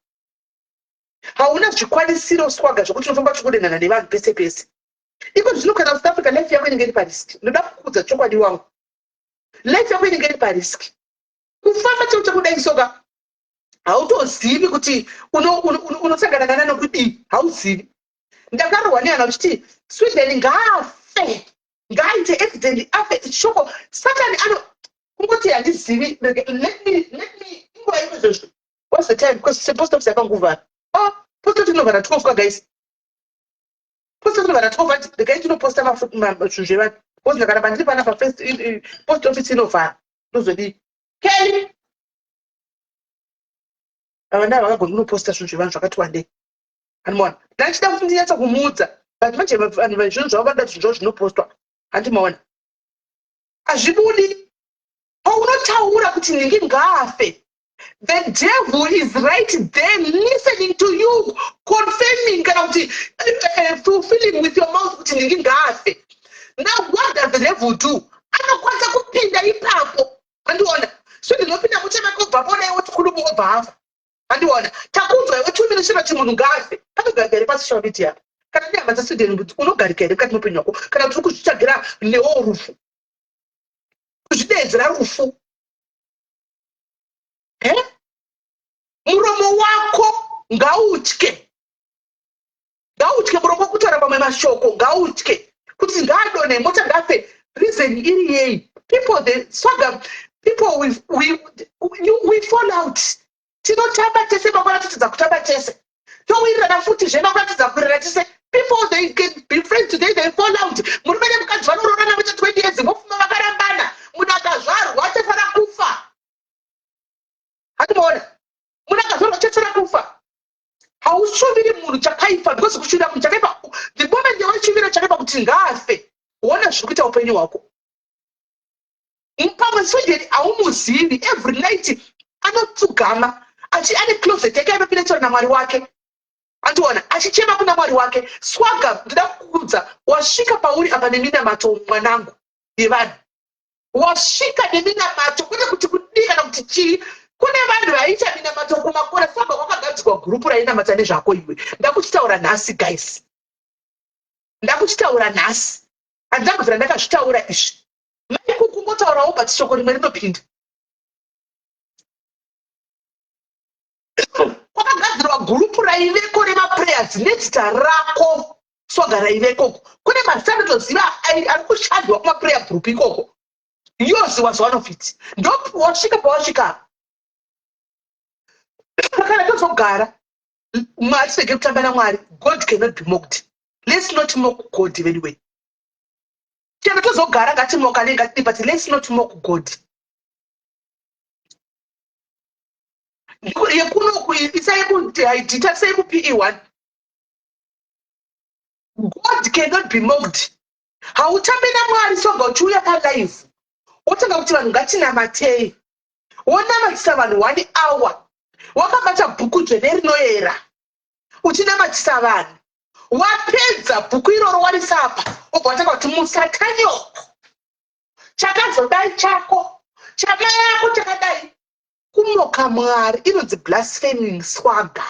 Hauna zvikwanisiro, Swaga, zvokuti unofamba uchikudenhana nevanhu pese pese. Iko zvino kana South Africa, life yako inenge iri parisk. Ndoda kukuudza chokwadi wangu, life yako inenge iri parisk. Kufamba chero chakudai soka, hautozivi kuti unosangana nana nokudii, hauzivi. Ndakarohwa nehana uchiti Sweden ngaafe, ngaaite accident afe. Shoko Satani ano kungoti handizivi. Let me inguva ino izvozvo. What's the time? Because post office yakanguvhara. Oh, post office inovhara 12 ka, guys. Post office inovhara 12. Regai tinoposta zvinhu zvevanhu because ndakaramba ndiri panapa first post office inovhara. Ndozodii, Kelly? Ava ndava vakagoni kunoposta zvinhu zvevanhu zvakati wandei. Handimaona, ndachida kuti ndinyatsa kumuudza, but manje vanhu zvinhu zvavo vanoda zvinhu zvavo zvinopostwa. Handimaona, hazvibudi. Paunotaura kuti nhingi ngaafe, the devil is right there listening to you, confirming kana kuti fulfilling with your mouth kuti nhingi ngaafe. Now what does the devil do? Anokwanisa kupinda ipapo. Andiona, so ndinopinda muchemake, obva pona iwe, tikulubu, obva afa. Andiona, takunzwa iwe 2 minutes chino munhu ngaafe. Panogarika here pasocial media? Kana nehama dzaSweden, kuti unogarika here mukati meupenyu hwako, kana kuti uri kuzvitsvagira newo rufu, kuzvideedzera rufu? He, muromo wako ngautye, ngautye muromo kutaura mamwe mashoko. Ngautye kuti ngaadonhe mota, ngafe. Reason iri yei? People, the Swaga people, we fall out. Tinotamba tese, makuratidza kutamba tese, towirirana futi zve, makuratidza kuwirirana tese. People, they can be friends today, they fall out. Murume nemukadzi vanoroorana voita 20 years, vofuma vakarambana. Munhu akazvarwa achafana kufa. Handimaona, munhu akazvarwa achafana kufa. Haushuviri munhu chakaipa, because kushuvira munhu chakaipa, the moment yawashuvira chakaipa kuti ngaafe, uona zviri kuita upenyu hwako. Pamwe Sweden haumuzivi. Every night anotsugama achi ane closet yake yainopinda chero naMwari wake. Andiona achichema kuna Mwari wake. Swaga, ndida kukuudza, wasvika pauri apa neminamato mwanangu yevanhu. Wasvika neminamato, kwete kuti kudii kana kuti chii. Kune vanhu vaiita minamato kumakore. Swaga, kwakagadzirwa gurupu rainamata nezvako iwe. Ndakuchitaura nhasi, guys, ndakuchitaura nhasi. Handina ndakazvitaura izvi maiku kungotaurawo, but shoko rimwe rinopinda. Kwakagadzirwa gurupu raiveko remaprayers nezita rako. Swaga raive ikoko. Kune mazita anotoziva ari kushandwa kumaprayer group ikoko. Yours was one of it. Ndowasvika pawasvika. Kana tozogara, Mwari tirege kutamba naMwari. God cannot be mocked. Let's not mock God anyway. Chero tozogara ngatimokane ngatidii, but let's not mock God. Yekunoku isai kuhaidita kuPE1. God cannot be mocked. Hautambi naMwari. Soga uchiuya palive wotanga kuti vanhu ngatinamatei, wonamatisa vanhu one hour wakabata bhuku dzvene rinoyera uchinamatisa vanhu. Wapedza bhuku iroro warisapa, wobva watanga kuti musatanyoko chakazodai, chako chamai yako chakadai. Kumoka Mwari inonzi blaspheming. Swaga,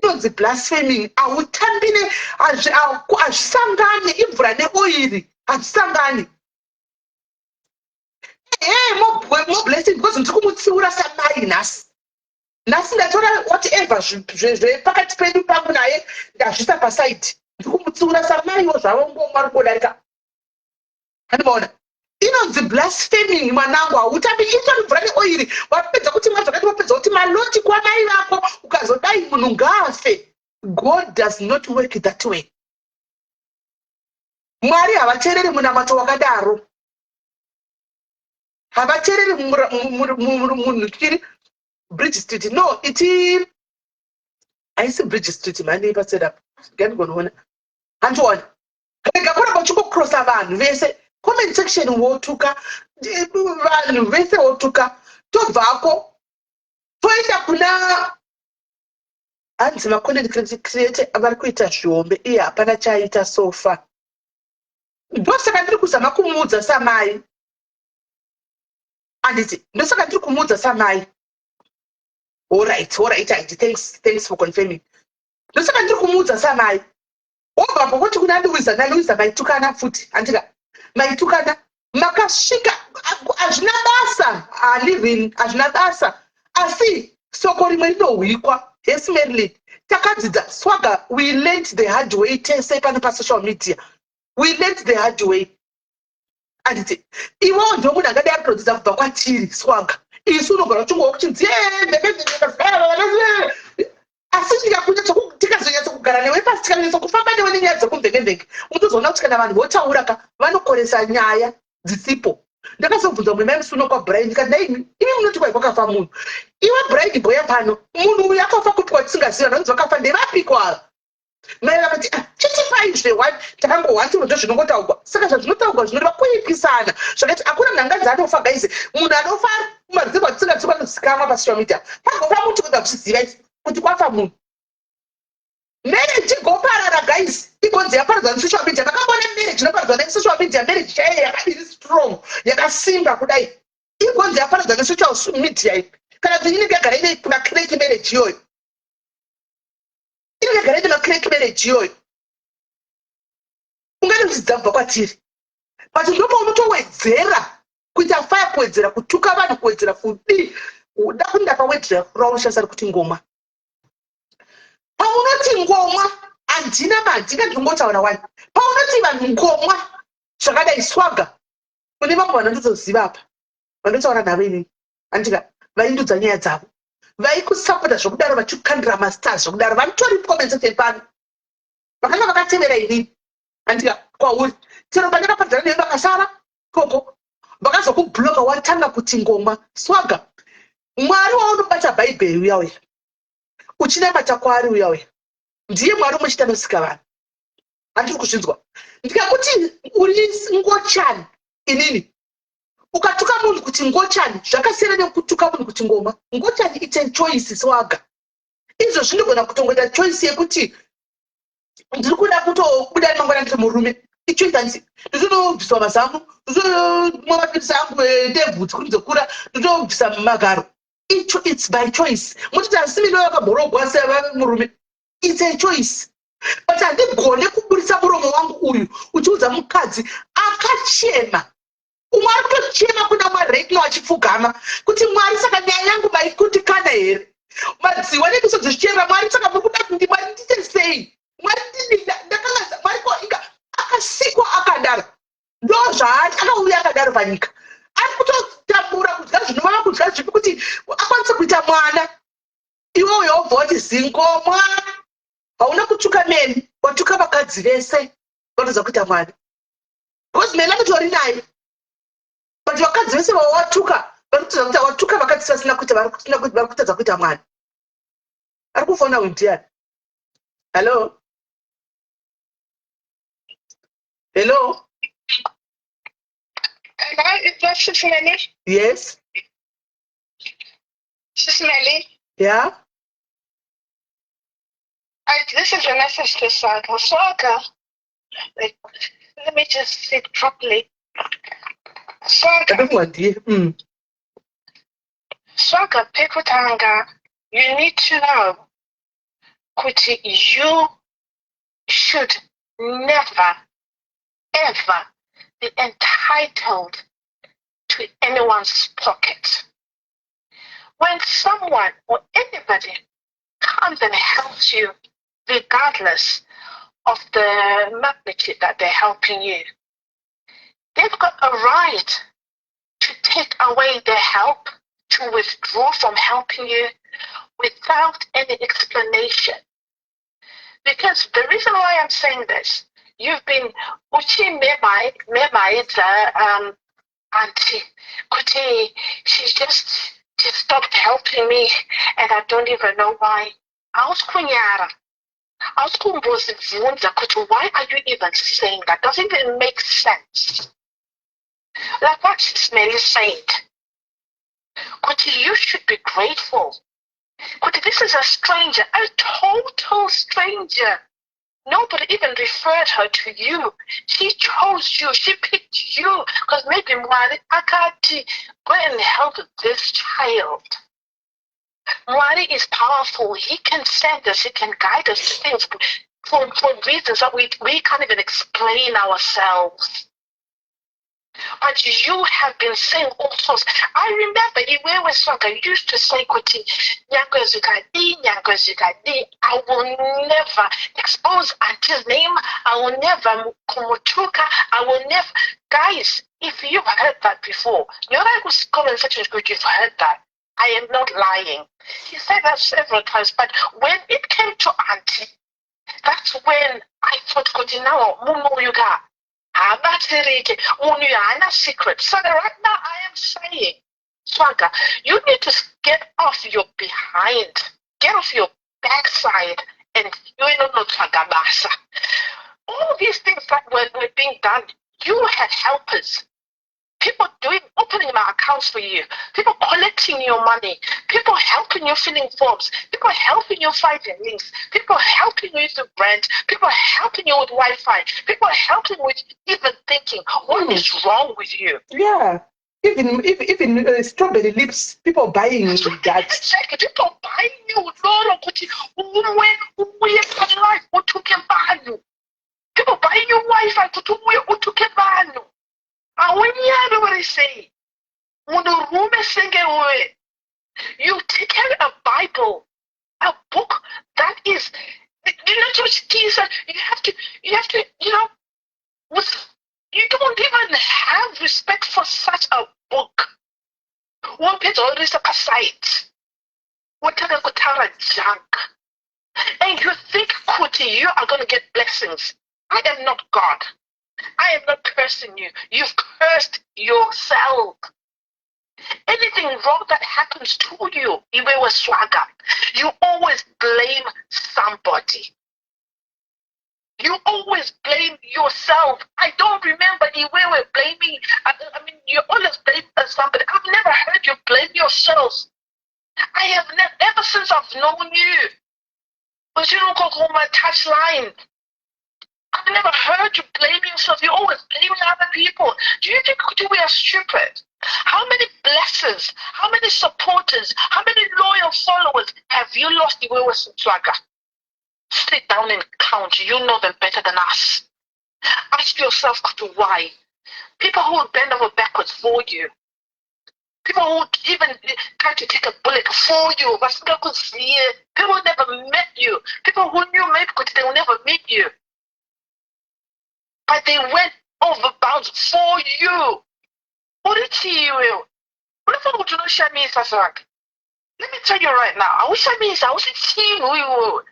inonzi blaspheming. Hautambine, hazvisangani. Imvura neoiri hazvisangani. Ehe, more blessing, because ndiri kumutsiura samai nhasi. Nhasi ndatora whatever zvepakati pedu pangu naye ndazvisa paside. Ndiri kumutsiura samaiwo zvavo. Ngomwa ri kudarika, handimaona inonzi blaspheming. Mwanangu, hautambi. Itori mvura neoiri. Wapedza kuti mwa zvakati, wapedza kuti maloti kwamai vako, ukazodai munhu ngaafe. God does not work that way. Mwari havateereri munamato wakadaro, havateereri munhu. Chiri Bridge Street, no, iti haisi Bridge Street mhani pasetup gandigonoona. Handiona, rega kuramba uchingokrosa vanhu vese comment section, wotuka vanhu vese, wotuka. Tobvako toenda kuna hanzi macontent creator vari kuita zvihombe, iye hapana chaaita so far. Ndosaka ndiri kuzama kumuudza samai, handiti? Ndosaka ndiri kumuudza samai. Alright, aiti thanks, thanks for confirming. Ndosaka ndiri kumuudza samai. Wobva pokuti kuna Louisa, naLouisa maitukana futi, handika? Maitukana makasvika. Hazvina basa halivin, hazvina basa, asi soko rimwe rinohwikwa. Yes, Marilyn, takadzidza. Swaga, we learned the hard way tese pano pasocial media. We learned the hard way, anditi? Iwewo ndo munhu angadai akutodzidza kubva kwatiri. Swaga, isu unogara uchingova kuchinzi, asi tikazonyatsokugara newe pasi, tikanyatsokufamba newe nenyaya dzekumvekemveke, unotozoona kuti kana vanhu votaura ka, vanokoresa nyaya dzisipo. Ndakazobvunza mumwe mai musi uno kwaBrian, ndikati, "Naimi, imi munoti kwai kwakafa munhu. Iwe Brian, boya pano, munhu uyu akafa kupi kwatisingazivi? Vanonzi vakafa ndevapiko ava?" Mai vakati, "Ah, chitipaizve one." Takangohwati ndo zvinongotaurwa. Saka zvazvinotaurwa zvinoreva kuipisana zvakati hakuna munhu anganzi anofa. Guys, munhu anofa kumadzirwa tisingazivi vanozikamwa pasocial media. Pagofa muti kuda kuchiziva kuti kwafa munhu, marriage igoparara. Guys, igonzi yaparadzwa nesocial media. Makambona marriage inoparadzwa nesocial media? Marriage chaiyo yakadiri strong, yakasimba kudai, igonzi yaparadzwa nesocial media iyi? Kana kuti inenge yagara ine macrack marriage iyoyo, inenge yagara ine macrack marriage iyoyo. Ungade kudzidza kubva kwatiri, but ndopaunotowedzera kuita fire, kuwedzera kutuka vanhu, kuwedzera kudii. Uda kuti ndakawedzera raunoshandisa rekuti ngoma. Paunoti ngomwa, handina mandinga, ndinongotaura wani. Paunoti vanhu ngomwa zvakadai, Swaga, kune vamwe vanondotoziva apa vandotaura navo inini, andika vaindudza nyaya dzavo, vaikusapota zvokudaro, vachikandira mastars zvokudaro, vanotori comment section pano, vakanga vakatevera inini, andika kwauri. Chero pandakapadzana newe, vakasara koko vakazokubloka. Watanga kuti ngoma. Swaga, Mwari waunobata Bhaibheri uya uya uchinamata kwaari uya uya, ndiye Mwari umwe chete anosika vanhu. Handiri kuzvinzwa. Ndikakuti uri ngochani inini, ukatuka munhu kuti ngochani, zvakasiyana nekutuka munhu kuti ngoma. Ngochani, it's a choice. Swaga, izvo zvinogona kutongoita choice yekuti ndiri kuda kutobuda mangwana ndiri murume. Ichoice, handisi? Ndotobviswa mazamu, ndotomwa mapirisi angu ndebvu dzikuru dzokura, ndotobvisa magaro. Icho it's by choice. Mutoti asi mino vakamborogwa sevave murume, it's a choice. But handigone kuburitsa muromo wangu uyu uchiudza mukadzi akachema, umwe ari kutochema kuna Mwari right now achipfugama kuti, "Mwari, saka nyaya yangu maikundikana here?" Madziwa nemisodzi zvichiyerera. "Mwari, saka muri kuda kuti, Mwari, ndiite sei?" Mwari ndakanga Mwari ko inga akasikwa akadaro, ndo zvaari, akauya akadaro panyika. Ari kutotambura kudya zvinovava, kudya zvipi kuti akwanise kuita mwana. Iwe uyo wobva wati zingomwa, hauna kutuka Meli, watuka vakadzi vese vanoza kuita mwana, because Meli anotori naye, but vakadzi vese vawatuka vari kutadza kuita, watuka vakadzi vasina kuita, vari kutadza kuita mwana. Ari kufona uyu ndiani? Hello, hello. Hello, is that Sis Melly? Yes. Sis Melly? Yeah. This is a message to Saga. Saga, like, let me just sit properly. Saga, Ndatomwa ndiye. Saga, pekutanga, you need to know kuti you should never, ever be entitled to anyone's pocket. When someone or anybody comes and helps you, regardless of the magnitude that they're helping you, they've got a right to take away their help, to withdraw from helping you without any explanation. Because the reason why I'm saying this, you've been uchi memai auntie kuti she's just stopped helping me and I don't even know why. Hausi kunyara, hausi kumbozibvunza kuti why are you even saying that? Doesn't even make sense. Like what Smelly said, kuti you should be grateful kuti this is a stranger, a total stranger. Nobody even referred her to you. She chose you. She picked you because maybe Mwari akati, "Go and help this child." Mwari is powerful. He can send us, he can guide us to things for reasons that we can't even explain ourselves. But you have been saying all sorts. I remember iwewe Swaga used to say kuti nyangwe zvikadii, nyangwe zvikadii, I will never expose auntie's name. I will never kumutuka. I will never. Guys, if you've heard that before, nyorai comment section kuti you've heard that. I am not lying. He said that several times, but when it came to auntie, that's when I thought kuti now munhu uyu ka haabatsirike, munhu uyu haana secret. So right now I am saying, Swaga, you need to get off your behind, get off your backside and uinonotsvaga basa. All these things that were being done, you had helpers, people doing, opening my accounts for you, people collecting your money, people helping you filling forms, people helping you finding links, people helping you with the brand, people helping you with Wi-Fi, people helping with even thinking what is wrong with you. Yeah, even strawberry lips, people buying that. Exactly. People buying you doro kuti umwe uye live utuke vanhu. People buying you Wi-Fi kuti uye utuke vanhu. Haunyari uri sei munhurume senge uwe? You take carry a Bible, a book that is ndinototyisa. You have to with you don't even have respect for such a book. Wopedza worisa paside, wotanga kutaura junk, and you think kuti you are going to get blessings. I am not God. I am not cursing you. You've cursed yourself. Anything wrong that happens to you, iwewe Swaga, you always blame somebody. You always blame yourself. I don't remember iwewe blaming, I mean, you always blame somebody. I've never heard you blame yourself. I have never, ever since I've known you. But you don't go on my touchline. I've never heard you blame yourself. You always blaming other people. Do you think we are stupid? How many blessings, how many supporters, how many loyal followers have you lost, iwewe Swaga? Sit down and count. You know them better than us. Ask yourself why. People who will bend over backwards for you. People who even try to take a bullet for you, vasingakuzive, people who never met you, people who knew maybe kuti they will never meet you, but they went over bounds for you. Uri chii iwewe? Unofunga kuti unoshamisa, Swagger? Let me tell you right now, haushamisa, hausi chinhu iwewe.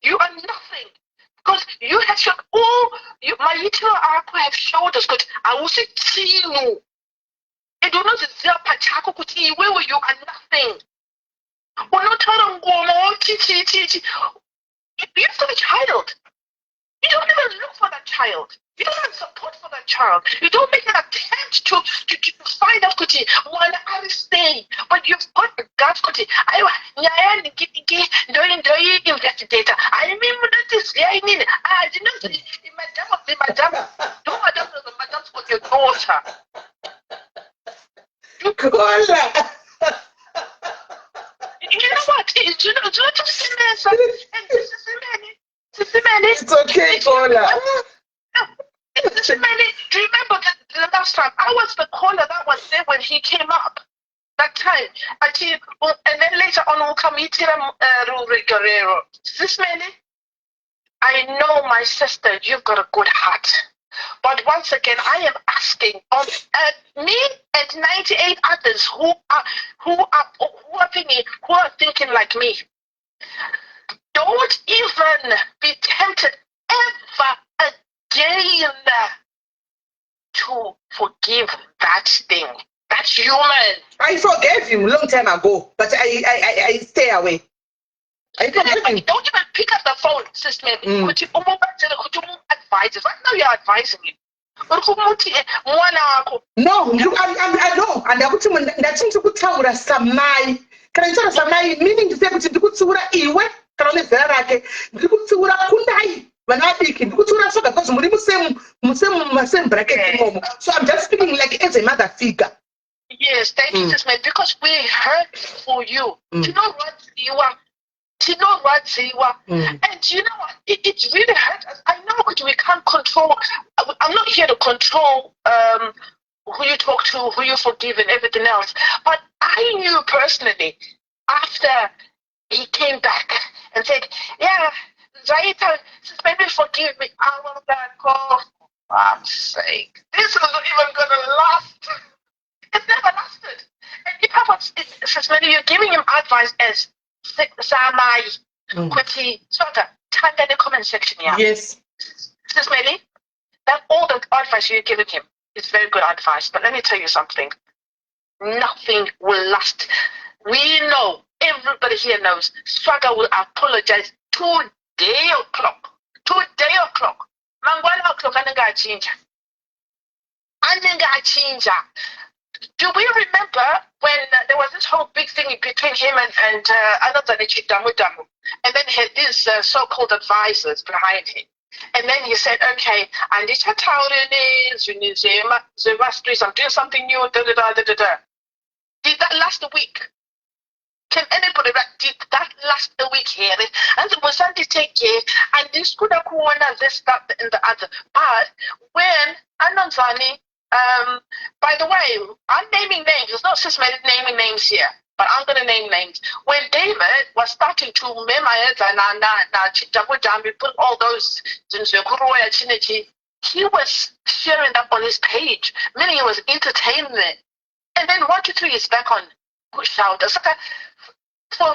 You are nothing, because you have shown all you, maitiro ako have showed us kuti hausi chinhu, and unozviziva pachako kuti iwewe, you are nothing. Unotaura ngoma woti chii chii chii. You've got a child. You don't even look for that child. You don't have support for that child. You don't make an attempt to find out kuti mwana ari sei, but you've got the guts kuti aiwa, nyaya ndiki ndoi investigate. Haimi munotiziva inini. Ah, ndinonzi madam, the madam, no madam, the madam's got your daughter. Kola. You know what? Zvinotosemesa. And Sisimeni, Sisimeni, It's okay, Kola. Sisimeni, do you remember the last time? I was the caller that was there when he came up. That time. Ati, and then later on ukamuitira ruregerero. Sisimeni, I know, my sister, you've got a good heart. But once again, I am asking on me and 98 others who are thinking like me. Don't even be tempted ever again to forgive that thing. That's human. I forgave him long time ago, but I stay away. I forgave him. Don't even pick up the phone, Sis Mary. Kuti umubatsire, kuti umu-advise. Right now you're advising him. Uri kumuti mwana wako. No, no, handakuti ndati ndiri kutaura samai. Kana ndichitaura samai, meaning to say kuti ndiri kutsiura iwe kana une zera rake, ndiri kutsiura kundai vana vadiki, ndiri kutsiura Swagger because muri musame bracket imomo. So I'm just speaking like as a mother figure. Yes, thank you, Sis Mary, because we hurt for you. Tinorwadziwa. Tinorwadziwa. And you know what? It really hurt us. I know that we can't control. I'm not here to control who you talk to, who you forgive, and everything else. But I knew personally after he came back and said, "Yeah, Zaita, sis, maybe forgive me." I was like, "Oh, for fuck's sake. This is not even going to last." It never lasted. And if I was, Sis Mary, you're giving him advice as samai kuti Swagger, type that in the comment section here. Yes. Sis Mary, that all the advice you're giving him is very good advice. But let me tell you something. Nothing will last. We know, everybody here knows, Swagger will apologize today o'clock. Today o'clock. Mangwana o'clock anenge achinja. Anenge achinja. Do we remember when there was this whole big thing between him and another Damu Damu? And then he had these so-called advisors behind him. And then he said, "Okay, I'm doing something new, da da da da da da." Did that last a week? Can anybody, did that last a week here? And it was take care and this could have this, that, and the other. But when Anonzani, by the way, I'm naming names. It's not systematic naming names here, but I'm going to name names. When David was starting to memaedza na na put all those, he was sharing that on his page, meaning he was entertaining it. And then 1, 2, 3 is back on shout. It's like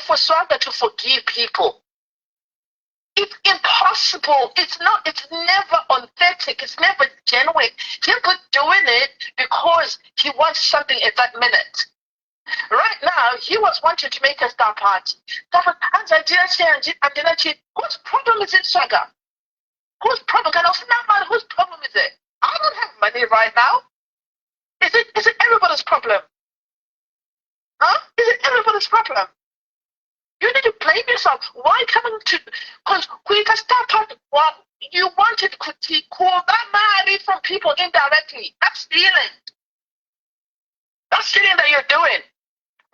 for Swagger to forgive people, it's impossible. It's not, it's never authentic. It's never genuine. He'll be doing it because he wants something at that minute. Right now, he was wanting to make a star party. Whose problem is it, Swagger? Whose problem? Can I Whose problem is it? I don't have money right now. Is it everybody's problem? Huh? Is it everybody's problem? You need to blame yourself. Why coming to, because kuita star party, well, you wanted to call that money from people indirectly. That's stealing. That's stealing that you're doing.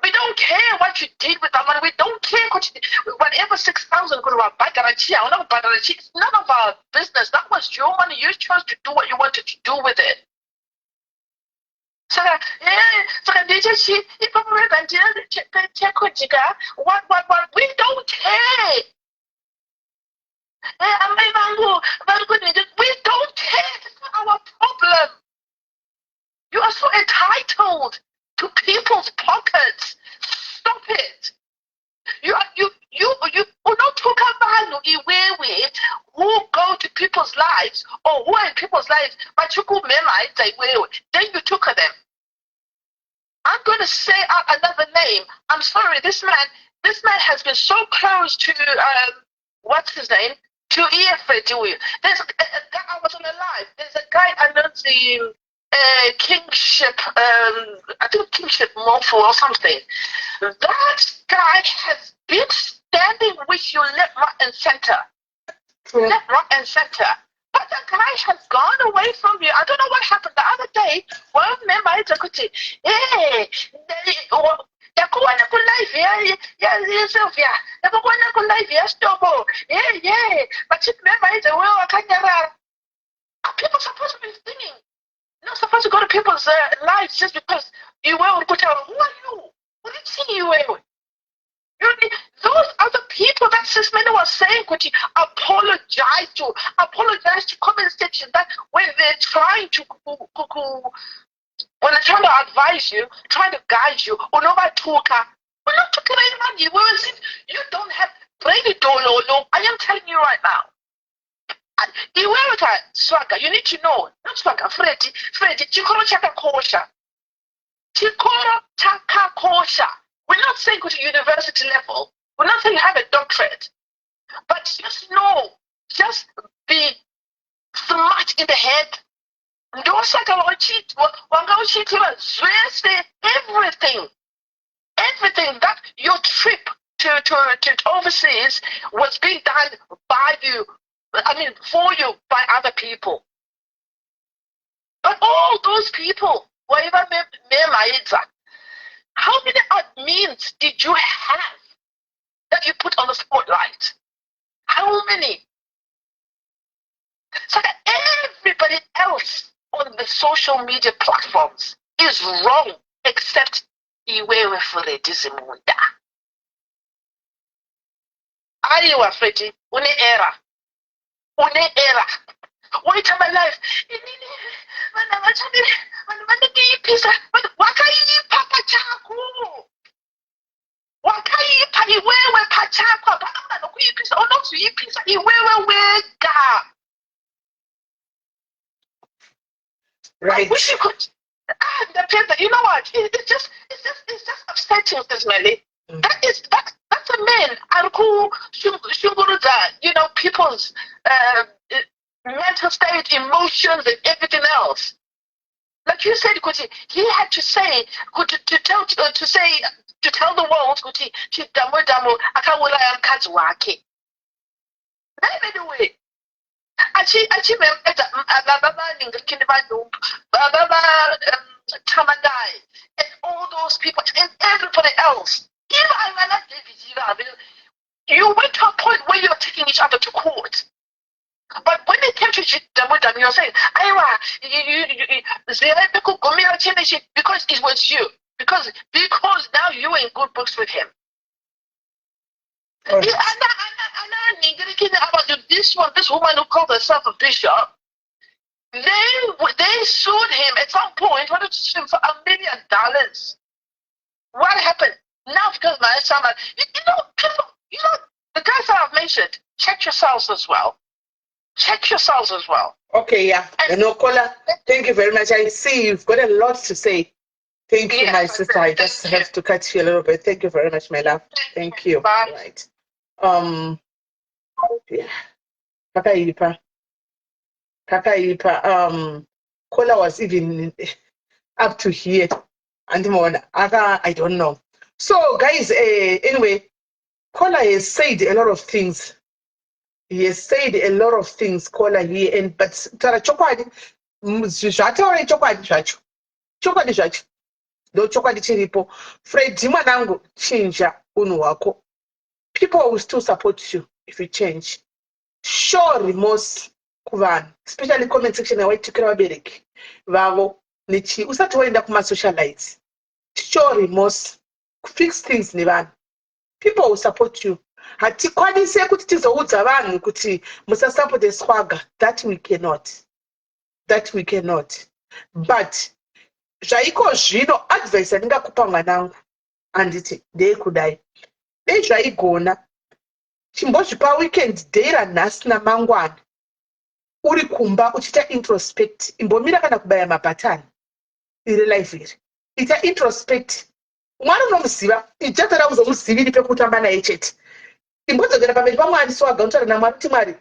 We don't care what you did with that money. We don't care what you did. Whatever 6,000 it's none of our business. That was your money. You chose to do what you wanted to do with it. Saka saka ndichechi ipapo vega ndiye chekudya. What, what, what? We don't care. Amai vangu vari kunhingi. We don't care. It's not our problem. You are so entitled to people's pockets. Stop it. You are you you you unotuka vanhu iwewe who go to people's lives or who are in people's lives vachikumhemhaidza iwewe. Then you took them. I'm going to say out another name. I'm sorry, this man has been so close to what's his name, to EFD. There's a guy, I was on a live. There's a guy announcing Kingship, I think Kingship Morpho or something. That guy has been standing with you left, right, and center. True. Left, right, and center. But the guy has gone away from you. I don't know what happened the other day. Well, remember, kuti, hey, ndakuwana kulive yaSylvia, ndakuwana kulive yaStobo, yeah, vachimemba idze wewe wakanyarara. Are people supposed to be singing? Not supposed to go to people's lives just because iwewe uri kutaura. Who are you? Uri chii iwewe? Those other people that Sis Mena was saying, kuti apologize to comment section, that when they're trying to when they're trying to advise you, trying to guide you, unovatuka. Unotukira vanhu iwewe. You don't have brain dololo. I am telling you right now. Iwewe ka Swaga, you need to know, not Swaga, Freddy, Freddy, chikoro chakakosha. Chikoro chakakosha. We're not saying go to university level. We're not saying have a doctorate. But just know, just be smart in the head. Ndosaka wanga uchiitira zvese, everything, everything, that your trip to overseas was being done by you, I mean for you, by other people. But all those people waiva memaidza, how many admins did you have that you put on the spotlight? How many? So that everybody else on the social media platforms is wrong except iwewe, Freddy Zimunda. Aiwa, Freddy, une error. Une error. Waita malive. Inini vanhu vachadi, vanhu vanondiipisa. Wakaipa pachako. Wakaipa iwewe pachako. Hapana munhu anokuipisa. Unozviipisa iwewe wega. I wish you could. Ah, the you know what? It's just upsetting, Sis Melly. That is that that's a man ari kushungurudza, people's mental state, emotions, and everything else. Like you said, kuti, he had to say, kuti, to tell to say to tell the world kuti Chidhamu Dhamu akauraya mukadzi wake. Anyway, achimemedza baba vaningirikini vanhumbu, baba va Tamanai and all those people and everybody else, even vana David ivavo. You went to a point where you were taking each other to court, but when it came to Chidhamu Dhamu, you're saying, aiwa, zivai pekugumira chinechi, because it was you, because now you were in good books with him. All right. Yeah, ana ningirikini about this one, this woman who called herself a bishop, they sued him at some point, wanted to sue him for $1 million. What happened? Now because my son, people, the guys that I've mentioned, check yourselves as well. Check yourselves as well. Okay, yeah. No, Kola, thank you very much. I see you've got a lot to say. Thank you, Yes, my sister. I just thank you. have to cut you a little bit. Thank you very much, my love. Thank you. Bye. Right. Yeah. Pakaipa. Pakaipa. Kola was even up to here. And aka, I don't know. So, guys, anyway, Kola has said a lot of things. He has said a lot of things, Kola here, and but tara chokwadi, zvataura chokwadi zvacho. Chokwadi zvacho. Ndo chokwadi chiripo. Freddy mwanangu, chinja unhu hwako. People will still support you if you change. Show remorse kuvanhu, especially comment section yawaitukira vabereki vavo. Nechii, usati waenda kumasocialites, show remorse, fix things nevanhu. People will support you. Hatikwanise kuti tizoudza vanhu kuti musasapote Swagger. That we cannot, that we cannot. But zvaiko zvino, advice yandingakupa, mwanangu, handiti, ndeyekudai: dei zvaigona, chimbozvipa weekend day ranhasi namangwana, uri kumba uchiita introspect. Imbomira kana kubaya mabhatani iri live iri. Ita introspect. Mwana unomuziva, ichatoda kuzomuziviri pekutamba naye chete. Imbodzokera pamberi paMwari, Swagger, unotaura naMwari kuti, "Mwari,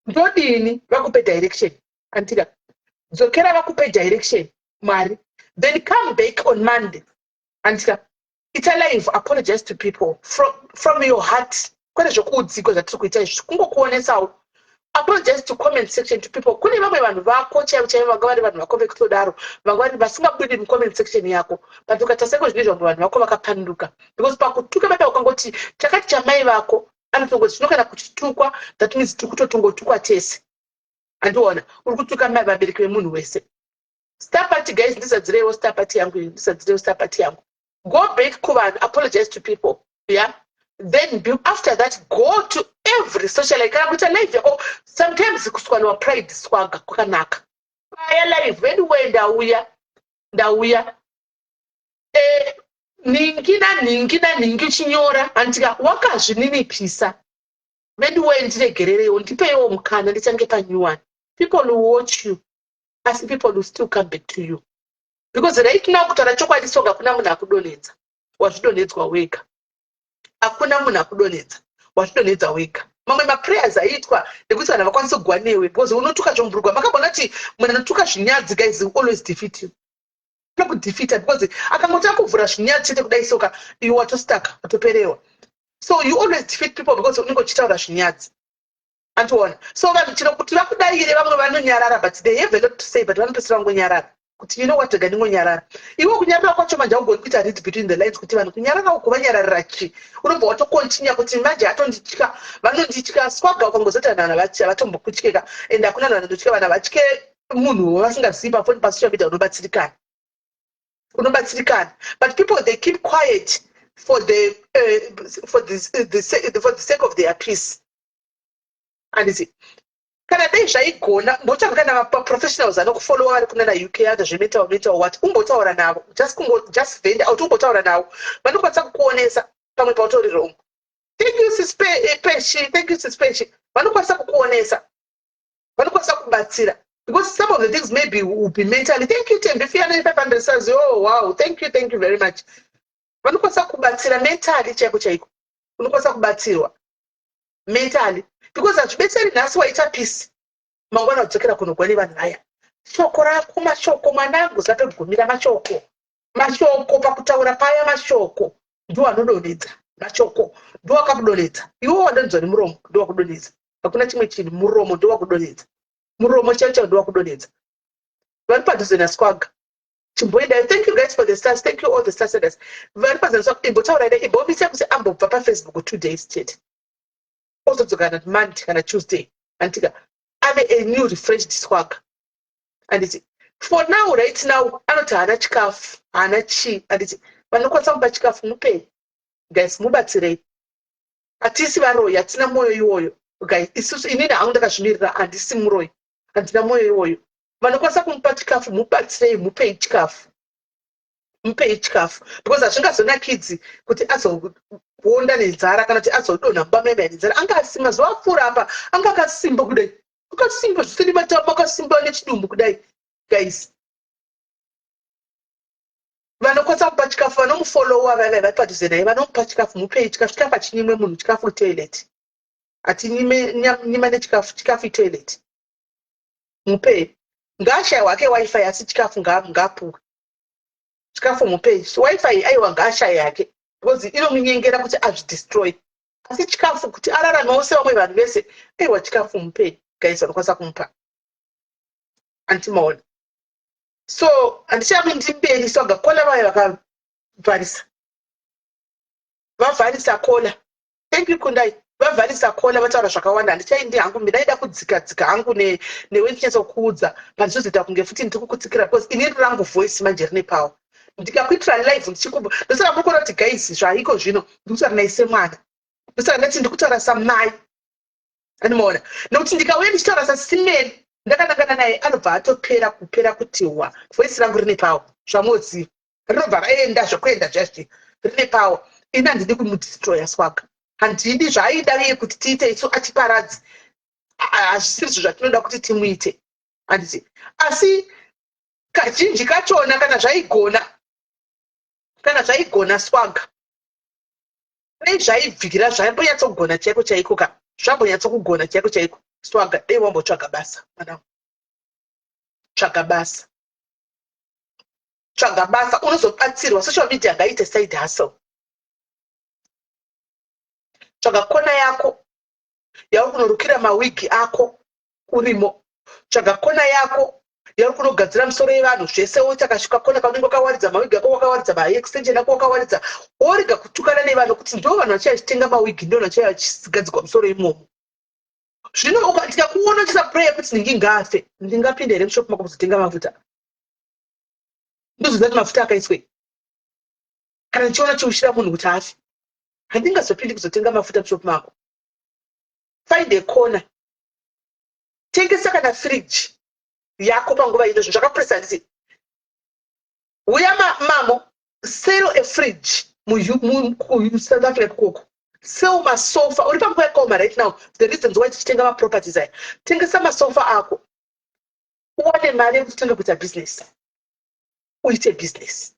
ndodini?" Vakupe direction, andika? Dzokera, vakupe direction Mwari. Then come back on Monday, andika? Ita live, apologize to people from your heart, kwete zvokuudzikwa zvatiri kuita izvi, kungokuonesawo. Apologize to comment section, to people. Kune vamwe vanhu vako chaivo chaivo vanga vari vanhu vako vekutodaro, vanga vari vasingabudi mucomment section yako, but ukaita seko zvino vamwe vanhu vako vakapanduka, because pakutuka baba ukangoti chakati chamai vako, anotongoti zvino kana kuchitukwa, that means tiri kutotongotukwa tese. Handiona uri kutuka mai vabereki vemunhu wese. Star party, guys, ndizadzireiwo star party yangu, ndizadzireiwo star party yangu. Go back kuvanhu, apologize to people, yeah? Then after that, go to every social, like kana kuita live yako. Sometimes kuswallowa pride, Swagger, kwakanaka. Baya live, anyway, ndauya, ndauya, ningi nanhingi nanhingi, uchinyora, handika? Wakazvininipisa. Anyway, ndiregerereiwo, ndipeiwo mukana ndichange panew one. People will watch you, asi people will still come back to you, because right now, kutaura chokwadi, Swagger, hakuna munhu akudonhedza, wazvidonhedzwa wega. Hakuna munhu akudonhedza, wazvidonhedza wega. Mamwe maprayers aiitwa nekuti vanhu havakwanisi kugwa newe, because unotuka zvomburugwa. Makambona kuti munhu anotuka zvinyadzi, guys, will always defeat you. Anokudefeata because akangotanga kuvhura zvinyadzi chete kudai soka, iwe watostaka, watoperewa. So you always defeat people because unenge uchitaura zvinyadzi, andiona? So vanhu chero kuti vakudaire, vamwe vanonyarara, but they have a lot to say, but vanopedzisira vangonyarara kuti, "You know what, rega ndingonyarara." Iwe kunyarara kwacho manje haugoni kuita read between the lines kuti vanhu kunyarara uku vanyararira chi. Unobva watokontinya kuti manje atonditya, vanonditya. Swagger, ukangozoti vanhu havatombokutyeka, and hakuna vanhu vanotya. Vanhu havatye munhu wavasingazivi pafoni, pasocial media. Unobatsirikana, unobatsirikana, but people, they keep quiet for the sake of their peace, handiti? Kana dei zvaigona, mbotsvaga kana maprofessionals anokufollowa vari kuna naUK, ada zvemental, mental what, umbotaura navo, just kungo just vend out, umbotaura navo, vanokwanisa kukuonesa pamwe pautori wrong. Thank you, Sis Peshi. Thank you, Sis Peshi. Vanokwanisa kukuonesa, vanokwanisa kubatsira, because some of the things maybe will be mentally. Thank you, Tembi Fiana, 500 stars. Oh wow, thank you, thank you very much. Vanokwanisa kubatsira mentally chaiko chaiko, unokwanisa kubatsirwa mentally, because hazvibetseri nhasi waita peace, mangwana udzokera kunogwa nevanhu vaya. Shoko rako, mashoko, mwanangu, zatogumira mashoko. Mashoko pakutaura paya, mashoko ndiwo anodonhedza. Mashoko ndiwo akakudonhedza iwe, wadonhedzwa nemuromo, ndiwo wakudonhedza. Hakuna chimwe chinhu, muromo ndiwo wakudonhedza. Muromo chaiwo chaiwo ndiwo wakudonhedza. Vari padhuze naSwagger, chimboendai. Thank you guys for the stars. Thank you, all the stars senders. Vari padhuze naSwagger, imbotaurai naye, imbomisa kuti ambobva paFacebook 2 days chete, ozodzoka kana Monday kana Tuesday, andika? Ave a new refreshed Swagger, anditi? For now, right now, anoti haana chikafu, haana chii, anditi? Vanokwanisa kumupa chikafu, mupei, guys, mubatsirei. Hatisi varoyi, hatina mwoyo iwoyo, guys. Isusu, inini hangu ndakazvimirira, handisi muroyi, handina mwoyo iwoyo. Vanokwanisa kumupa chikafu, mubatsirei, mupei chikafu, mupei chikafu, because hazvingazonakidzi kuti azoonda nenzara kana kuti azodonha mumba maimai nenzara. Anga asi mazuva apfuura apa anga akasimba kudai, akasimba zvisiri matamba, akasimba nechidumbu kudai. Guys, vanokwanisa kumupa chikafu, vanomufollowa vaivai vari padhuze naye, vanomupa chikafu, mupei chikafu. Chikafu hachinyimwe munhu, chikafu itoilet. Hatinyime nyima nechikafu, chikafu itoilet. Mupei. Ngaashayiwa hake WiFi, asi chikafu ngaapuwe. Chikafu mupei. WiFi aiwa, ngaashaye hake, because inomunyengera kuti azvidestroy, asi chikafu kuti araramewo sevamwe vanhu vese, aiwa, chikafu mupei, guys, vanokwanisa kumupa, antimaona? So handichamundi mberi. Swagger, caller vayo vakavharisa, vavharisa caller. Thank you, Kundai. Vavharisa caller, vataura zvakawanda. Handichaindi hangu, ndaida kudzika dzika hangu newe ndichinyatsokuudza pandizozoita kunge futi ndiri kukutsikira, because inini rangu voice manje rine power. Ndikakuitira live ndichikuba, ndosaka muri kuona kuti, guys, zvaiko zvino ndikutaura naye semwana. Ndosaka ndati ndikutaura samai, andimaona, nekuti ndikauya ndichitaura sasimeri ndakanangana naye, anobva atopera kupera kuti wa voice rangu rine power. Zvamoziva, rinobva raenda zvekuenda zvazvi, rine power. Ini handidi kumudestroya Swaga, handidi zvaaida iye kuti tiite isu atiparadzi. Hazvisiri zvatinoda kuti timuite, handiti? Asi kazhinji kachona kana zvaigona Swaga, dei zvaibvira zvaimbonyatsogona chaiko chaiko ka, zvambonyatsokugona chaiko chaiko. Swaga, dei wambotsvaga basa, mwanangu. Tsvaga basa, tsvaga basa, unozobatsirwa. Social media ngaite side hustle. Tsvaga kona yako yauri kunorukira mawigi ako urimo. Tsvaga kona yako yauri kunogadzira misoro yevanhu zvese. Wotakasvika kona kaunenge wakawaridza mawigi ako, wakawaridza maextension ako, wakawaridza, worega kutukana nevanhu, kuti ndo vanhu vachaiya vachitenga mawigi, ndo vanhu vachaiya vachigadzirwa musoro imomo. Zvino ndikakuona uchisa prayer kuti ndingi ngafe, ndingapinda here mushopu mako kuzotenga mafuta? Ndozoziva kuti mafuta akaiswei. Kana ndichiona chiushira munhu kuti afe, handingazopindi kuzotenga mafuta mushopu mako. Find a corner, tengesa kana fridge yako panguva ino. Zvinhu zvakapresa, handiti? Uya mamo, sell a fridge muSouth Africa koko, sell masofa. Uri panguva yakaoma right now. The reasons why tichitenga maproperties aya, tengesa masofa ako, uwane mari yekuti kuita business, uite business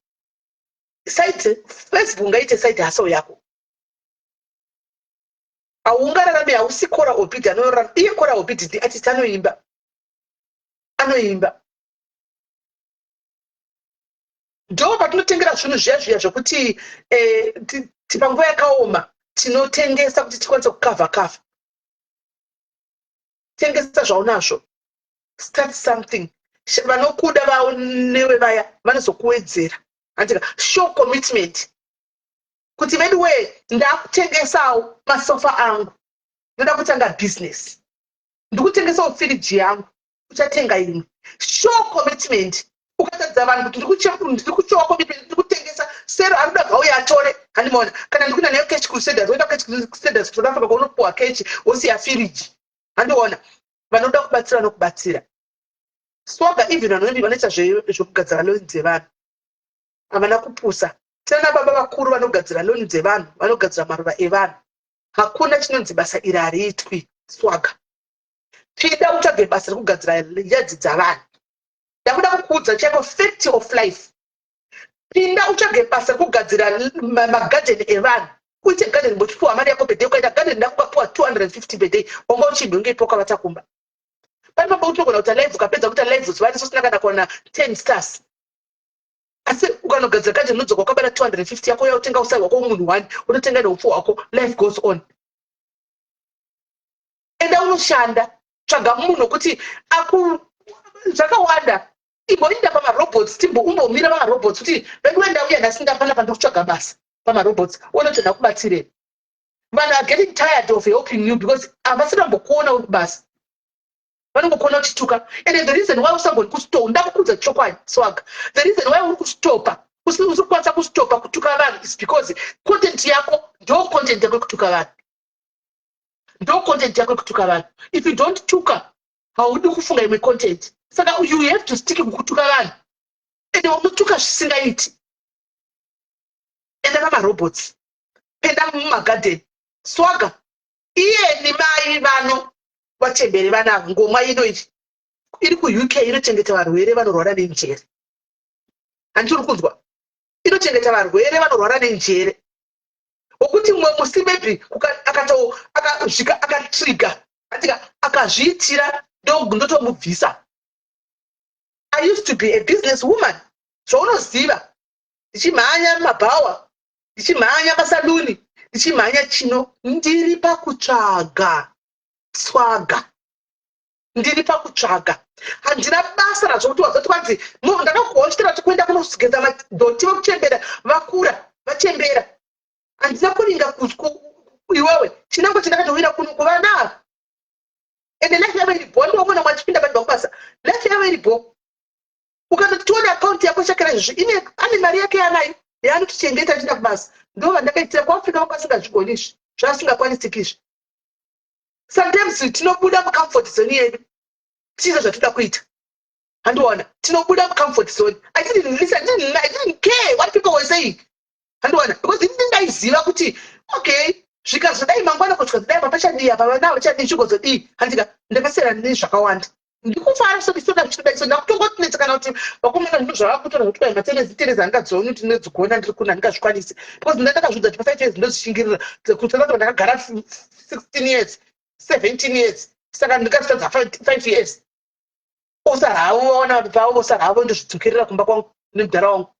side. Facebook ngaite side hustle yako. Haungararami, hausi Kora Obidi anorarama iye. Kora Obidi ndiartist, anoimba, anoimba. Ndo patinotengera zvinhu zviya zviya zvokuti panguva yakaoma tinotengesa kuti tikwanise kukavha kavha. Tengesa zvaunazvo, start something. Vanokuda vanewe vaya vanozokuwedzera, andika? Show commitment kuti vedu wee, ndakutengesawo masofa angu, ndoda kutanga business, ndikutengesawo firiji yangu, uchatenga imwe. Show commitment. Ukataridza vanhu kuti ndiri kushowa commitment, ndiri kutengesa, sero ari kuda gauya atore, handimaona? Kana ndikuenda nayo cash kuCrusaders, woenda cash kuCrusaders kuSouth Africa, kwaunopuwa cash, wosiya firiji, handiona? Vanoda kubatsira nokubatsira. Swaga, even vanoimbi vanoita zvekugadzira lawn dzevanhu havana kupusa. Tina baba vakuru vanogadzira lawn dzevanhu, vanogadzira maruva evanhu. Hakuna chinonzi basa iri hariitwi. Swaga, tida utsvage basa rekugadzira yadzi dzavanhu. Ndakuda kukuudza chaiko, fact of life. Pinda utsvage basa rekugadzira magadheni evanhu, uite gadheni, mbochipiwa mari yako per day. Ukaita gadheni rako ukapiwa 250 per day, wanga uchinhongepo ukavata kumba. Pane pamba unogona kuita live, ukapedza kuita live zuva rese usina kana kuwana 10 stars, asi ukanogadzira gadheni unodzoka wakabata 250 yako, yautenga usai hwako munhu one, unotenga neupfu hwako. Life goes on. Enda unoshanda, tsvaga munhu wekuti aku zvakawanda. Imboinda pamarobots, timbo umbomira pamarobots kuti vedu ndauya nhasi, ndapanapa, ndikutsvaga basa pamarobots. Uone kuti ndakubatsirei. Vanhu are getting tired of helping you because havasina kumbokuona uri kubasa, vanongokuona uchituka. And the reason why usangoni kustopa, ndakukuudza chokwadi, Swaga, the reason why uri kustopa, usiri kukwanisa kustopa kutuka vanhu is because content yako ndo content yako yekutuka vanhu, ndo content yako yekutuka vanhu. If you don't tuka, haudi kufunga imwe content. Saka you have to stick kukutuka vanhu, ende unotuka zvisingaiti. Enda pamarobots, penda mumagadheni, Swaga. Iyeni mai vano vachembere vanavo, ngomwa ino iyi iri kuUK, inochengeta varwere vanorwara nenjere, handiti? Uri kunzwa? Inochengeta varwere vanorwara nenjere, wokuti mumwe musi maybe akasvika akatriga atika akazviitira, ndotomubvisa. I used to be a business woman, zvaunoziva, ndichimhanya mabhawa, ndichimhanya masaluni, ndichimhanya chino. Ndiri pakutsvaga, Swaga, ndiri pakutsvaga. Handina basa razvo kuti wazoti kwanzi ndakakuwa uchitaura kuti kuenda kunogeza madhoti vekuchembera vakura vachembera. Handina kuringa iwewe chinangwa chandakati. Ndakamuchekera izvozvo. Ine ane mari yake yaanayo yaanotichengeta achienda kubasa. Ndo vandakaitira kuAfrica, vanga vasingazvigoni izvi, zvasingakwanisiki izvi. Sometimes tinobuda mucomfort zone yedu tichiita zvatoda kuita, handiona? Tinobuda mucomfort zone. I didn't listen, I didn't care what people were saying, handiona? Because ini ndaiziva kuti okay, zvikazodai mangwana, kusvikazodai, apa pachadii, apa vana vachadii, chigozodii, handika? Ndakasiyana nezvakawanda. Ndikufara soda zvichidai so. Ndakutongotinetsa kana kuti vakomana zvinhu zvavakutora zvokuti kwai matenezi tenezi hangadzioni kuti ndinodzigona, ndiri kuna handingazvikwanisi, because nda ndakazviudza kuti pa5 years ndozvishingirira. Kutsana ndakagara 16 years, 17 years, saka ndingazvitadza 5 years? Osara havo, vaona pavo, vosara havo, ndozvidzokерera kumba kwangu nemudhara wangu.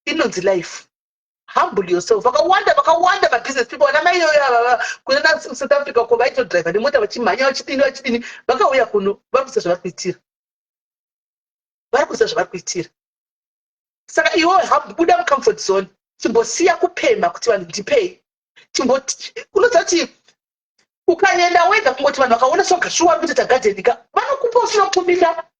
Inonzi life. Humble yourself. Vakawanda, vakawanda mabusiness people, vana mai iyoyo ava kuna South Africa uko vaitodhiraivha nemota vachimhanya, vachidini, vachidini, vakauya kuno vari kuziva zvavari kuitira, vari kuziva zvavari kuitira. Saka iwewe buda mucomfort zone. Chimbosiya kupemha kuti vanhu ndipei. Unoziva kuti ukaenda wega, kungoti vanhu vakaona sogashuwa uri kutoita gadheni ka, vanokupa usina kukumbira,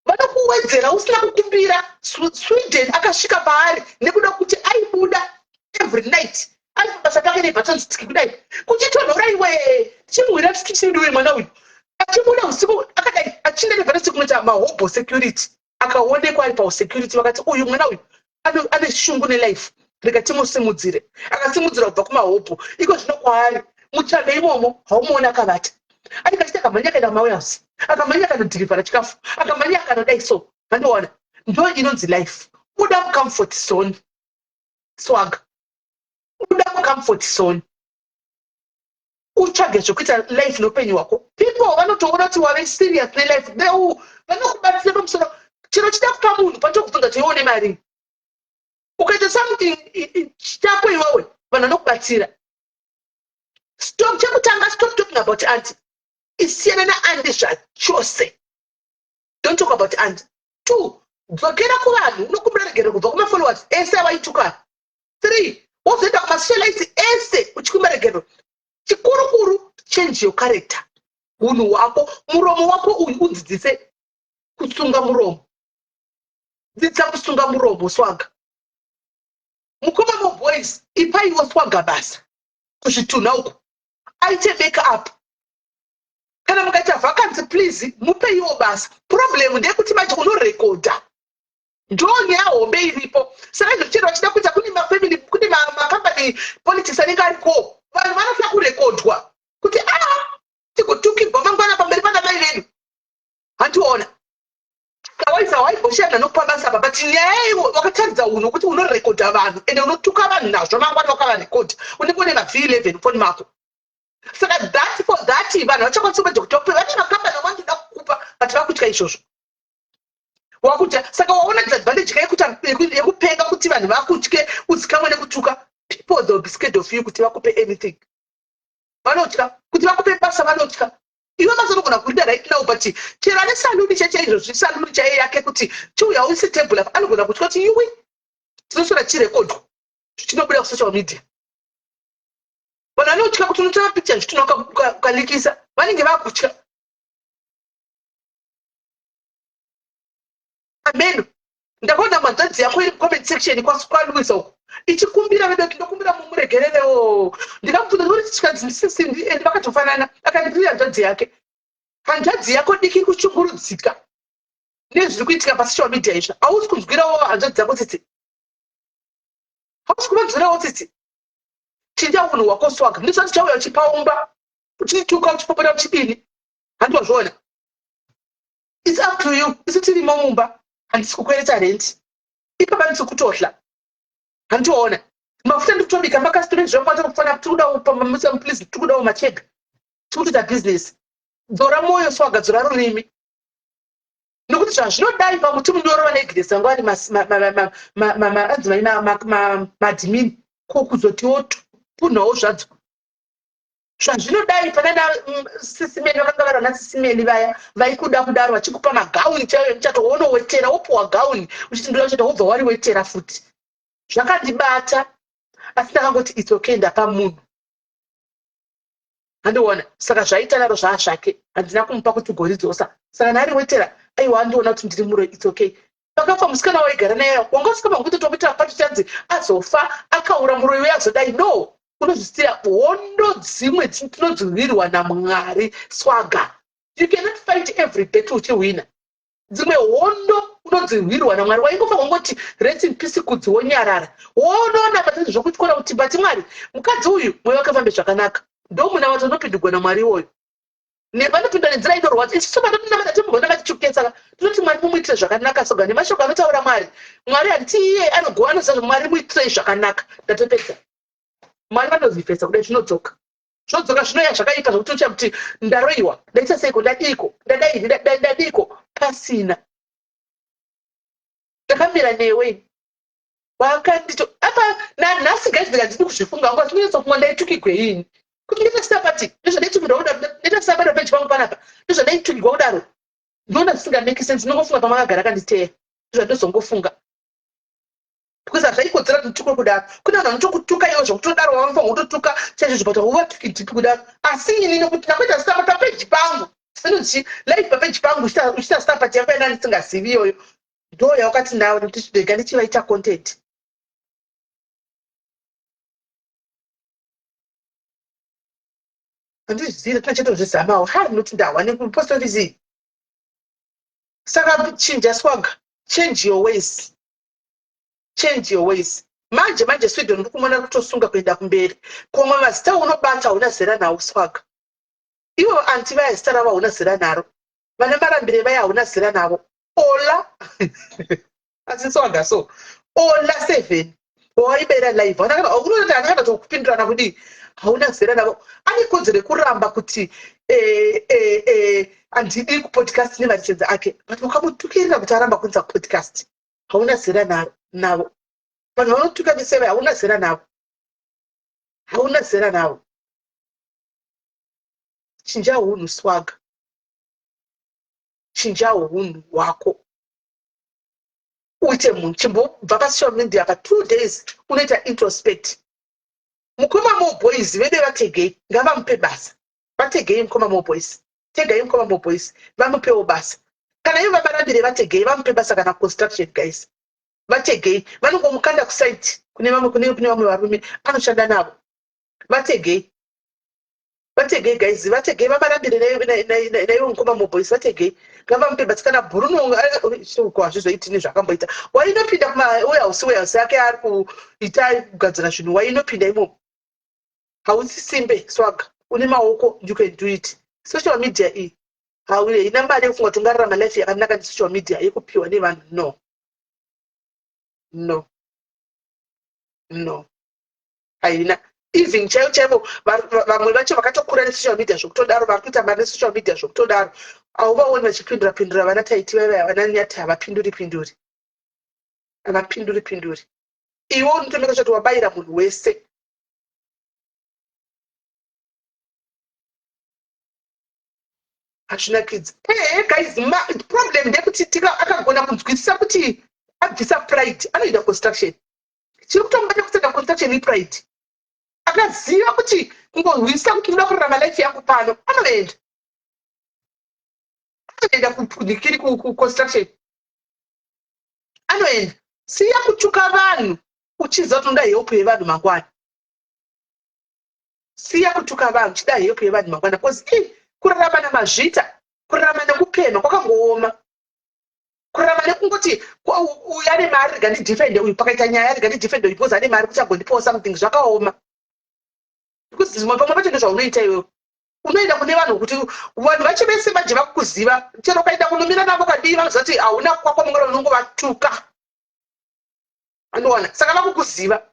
vanokuwedzera usina kukumbira. Sweden akasvika paari nekuda kuti aibuda every night ari pabasa pake nebaton stick kudai, kuchitonhora iwe, tichimuhwira tichidiwe mwana uyu achibuda usiku akadai achienda nebaton stick kunoita mahobo security. Akaonekwa ari pausecurity, vakati uyu mwana uyu ane shungu nelife, rega timusimudzire. Akasimudzira kubva kumahobho. Iko zvino kwaari muchando imomo haumuoni akavata, anenge achiti akamhanya akaenda kumawarehouse, akamhanya akanodhirivhara chikafu, akamhanya akanodai so, handiona? Ndo inonzi life. Buda mucomfort zone, Swaga. Buda mucomfort zone, utsvage zvekuita life neupenyu hwako. People vanotoona kuti wave serious nelife, vanokubatsira pamusoro. Chero chida kupa munhu, patokubvunza kuti ione mari. Ukaita something chako iwewe, vanhu vanokubatsira. Stop, chekutanga, stop talking about aunty. Isiyana naaunty zvachose. Don't talk about aunty. Two, dzokera kuvanhu unokumbira regero kubva kumafollowers ese avaituka. Three, wozoenda kumasocialites ese uchikumbira regero. Chikurukuru, change your character, unhu hwako, muromo wako uyu. Udzidzise kusunga muromo. Dzidza kusunga muromo, Swaga. Mukoma moboys, ipaiwo Swaga basa kuzvitunha uku, aite make up. Kana mukaita vacancy, please mupeiwo basa. Problem ndeyekuti manje unorekodha, ndo nyaya hombe iripo. Saka izvo chero vachida kuita, kune mafamily, kune macompany politics anenge ariko, vanhu vanofanira kurekodwa kuti a tigotukirwa mangwana pamberi pana mai vedu, handiona? Otherwise hawaigoshanda nokupa basa apa. But nyaya iwo wakataridza unhu kuti unorekodha vanhu ende unotuka vanhu nazvo, mangwana wakavarekodha unenge une maV11 foni mako. Saka that for that vanhu vachakwanisa kuedza kuti vakupe. Vane makambani avanotoda kukupa, but vakutya izvozvo, wakutya. Saka waona disadvantage ka yekupenga, kuti vanhu vakutye uzikamwe nekutuka. People, they will be scared of you kuti vakupe anything. Vanotya kuti vakupe basa, vanotya. Iwe basa unogona kurida right now, but chero ane saluni cheche izvozvi, saluni chaiye yake, kuti chiuya uise table apa, anogona kutya kuti iwe tinoswera tichirekodwa, chinobuda kusocial media. Vanhu vanotya kuti unotora picture zvitunha ukalikisa, vanenge vakutya. Ameno ndakaona manzvadzi yako iri comment section kwaLuisa uko ichikumbira vedu kuti ndokumbira mumuregererewo. Ndikamubvunza ndikuti chikanzi ndisisindi, ende vakatofanana. Akati ndiri hanzvadzi yake. Hanzvadzi yako diki kushungurudzika nezviri kuitika pasocial media izvi. Hausi kunzwirawo hanzvadzi dzako tsitsi? Hausi kuvanzwirawo tsitsi? Chinja unhu hwako, Swaga. Ndisati chauya uchipaumba, uchituka, uchipopota, uchidini, handiwazviona? It's up to you. Isu tirimo mumba, handisi kukwereta rent ipapa, ndisi kutohla, handioona mafuta, ndikutobika makasitore zvangu, kufanira tikudawo, please, tikudawo machega, tikutoita business. Dzora mwoyo, Swaga. Dzora rurimi, nokuti zvazvinodai pamuti munyoro vanegresi vanga vari adzimai madhimini, ko kuzotiwo punhawo zvadzo. Zvazvinodai panana sisimeni vakanga vari vana sisimeni vaya vaikuda kudaro, vachikupa magauni chaiyo emuchato, wounowetera, wopuwa gauni uchiti ndoda muchato, wobva wariwetera futi. Zvakandibata, asi ndakangoti it's okay, ndapa munhu, handiona? Saka zvaita naro zvaa zvake, handina kumupa kuti goridzosa. Saka ndariwetera, aiwa, andiona kuti ndiri muroi, it's okay. Pakafa musikana waigara naye, wanga usingabva kuti tomuitira pati chanzi azofa akaura muroyi uye azodai. No, unozvisiya. Hondo dzimwe tinodzirwirwa naMwari, Swaga. You cannot fight every battle uchihwina. Dzimwe hondo unodzirwirwa naMwari. Waingofa wangoti rest in peace Kudzi, wonyarara, wonoona patizvi zvokutyora kuti but Mwari, mukadzi uyu mwoyo wake ufambe zvakanaka. Ndomunamato unopindugwa naMwari iwoyo. Vanopinda nenzira inorwadza. Isusu panotinamata timbona vatichuketsa, tinoti Mwari mumuitire zvakanaka. Soga nemashoko anotaura Mwari, Mwari handiti iye anogoa anoziva. Mwari muitirei zvakanaka, ndatopedza. Mwari vanozifesa kudai, zvinodzoka, zvodzoka, zvinoya zvakaipa zvokuti ucha kuti ndaroiwa, ndaita seiko, ndadiiko, ndadai, ndadiiko, pasina ndakamira newe wakandito apa. Nanhasi guys, ndikandidi kuzvifunga ngo tinonyatsofunga ndaitukigwe ini kuti ndaita pati ndozvandaitukirwa kudaro, ndaita sapati papeji pangu panapa, ndozvandaitukirwa kudaro. Ndinoona zvisingamake sense. Ndinongofunga pamakagara kanditeya, ndozvandozongofunga because hazvaikodzera kuti nditukwe kudaro. Kune vanhu vanotokutuka iwe zvokutodaro, vanofanira kutotuka chaizvo, but hauvatuki deep kudaro. Asi ini nekuti ndakuita star papeji pangu, inonzi live papeji pangu, uchiita star pati yako yana ndisingazivi iyoyo, ndo yaukati nawo nekuti rega ndichivaita content. Handizvizivi, tinachatozvizamawo ha ndinoti ndahwa nekupost office. Saka chinja, Swaga, change your ways, change your ways. Manje manje Sweden uri kumona kutosunga kuenda kumberi. Komwe mazita unobata hauna zera nawo, Swaga. Ivo anti vaya, zita ravo hauna zera naro. Vana Marambire vaya hauna zera navo. Ola asi Swaga, so Ola seven wawaibera live, unoti hana kana tokupindurana kudii, hauna zera navo. Ane kodzero yekuramba kuti handidi kupodcast nemaricenzi ake, but wakamutukirira kuti aramba kuunza podcast. Hauna zera navo. Vanhu vanotuka vese, hauna zera navo, hauna zera navo. Chinja hunhu, Swaga, chinja hunhu hwako, uite munhu. Chimbobva pasocial media pa 2 days, unoita introspect. Mukoma Mo Boys vede, vategei, ngavamupe basa. Vategei mukoma Mo Boys, tegai mukoma Mo Boys, vamupewo basa. Kana ivo vabarambire, vategei vamupe basa, kana construction guys, vategei. Vanongomukanda kusite kune vamwe, kune vamwe varume anoshanda navo. Vategei, vategei guys, vategei vamarambire naivo mukoma Mo Boys, vategei ngavamupe basa. Kana Bruno ko hazvizoiti nezvaakamboita. Wainopinda kumawarehouse, warehouse yake ari kuita kugadzira zvinhu, wainopinda imomo. Hausi simbe, Swaga, une maoko, you can do it. Social media iyi haina mari yekufunga kuti ungararama life yakanaka nesocial media yekupiwa nevanhu. No, no, no, haina even chaivo chaivo. Vamwe vacho vakatokura nesocial media zvokutodaro, vari kuita mari nesocial media zvokutodaro, hauvaoni vachipindura pindura. Vana Taiti vaiva, vana Nyati, havapinduri pinduri, havapinduri pinduri. Iwe unotomeka choti wabayira munhu wese. Hazvinakidzi. Ehe guys, problem ndekuti akagona kunzwisisa kuti abvisa pride, anoenda construction. Chiri kutomubata kusaenda construction ipride. Akaziva kuti kungorwisa kuti unoda kurarama life yangu pano, anoenda, anoenda kunikiri kuconstruction, anoenda. Siya kutuka vanhu uchiziva kuti unoda help yevanhu mangwana. Siya kutuka vanhu uchida help yevanhu mangwana, because i kurarama namazvita, kurarama nekupemha kwakangooma. Kurarama nekungoti uyu ane mari, rega ndidefende uyu, pakaita nyaya rega ndidefende uyu because ane mari kuti agondipawo something, zvakaoma. Because zvimwe pamwe pacho ndozvaunoita iwewe, unoenda kune vanhu kuti vanhu vacho vese manje vakukuziva. Chero ukaenda kunomira navo kadii, vanoziva kuti hauna kwako mangwana, unongovatuka anowana. Saka vakukuziva,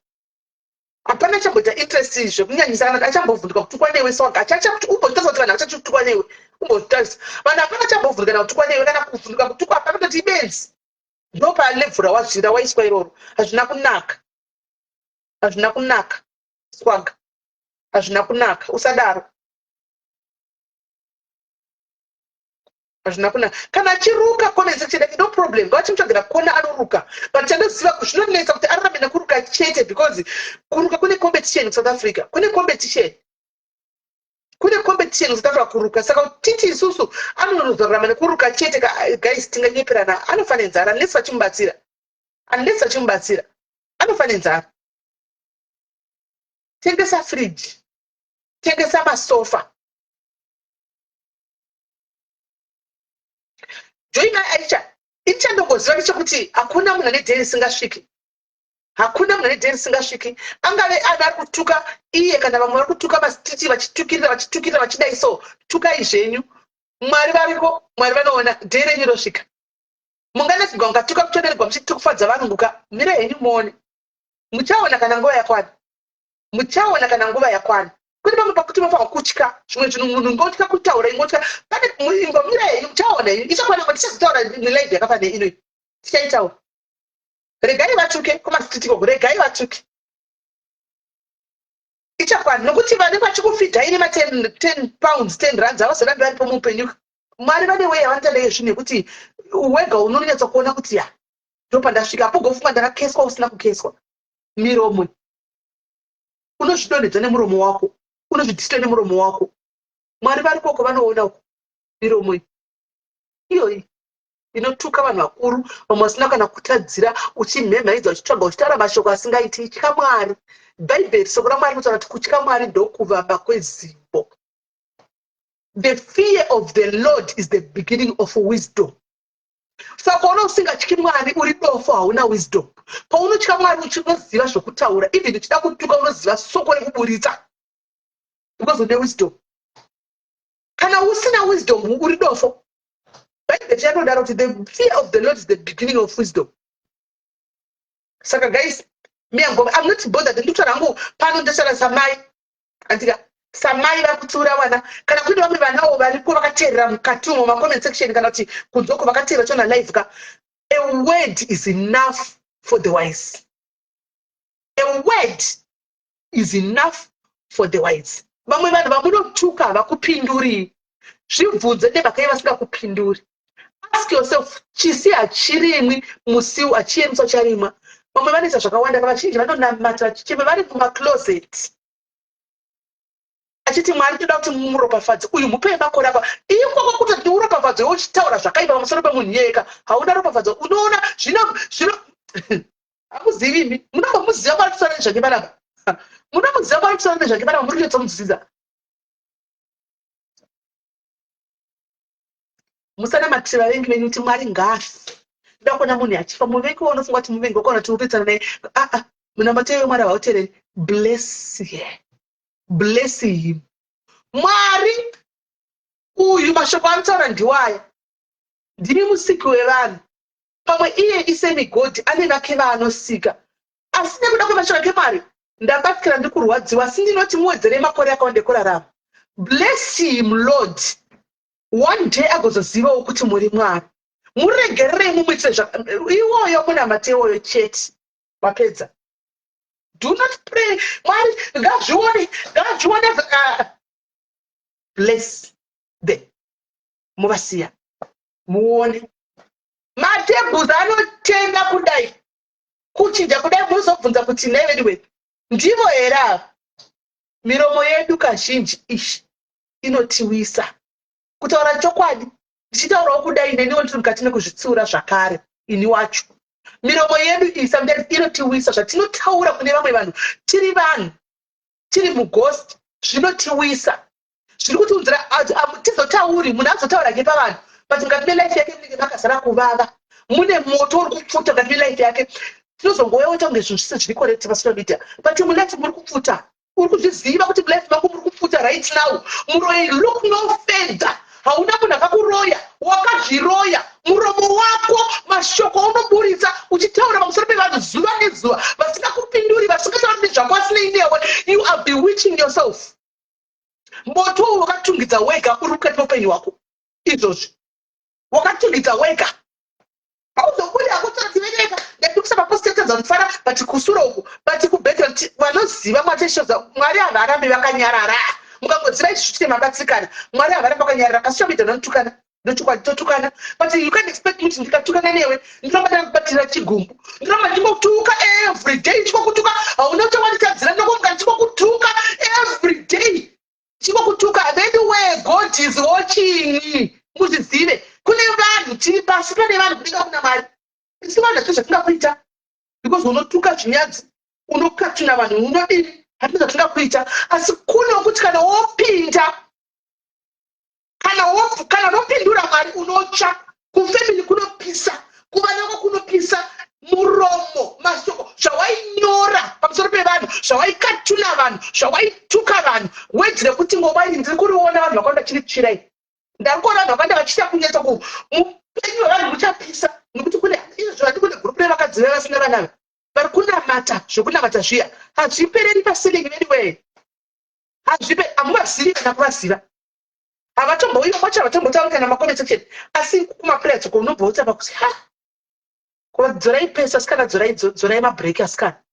hapana chamboita interest zvekunyanyisa kana achambovhunduka kutukwa newe. Swaga achacha kuti umbotarisa kuti vanhu vachachitukwa newe, umbotarisa vanhu, hapana chambovhunduka kana kutukwa newe, kana kuvhunduka kutukwa hapana. Kutoti ibenzi, ndo palevhura wazvira waiswa iroro. Hazvina kunaka, hazvina kunaka, Swaga, hazvina kunaka, usadaro, hazvina kunaka. Kana achiruka comment section yake, no problem, ngavachimutsvagira kona anoruka. But chandoziva, zvinonetsa kuti ararame nekuruka chete, because kuruka kune competition. Kusouth Africa kune competition. Kune competition kuSouth Africa kuruka. Saka titi isusu anonozorarama nekuruka chete. Guys, tinganyeperana, anofa nenzara unless vachimubatsira. Unless vachimubatsira, anofa nenzara. Tengesa fridge, tengesa masofa. Joina Aisha, ichandongoziva ndechekuti hakuna munhu ane day risingasviki. Hakuna munhu ane day risingasviki. Angave ana ari kutuka iye kana vamwe vari kutuka masititi, vachitukirira, vachitukirira, vachidai so, tukai zvenyu. Mwari variko, Mwari vanoona. Day renyu rosvika. Munganakigwa mukatuka, muchonererwa muchiti kufadza varungu ka. Mire henyu muone, muchaona kana nguva yakwana. Muchaona kana nguva yakwana. Kune pamwe pakuti unofanirwa kutya zvimwe zvinhu. Munhu ingotya kutaura, ingotya pane ingomira henyu, muchaona henyu, ichakwana. Tichazotaura nelive yakafanira inoi, tichaitaura. Regai vatuke kumastreet ikoko, regai vatuke, ichakwana. Nokuti vane vachikufidhai nema £10, 10 rands, havazorambi varipo muupenyu. Mwari vane way yavanoita nayo zvinhu yekuti wega unonyatsa kuona kuti ya, ndopandasvika apo. Gofunga ndakakeswa, usina kukeswa. Miromo, unozvidonhedza nemuromo wako, unozvidhista nemuromo wako. Mwari vari koko, vanoona uko. Miromo iyoyi inotuka vanhu vakuru, vamwe vasina kana kutadzira, uchimhemhaidza, uchitsvaga, uchitaura mashoko asingaiti. Itya Mwari. Bhaibheri, soko raMwari rinotaura kuti kutya Mwari ndokuvamba kwezivo. The fear of the Lord is the beginning of wisdom. Saka ukaona usingatyi Mwari, uri dofo, hauna wisdom. Paunotya Mwari, unoziva zvokutaura. Even uchida kutuka, unoziva soko rekuburitsa because une wisdom. Kana usina wisdom, uri dofo. Bhaibheri yanodaro kuti the fear of the Lord is the beginning of wisdom. Saka guys, miyangoma, I'm not bothered. Ndikutaura hangu pano, ndosara samai andika, samai vari kutsiura vana. Kana kune vamwe vanawo variko vakateerera mukati umo, macomment section kana kuti kunzoko, vakateerera chona live ka, a word is enough for the wise. A word is enough for the wise. Vamwe vanhu vamunotuka havakupinduri. Zvibvunze nemhaka yevasingakupinduri. Ask yourself. Chisi hachirimwi musiu, hachiyemuswa charimwa. Vamwe vanoita zvakawanda. Vazhinji vanonamata vachichema vari mumacloset, achiti, "Mwari, toda kuti muropafadze uyu, mupei makore apa." Ikoko kutoti uropafadzwe, uchitaura zvakaipa pamusoro pemunhu iyeka, hauna ropafadzo. Unoona zvino zvino hamuzivi imi. Munombomuziva kwari kutaura nezvake panapa? Munomuziva kwari kutaura nezvake panapa? Muri kunyatsomudzidza. Musanamatira vavengi venyu kuti Mwari ngaafe. Ndoda kuona munhu achifa. Muvengi waunofunga kuti muvengi wakaona kuti urikuitsana naye, aa, munamato iwe Mwari havauteereri. Bless her, bless him. Mwari uyu, mashoko anotaura ndiwaya: "Ndini musiki wevanhu." Pamwe iye isemigodhi, ane vake vaanosika. Asi nekuda kwemashoko ake, "Mwari, ndabatikira, ndikurwadziwa, asi ndinoti muwedzerei makore akawanda ekurarama." Bless him, Lord. One day agozozivawo kuti muri Mwari. Muregererei, mumuitire iwoyo munamate iwoyo chete, wapedza. Do not pray, "Mwari ngazvione, ngazvione." Bless them, muvasiya, muone matebhuzi anotenga kudai, kuchinja kudai. Munozobvunza kuti, "Neveduwe, ndivo here ava?" Miromo yedu kazhinji ishi inotiwisa. Kutaura chokwadi, ndichitaurawo kudai, neniwo ndiri mukati mekuzvitsiura zvakare ini wacho. Miromo yedu iyi sometimes inotiwisa. Zvatinotaura kune vamwe vanhu, tiri vanhu, tiri mughost, zvinotiwisa, zviri kutiunzira. Tizotauri munhu azotaura ke pavanhu, but mukati melife yake munenge makazara kuvava, mune moto uri kupfuta mukati melife yake. Tinozongouya woita kunge zvinhu zvise zviri correct pasocial media, but mulife muri kupfuta. Uri kuzviziva kuti mulife mako muri kupfuta right now. Muroyi, look no further. Hauna munhu akakuroya, wakazviroya. Muromo wako, mashoko aunoburitsa uchitaura pamusoro pevanhu zuva nezuva, vasingakupinduri, vasingatauri nezvako, asinei newe, you are bewitching yourself. Moto uyu wakatungidza wega, uri mukati meupenyu hwako izvozvi, wakatungidza wega. Hauzobudi hakutotivereka. Ndandikusa mapost etadza kufara, but kusure uku, but kubackground vanoziva mwateshoza. Mwari havarambi vakanyarara. Mukangoziva izvi, zvitite mabatsikana. Mwari havarambi vakanyarara. Pasocial media vanotukana, ndochokwadi, totukana, but you can't expect kuti ndikatukana newe ndinoramba ndakakubatira chigumbu, ndinoramba ndichingokutuka every day, ndichingokutuka. Hauna kuti wanditadzira, ndinokomuka ndichingokutuka every day, ndichingokutuka. is watching. Muzvizive, kune vanhu, tiri pasi, pane vanhu kudenga kuna Mwari. Isu vanhu hatio zvatingakuita, because unotuka zvinyadzi, unokatuna vanhu, unodini, hatina zvatingakuita. Asi kune wekuti kana wopinda, kana unopindura Mwari, unotsva. Kufamily kunopisa, kuvana vako kunopisa. Muromo, mashoko, zvawainyora pamusoro pevanhu, zvawaikatuna vanhu, zvawaituka vanhu, wedzi rekuti ngoma iri ndiri kuriona vanhu vakawanda chiri tsvirai. Ndari kuona vanhu vakawanda vachiita kunyatsa ku mupenyu hwevanhu muchapisa, nekuti kune izvo vati kune gurupu revakadzi vaya vasina vana vari kunamata. Zvekunamata zviya hazvipereri paceiling anyway, hazvipe. Hamuvazivi kana kuvaziva, havatombouya kwacho, havatombotauri kana macomment section. Asi kumaprayers uko unobva utamba kuti, "Ha, dzorai pesa asikana, dzorai, dzorai mabreak asikana."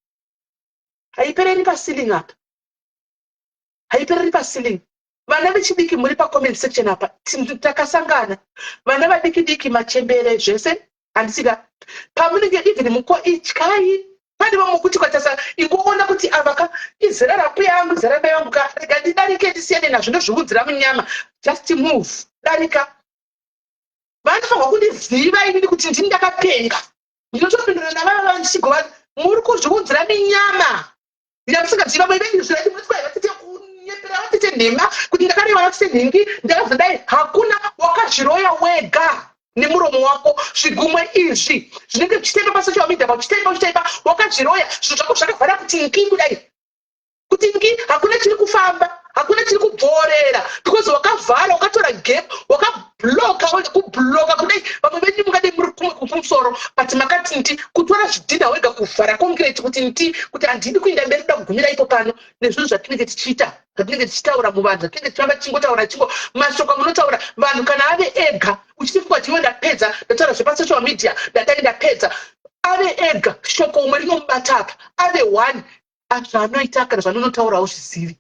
Haipereri paceiling apa, haipereri paceiling. Vana vechidiki muri pacomment section apa, takasangana, vana vadiki diki, machembere, zvese, handisika pamunenge even muko, ityai. Pane vamwe kuti kwatasa ingoona kuti avaka izera rambuya yangu, izera ramai vangu ka, rega ndidarike, ndisiyane nazvo, ndozviudzira munyama. Just move, darika. Vanofanirwa kundiziva inini kuti ndini ndakapenga, ndinotopindura navava ndichigova. Muri kuzviudzira minyama yamusingazivi. Vamwe venyu zvirati munoti vatete kunyepera, vatete nhema, kuti ndakareva vatete nhingi, ndakazodai. Hakuna, wakazviroya wega nemuromo wako. Zvigumwe izvi zvinenge zvichitemba pasocial media, uchitemba, uchitemba, wakazviroya. Zvinhu zvako zvakavhara kuti ngi kudai, kuti ngi, hakuna chiri kufamba, hakuna chiri kubvorera, because wakavhara, wakatora gap, wakabloka, kubloka kudai. Vamwe venyu mungadai muri kumwe kumusoro, but makati nti kutora zvidhina wega, kuvhara concrete kuti nti, kuti handidi kuenda mberi, kuda kugumira ipo pano. Nezvinhu zvatinenge tichiita, zvatinenge tichitaura muvanhu, zvatinenge tichifamba tichingotaura, chingo mashoko amunotaura vanhu, kana ave ega, uchitifunga kuti iwe ndapedza, ndataura zvepasocial media, ndadai, ndapedza, ave ega, shoko umwe rinomubata apa, ave one, zvaanoita kana zvanonotaurawo zvizivi.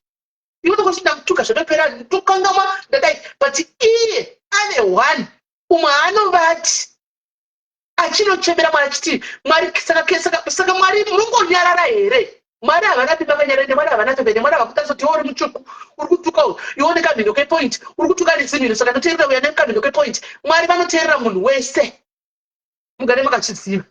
Iwe unongoti ndakutuka, zvatopera, tokangamwa, ndadai. But iye ave one, umwe aanovati achinochemera Mwari achiti, "Mwari, saka Mwari munongonyarara here?" Mwari havana vakanyarara. Mwari havana tevene. Mwari havakutarisa kuti iwe uri mutsvuku, uri kutuka iwe nekamhino kepoint, uri kutuka nesimhino, saka ndoteerera uya nekamhino kepoint. Mwari vanoteerera munhu wese, mugare makazviziva.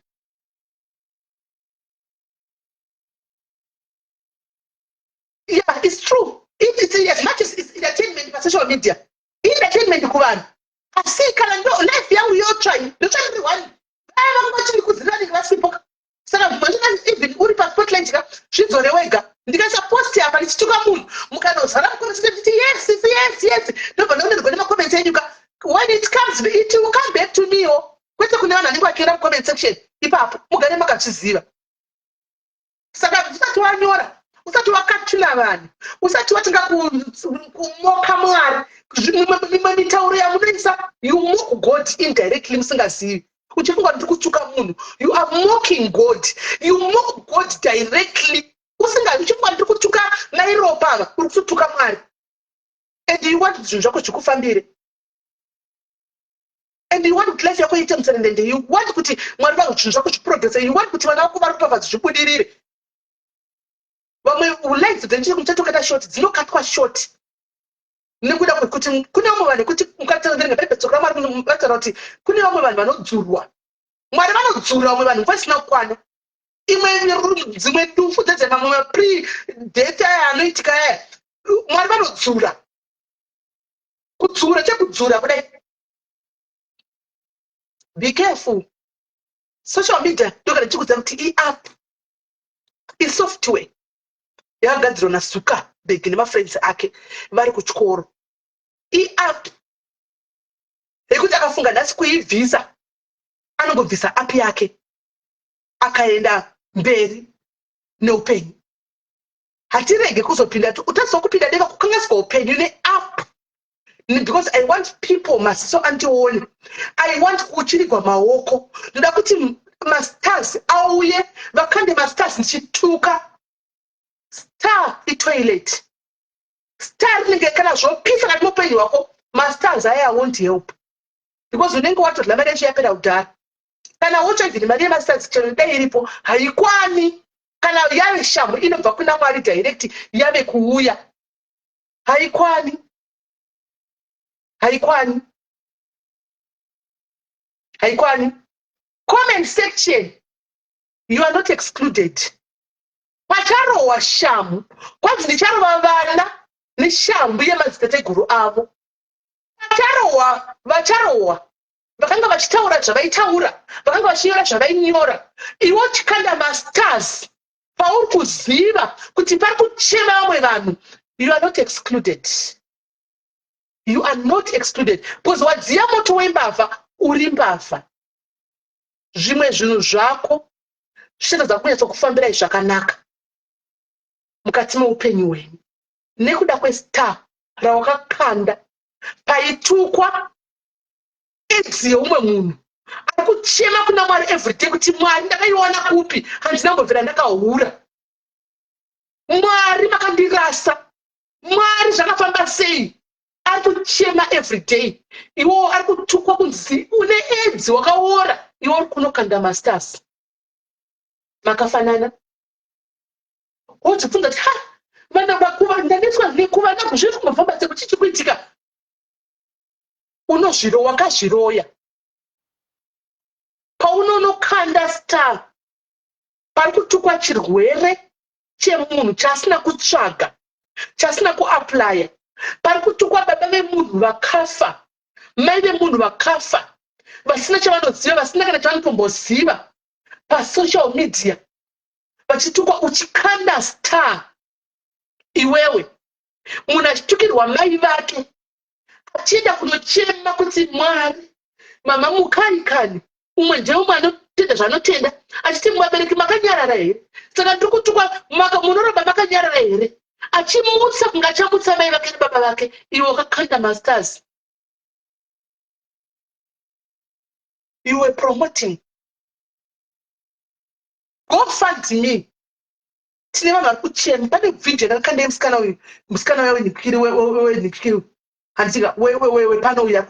Yeah, it's true. It's as much as it's entertainment pasocial media, entertainment kuvanhu, asi kana ndo life yangu yotsva, ndotsva ndiri one. Aya vanga vachiri kuziva vanenge vasipo. Saka even uri paspotlight ka, zvidzore wega. Ndikaisa post apa ndichituka munhu, mukanozara mucomment ndichiti, Yes." Ndobva ndaonerwa nemacomments enyu ka. When it comes, it will come back to me o, kwete kune vanhu vanenge vachienda mucomment section ipapo. Mugare makazviziva. Saka usati wanyora, usati wakatuna vanhu, usati watinga kumoka Mwari, mimwe mitauro yamunoisa, you mock God indirectly musingazivi. Uchifunga kuti ndiri kutuka munhu, you are mocking God. You mock God directly usingazi. Uchifunga ndiri kutuka nairopa ava, uri kutotuka Mwari. And you want zvinhu zvako zvikufambire, and you want kuti life yako iite mutserendende, you want kuti Mwari vanhu zvinhu zvako zviprogresse, you want kuti vana vako vari kupavadzi zvibudirire. Vamwe life dzenyu muchatokata short, dzinokatwa short nekuda kwekuti kune vamwe vanhu, ekuti mukaverenga Bhaibheri, tsoko raMwari vataura kuti kune vamwe vanhu vanodzurwa. Mwari vanodzura vamwe vanhu nguva isina kukwana. Imwe dzimwe dufu dzedze, mamwe mapre death aya anoitika aya, Mwari vanodzura, kudzura chekudzura kudai. Be careful. Social media, ndogara ndichikudza kuti iapp, isoftware yakagadzirwa naZuckerberg nemafriends ake vari kutyoro. Iapp yekuti akafunga nhasi kuibvisa, anongobvisa app yake, akaenda mberi neupenyu. Hatirege kuzopinda, utaziva kupinda denga kukanganiswa upenyu neapp, because I want people maziso andione, I want kuchirigwa maoko, ndoda kuti mastars auye, vakande mastars ndichituka. Star itoilet, star rinenge kana zvopisa kati muupenyu hwako, mastars aya won't help, because unenge watodla mari yacho yapera kudhara. Kana wotsvagiri mari yemastars, chero dai iripo, haikwani. Kana yave shamhu inobva kuna Mwari direct yave kuuya, haikwani. Haikwani, haikwani. Comment section, you are not excluded. Pacharohwa shamhu, kwanzi ndicharova vana neshamhu yemadzitateguru avo. Vacharohwa, vacharohwa vakanga vachitaura zvavaitaura, vakanga vachinyora zvavainyora. Iwe uchikanda mastars pauri kuziva kuti pari kuchema vamwe vanhu, you are not excluded. You are not excluded because wadziya moto wembavha, uri mbavha. Zvimwe zvinhu zvako zvichatadza kunyatsokufambirai zvakanaka mukati meupenyu hwenyu nekuda kwestar rawakakanda paitukwa edzi yeumwe munhu ari kuchema kuna Mwari everyday kuti, "Mwari, ndakaiwana kupi? Handina mbobvira ndakahura. Mwari, makandirasa. Mwari, zvakafamba sei?" Ari kuchema everyday. Iwowo ari kutukwa kunzi une edzi, wakaora, iwe uri kunokanda mastars. Makafanana. Wodzibvunza kuti, "Ha, vana vakuva, ndanetswa nekuva nabvo, zviri kumbofamba sekuti chikuitika?" Unozviro wakazviroya paunonokanda star pari kutukwa chirwere chemunhu chaasina kutsvaga, chaasina kuapplya, pari kutukwa baba vemunhu vakafa, mai vemunhu vakafa, vasina chavanoziva, vasina kana chavanotomboziva, pasocial media vachitukwa, uchikanda star iwewe. Munhu achitukirwa mai vake, achienda kunochema kuti, "Mwari, mama, mukai kani." Umwe ndeumwe anotenda zvaanotenda, achiti, "Vabereki makanyarara here? Saka ndiri kutukwa, munoramba makanyarara here?" Achimutsa kunge achamutsa mai vake nebaba vake. Iwe wakakanda mastars. You were promoting Go Fund Me. Tine vanhu vari kuchema. Pane vhidhiyo yakakanda yemusikana uyu, musikana uya wenhikiri, wenhikiri, handika, wepano uyu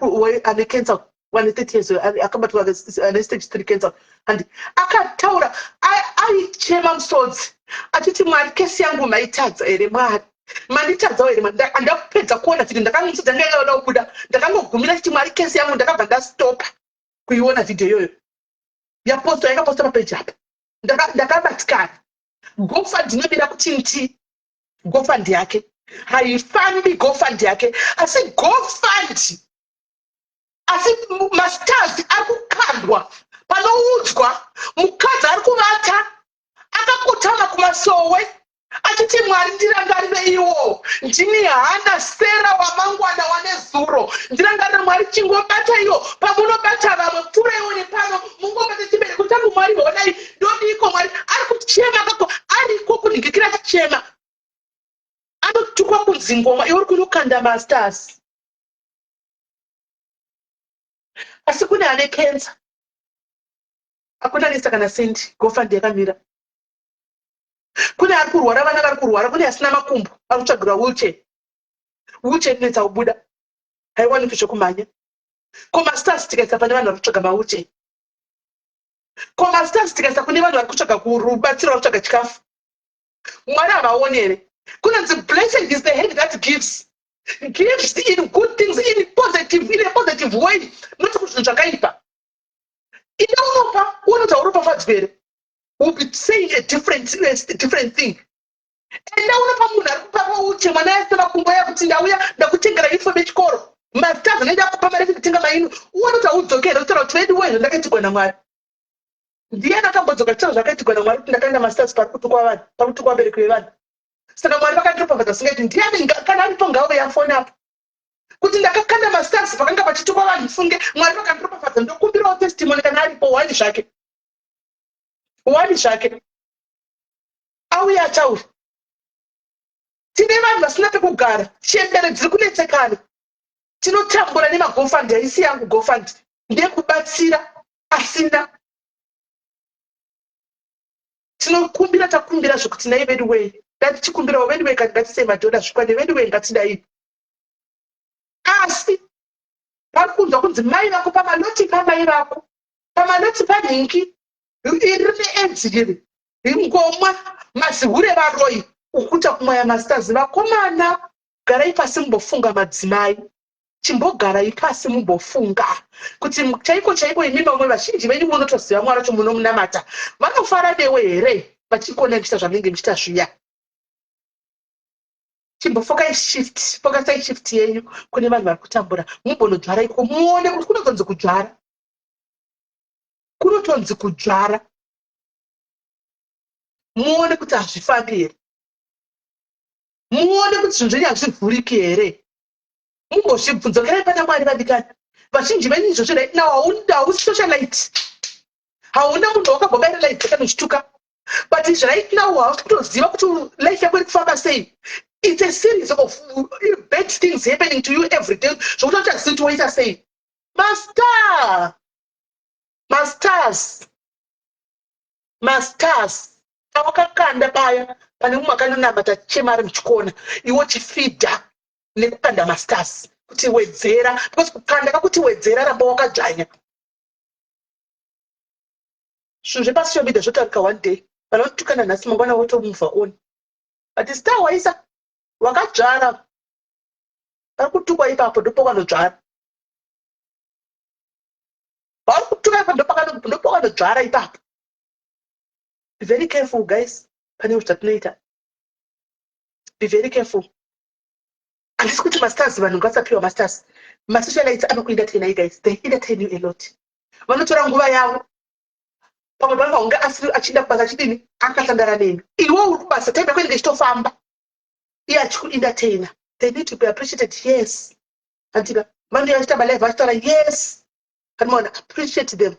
ane cancer, ane 30 years, akabatwa ane stage 3 cancer. Handi akataura, aichema musodzi achiti, "Mwari, kesi yangu maitadza here? Mwari, manditadzawo here?" Andapedza kuona vhidhiyo, ndakamusodzi anga yakada kubuda. Ndakangogumira chiti, "Mwari, kesi yangu." Ndakabva ndastopa kuiona vhidhiyo iyoyo yapostwa, yakapostwa papeji apa. Ndakabatikana. GoFund inomira kuti nti GoFund yake haifambi, GoFund yake. Asi GoFund, asi mastars ari kukandwa panoudzwa mukadzi ari kuvata akakotama kumasowe achiti, "Mwari, ndirangarire iwo. Ndini hana Sera wamangwana wanezuro. Ndirangarire, Mwari. Chingobata iwo pamunobata vamwe, pfuuraiwo nepano, mungobata chibereko changu. Mwari, honai, ndodiko, Mwari." Ari kuchema kako, ariko kunhingikira achichema, anotukwa kunzi ngoma. Iwe uri kunokanda mastars. Asi kune ane cancer, hakuna nisa kana sendi. GoFund yakamira. Kune ari kurwara, vana vari kurwara, kune asina makumbo ari kutsvagirwa wheelchair. Wheelchair inetsa kubuda, haiwaniki zvekumhanya. Ko mastars tikaisa pane vanhu vari kutsvaga mawheelchair? Ko mastars tikaisa kune vanhu vari kutsvaga rubatsiro, vari kutsvaga chikafu, Mwari havaoni here? Kunonzi, "Blessed is the hand that gives." Gives in good things, in a positive way, not kuzvinhu zvakaipa. Ine unopa, unoti hauropafadzwi here? Will be saying a different thing. Enda unopa munhu ari kupa uche, mwana yase makumbo yakuti, "Ndauya ndakutengera uniform yechikoro." Mastars anoenda kupa mari yekutenga maino. Uone kuti haudzokere utaura kuti, "Vedu wezvo ndakaitigwa naMwari." Ndiani akambodzoka chitaura zvakaitigwa naMwari, kuti ndakaenda mastars pari kutukwa vanhu, pari kutukwa vabereki vevanhu, saka Mwari vakandiropafadza singaiti? Ndiani? Kana aripo, ngauye afone apo kuti, "Ndakakanda mastars pakanga pachitukwa vanhu, funge Mwari vakandiropafadza. Ndokumbirawo testimony." Kana aripo, wani zvake, wani zvake, auye ataure. Tine vanhu vasina pekugara, chembere dziri kunetsekana. Tinotambura nemaGoFund. Haisi yangu GoFund, ndeyekubatsira asina. Tinokumbira, takumbira zvokuti, "Nai vedu wei, ngatichikumbirawo vedu wei, ngatisei madhodha zvikwane vedu wei, ngatidai." Asi pari kunzwa kunzi mai vako pamaloti, pamai vako pamaloti, panhingi iri rine edzi, iri ngomwa, mazihure, varoi, ukuita kumwaya mastars. Vakomana, garai pasi mumbofunga madzimai. Chimbogarai pasi mumbofunga kuti chaiko chaiko imi vamwe vazhinji venyu munotoziva Mwari wacho, munomunamata. Vanofara newe here vachikona muchiita zvamunenge muchiita zviya? Chimbofokai shift, fokasai shift yenyu kune vanhu vari kutambura, mumbonodzvara iko, muone kuti kunotonzi kudzvara, kunotonzi kudzvara. Muone kuti hazvifambi here, muone kuti zvinhu zvenyu hazvivhuriki here. Mumbozvibvunzokerai pana Mwari, vadikani. Vazhinji venyu izvozvo right now hausi socialite, hauna munhu wakambobaira live kana uchituka, but izvi right now hausi kutoziva kuti life yako iri kufamba sei. It's a series of bad things happening to you every day, zvokuti uchazivi kuti woita sei. Mastar, mastars, mastars awakakanda paya pane mumwe akanonamata chemari muchikona, iwe uchifidha nekukanda mastars kuti wedzera, because kukanda kakuti wedzera, ramba wakadzvanya. Zvinhu zvepasocial media zvotarika one day. Vanotukana nhasi, mangwana votomove on, but star waisa wakadzvara pari kutukwa ipapo, ndopakanodzvara. Pauri kutuka ipapo, ndopakanodzvara ipapo. Be very careful, guys, pane zvatinoita. Be very careful. Handisi kuti mastars, vanhu ngavasapiwa mastars. Masocialites anokuentertainai, guys. They entertain you a lot. Vanotora nguva yavo. Pamwe panofa kunge asiri achienda kubasa, achidini, akatandara nemi. Iwe uri kubasa, time yako inenge ichitofamba, iye achikuentertaina. They need to be appreciated, yes. Andika vanhu vachitamba live vachitaura, yes, anoona, appreciate them.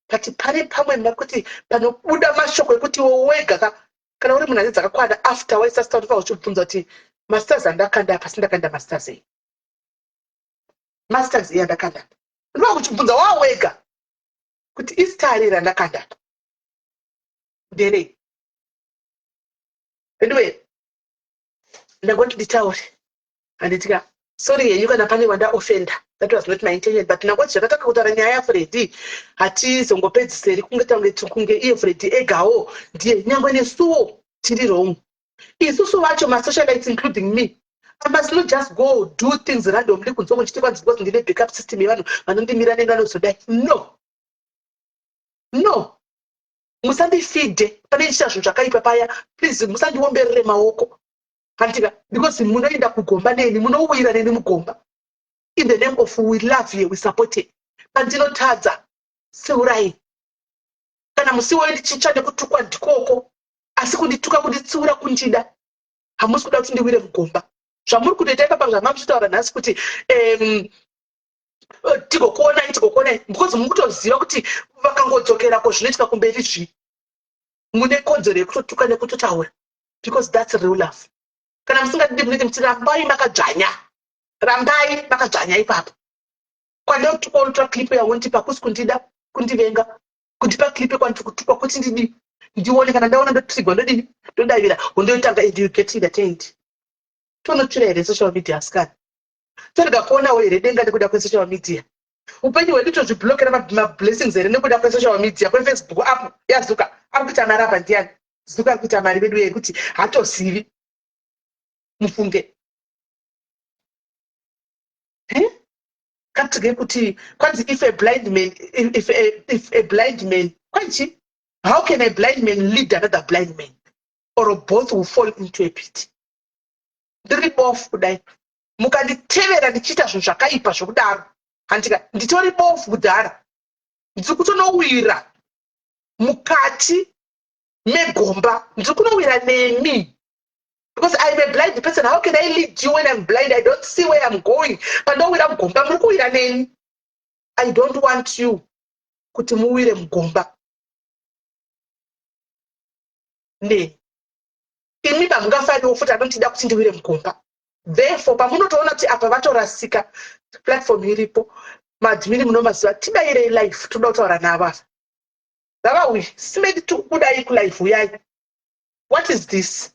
But pane pamwe makuti panobuda mashoko ekuti iwe wega ka, kana uri munhu ane dzakakwana, after waisa star, unofanira uchibvunza kuti mastars andakanda apa, sindakanda mastars ei, mastars ei andakanda apa. Unofanira kuchibvunza wawega kuti istar rei randakanda apa, nderei? Anyway, ndangoti nditaure, handitika? Sorry henyu kana pane wandaoffenda. That was not my intention, but ndangoti zvakatanga kutaura nyaya yaFreddy, hatizongopedziseri kunge tange kunge iye Freddy egawo ndiye. Nyangwe nesuwo tiri wrong isusu vacho masocialites, including me. I must not just go do things randomly kunze kuchiti kwanzi because ndine backup system yevanhu vanondimira neni, vanozodai. No, no, musandifidhe pane chiita zvinhu zvakaipa paya. Please, musandiomberere maoko, handika? Because munoenda kugomba neni, munowira neni mugomba in the name of "We love you, we support you." Pandinotadza, tsiurai. Kana musi iwoyo ndichitsva nekutukwa, ndikoko, asi kundituka, kunditsiura, kundida. Hamusi kuda kuti ndiwire mugomba. Zvamuri kutoita ipapa, zvamamuchitaura nhasi kuti tigokuonai, tigokuonai, because muri kutoziva kuti vakangodzokerako zvinoitika kumberi zvii. Mune kodzero yekutotuka nekutotaura, because that's real love. Kana musingadidi, munenge muchiti rambai makadzvanya, rambai makadzvanya ipapo. Kwandotukwa, unotora clip yaundipa, kusi kundida, kundivenga, kundipa clip yekwandiri kutukwa kuti ndidi ndione. Kana ndaona, ndotrigwa, ndodini, ndodavira, wondoitanga, and you get entertained. Tonotsvira here social media, asikana? Torega kuonawo here denga nekuda kwesocial media? Upenyu hwedu tozviblokera mablessings here nekuda kwesocial media, kweFacebook apo yazuka? Ari kuita mari apa ndiani? Zuka ari kuita mari vedu yekuti hatozivi. Mufunge katige kuti kwanzi if a blind man, if a blind man, kwanchi, how can a blind man lead another blind man? Or both will fall into a pit. Ndiri bofu kudai, mukanditevera ndichiita zvinhu zvakaipa zvokudaro, handika? Nditori bofu kudhara, ndiri kutonowira mukati megomba, ndiri kunowira nemi, because I'm a blind person. How can I lead you when I'm blind? I don't see where I'm going. Pandowira mugomba, muri kuwira neni. I don't want you kuti muwire mugomba neni. Imi mamungafariwo futi anondida kuti ndiwire mugomba. Therefore, pamunotoona kuti apa vatorasika, platform iripo, maadmin munomaziva, tibayirei live, toda kutaura navo ava. Ngavauye, simedi, tikukudai kulive, uyai. What is this?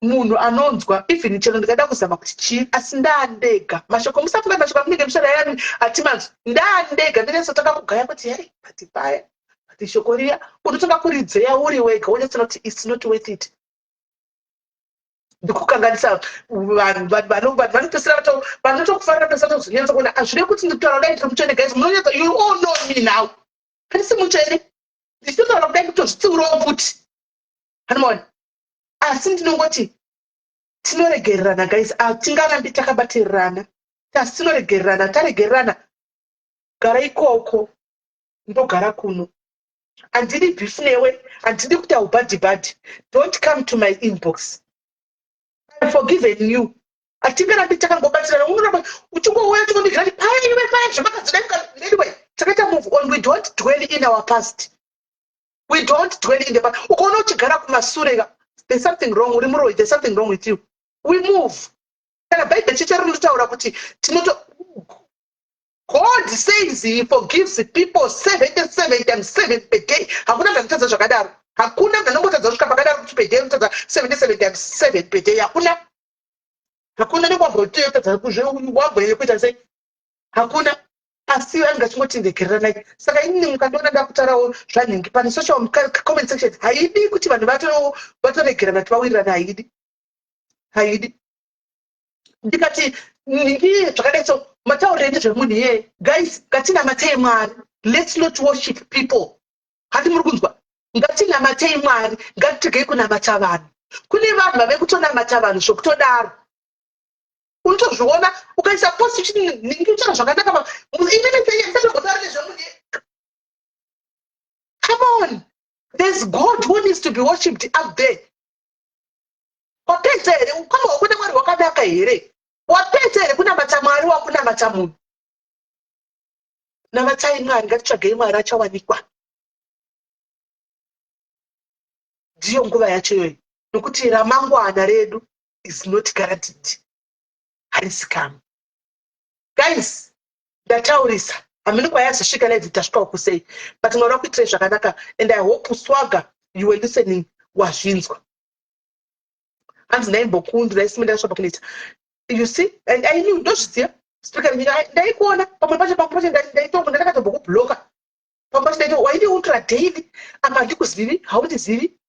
Munhu anonzwa, even chero ndikada kuzama kuti chii, asi ndaandega. Mashoko, musafunga mashoko amunenge muchadayani atimanzwi. Ndaandega ndinyatsotanga kugaya kuti hei, but paya, but shoko riya, unotanga kuridzeya uri wega, wonyatsona kuti it's not worth it. Ndikukanganisa vanhu. Vanhu vanopedzisira vanotokufarira pesa tozonyatsa kuona. Hazvide kuti ndikutaura kudai ndiri mutsvene, guys. Munonyatsa, you all know me now, handisi mutsvene. Ndichitotaura kudai kutozvitsiurawo futi, anomaona. Asi ndinongoti tinoregererana, guys. Hatingarambi takabatirirana, asi tinoregererana. Taregererana, gara ikoko, ndogara kuno. Handidi beef newe, handidi kuti aubhadhi bhadhi. Don't come to my inbox. I've forgiven you. Hatingarambi takangobatirana. Unoramba uchingouya uchingondidira kuti paiwe paya zvamakazodai. Anyway, takaita move on. We don't dwell in our past. We don't dwell in the past. Ukaona uchigara kumasure, there's something wrong. Uri muroyi. There's something wrong with you. We move. Kana Bhaibheri chicho rinotaura kuti tinoto, God says he forgives people 77 times 7 per day. Hakuna munhu anotadza zvakadaro. Hakuna munhu anombotadza kusvika pakadaro kuti per day unotadza 77 times 7 per day. Hakuna, hakuna. Newambotadza, wamboe kuita sei? Hakuna. Asi vanenge vachingoti regereranai. Saka inini mukandiona ndakutaurawo zvanhingi pane social comment section, haidi kuti vanhu vatoregerana kuti vawirirana. Haidi, haidi. Ndikati nhingi zvakadai, so mataurire nezvemunhu iyeye. Guys, ngatinamatei Mwari. Let's not worship people. Hati muri kunzwa? Ngatinamatei Mwari, ngatiregei kunamata vanhu. Kune vanhu vave kutonamata vanhu zvokutodaro. Unotozviona ukaisa post uchiti nhingi utaura zvakanaka, inini seisatombotaura nezvemunhu. Come on, there's God who needs to be worshipped up there. Wapedza here? Ukama hwako naMwari hwakanaka here? Wapedza here kunamata Mwari? Wakunamata munhu. Namatai Mwari. Ngatitsvagei Mwari, achawanikwa. Ndiyo nguva yacho iyoyi, nokuti ramangwana redu is not guaranteed, harisi kamu. Guys, ndataurisa. Hamini kwayazosvika live, tasvikawo kusei, but Mwari wakuitirai zvakanaka. And I hope, Swaga, you were listening, wazvinzwa. Hanzi ndaimbokundura isime ndakasvika pakunoita, you see. And I knew, ndozviziva, speaker nyika ndaikuona pamwe pacho, pamwe pacho ndaitombo ndakatombokubloka. Pamwe pacho ndaito waindiutura daily. Apa handikuzivi, haundizivi,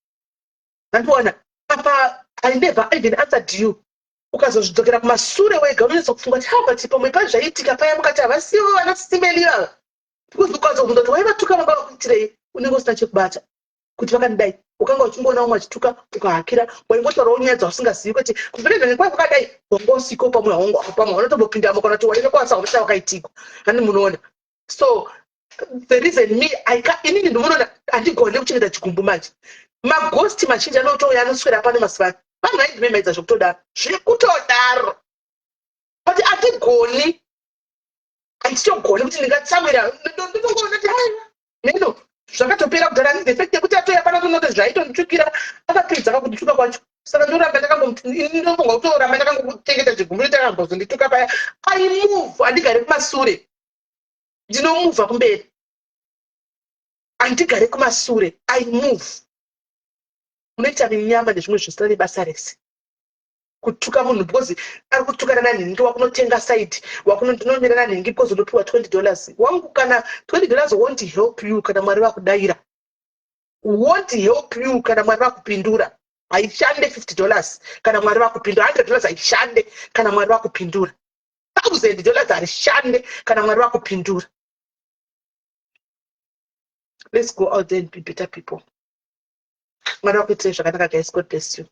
handiona apa. I never even answered you. Ukazozvidzokera kumasure wega, unonyatsa kufunga kuti, ha, but pamwe pazvaiitika paya mukati havasivo vana Simeli ava, because ukazobvunza kuti waivatuka vanga vakuitirei, unenge usina chekubata kuti vakandidai. Ukanga uchingoona vamwe vachituka, ukahakira, waingotaurawo nyaya dzausingazivi kuti kuvenenhenge kwai kwakadai. Wanga usiko pamwe, pamwe vanotombopindamo, kana kuti waive kwasa unoita wakaitikwa. Hani munoona? So the reason me, inini ndinoona handigone kuchengeta chigumbu. Manje maghosti mazhinji anotouya, anoswera pano mazuva ano. Vanhu vaindimemedza zvekutodaro, zvekutodaro, but handigoni, handitogoni kuti ndingatsamwira. Ndinongoona kuti aiwa, neno zvakatopera kudhara. The fact yekuti atoya pano, tonoti zvaitonditukira, akapedza kakundituka kwacho. Saka ndoramba ndinofunga kutoramba ndakangokuchengeta chigumbu takambozondituka paya. I move. Handigare kumasure, ndinomuvha kumberi. Handigare kumasure, I move. Unoita minyama nezvimwe zvisina nebasa rese, kutuka munhu because ari kutukana nanhingi. Wakunotenga side, wakunondinomira nanhingi because unopiwa $20. Wangu, kana $20 won't help you kana Mwari vakudayira, won't help you kana Mwari vakupindura. Haishande $50 kana Mwari vakupindura. $100 haishande kana Mwari vakupindura. $1000 harishande kana Mwari vakupindura. Let's go out there and be better people. Mwari vakuitirai zvakanaka, guys. God bless you.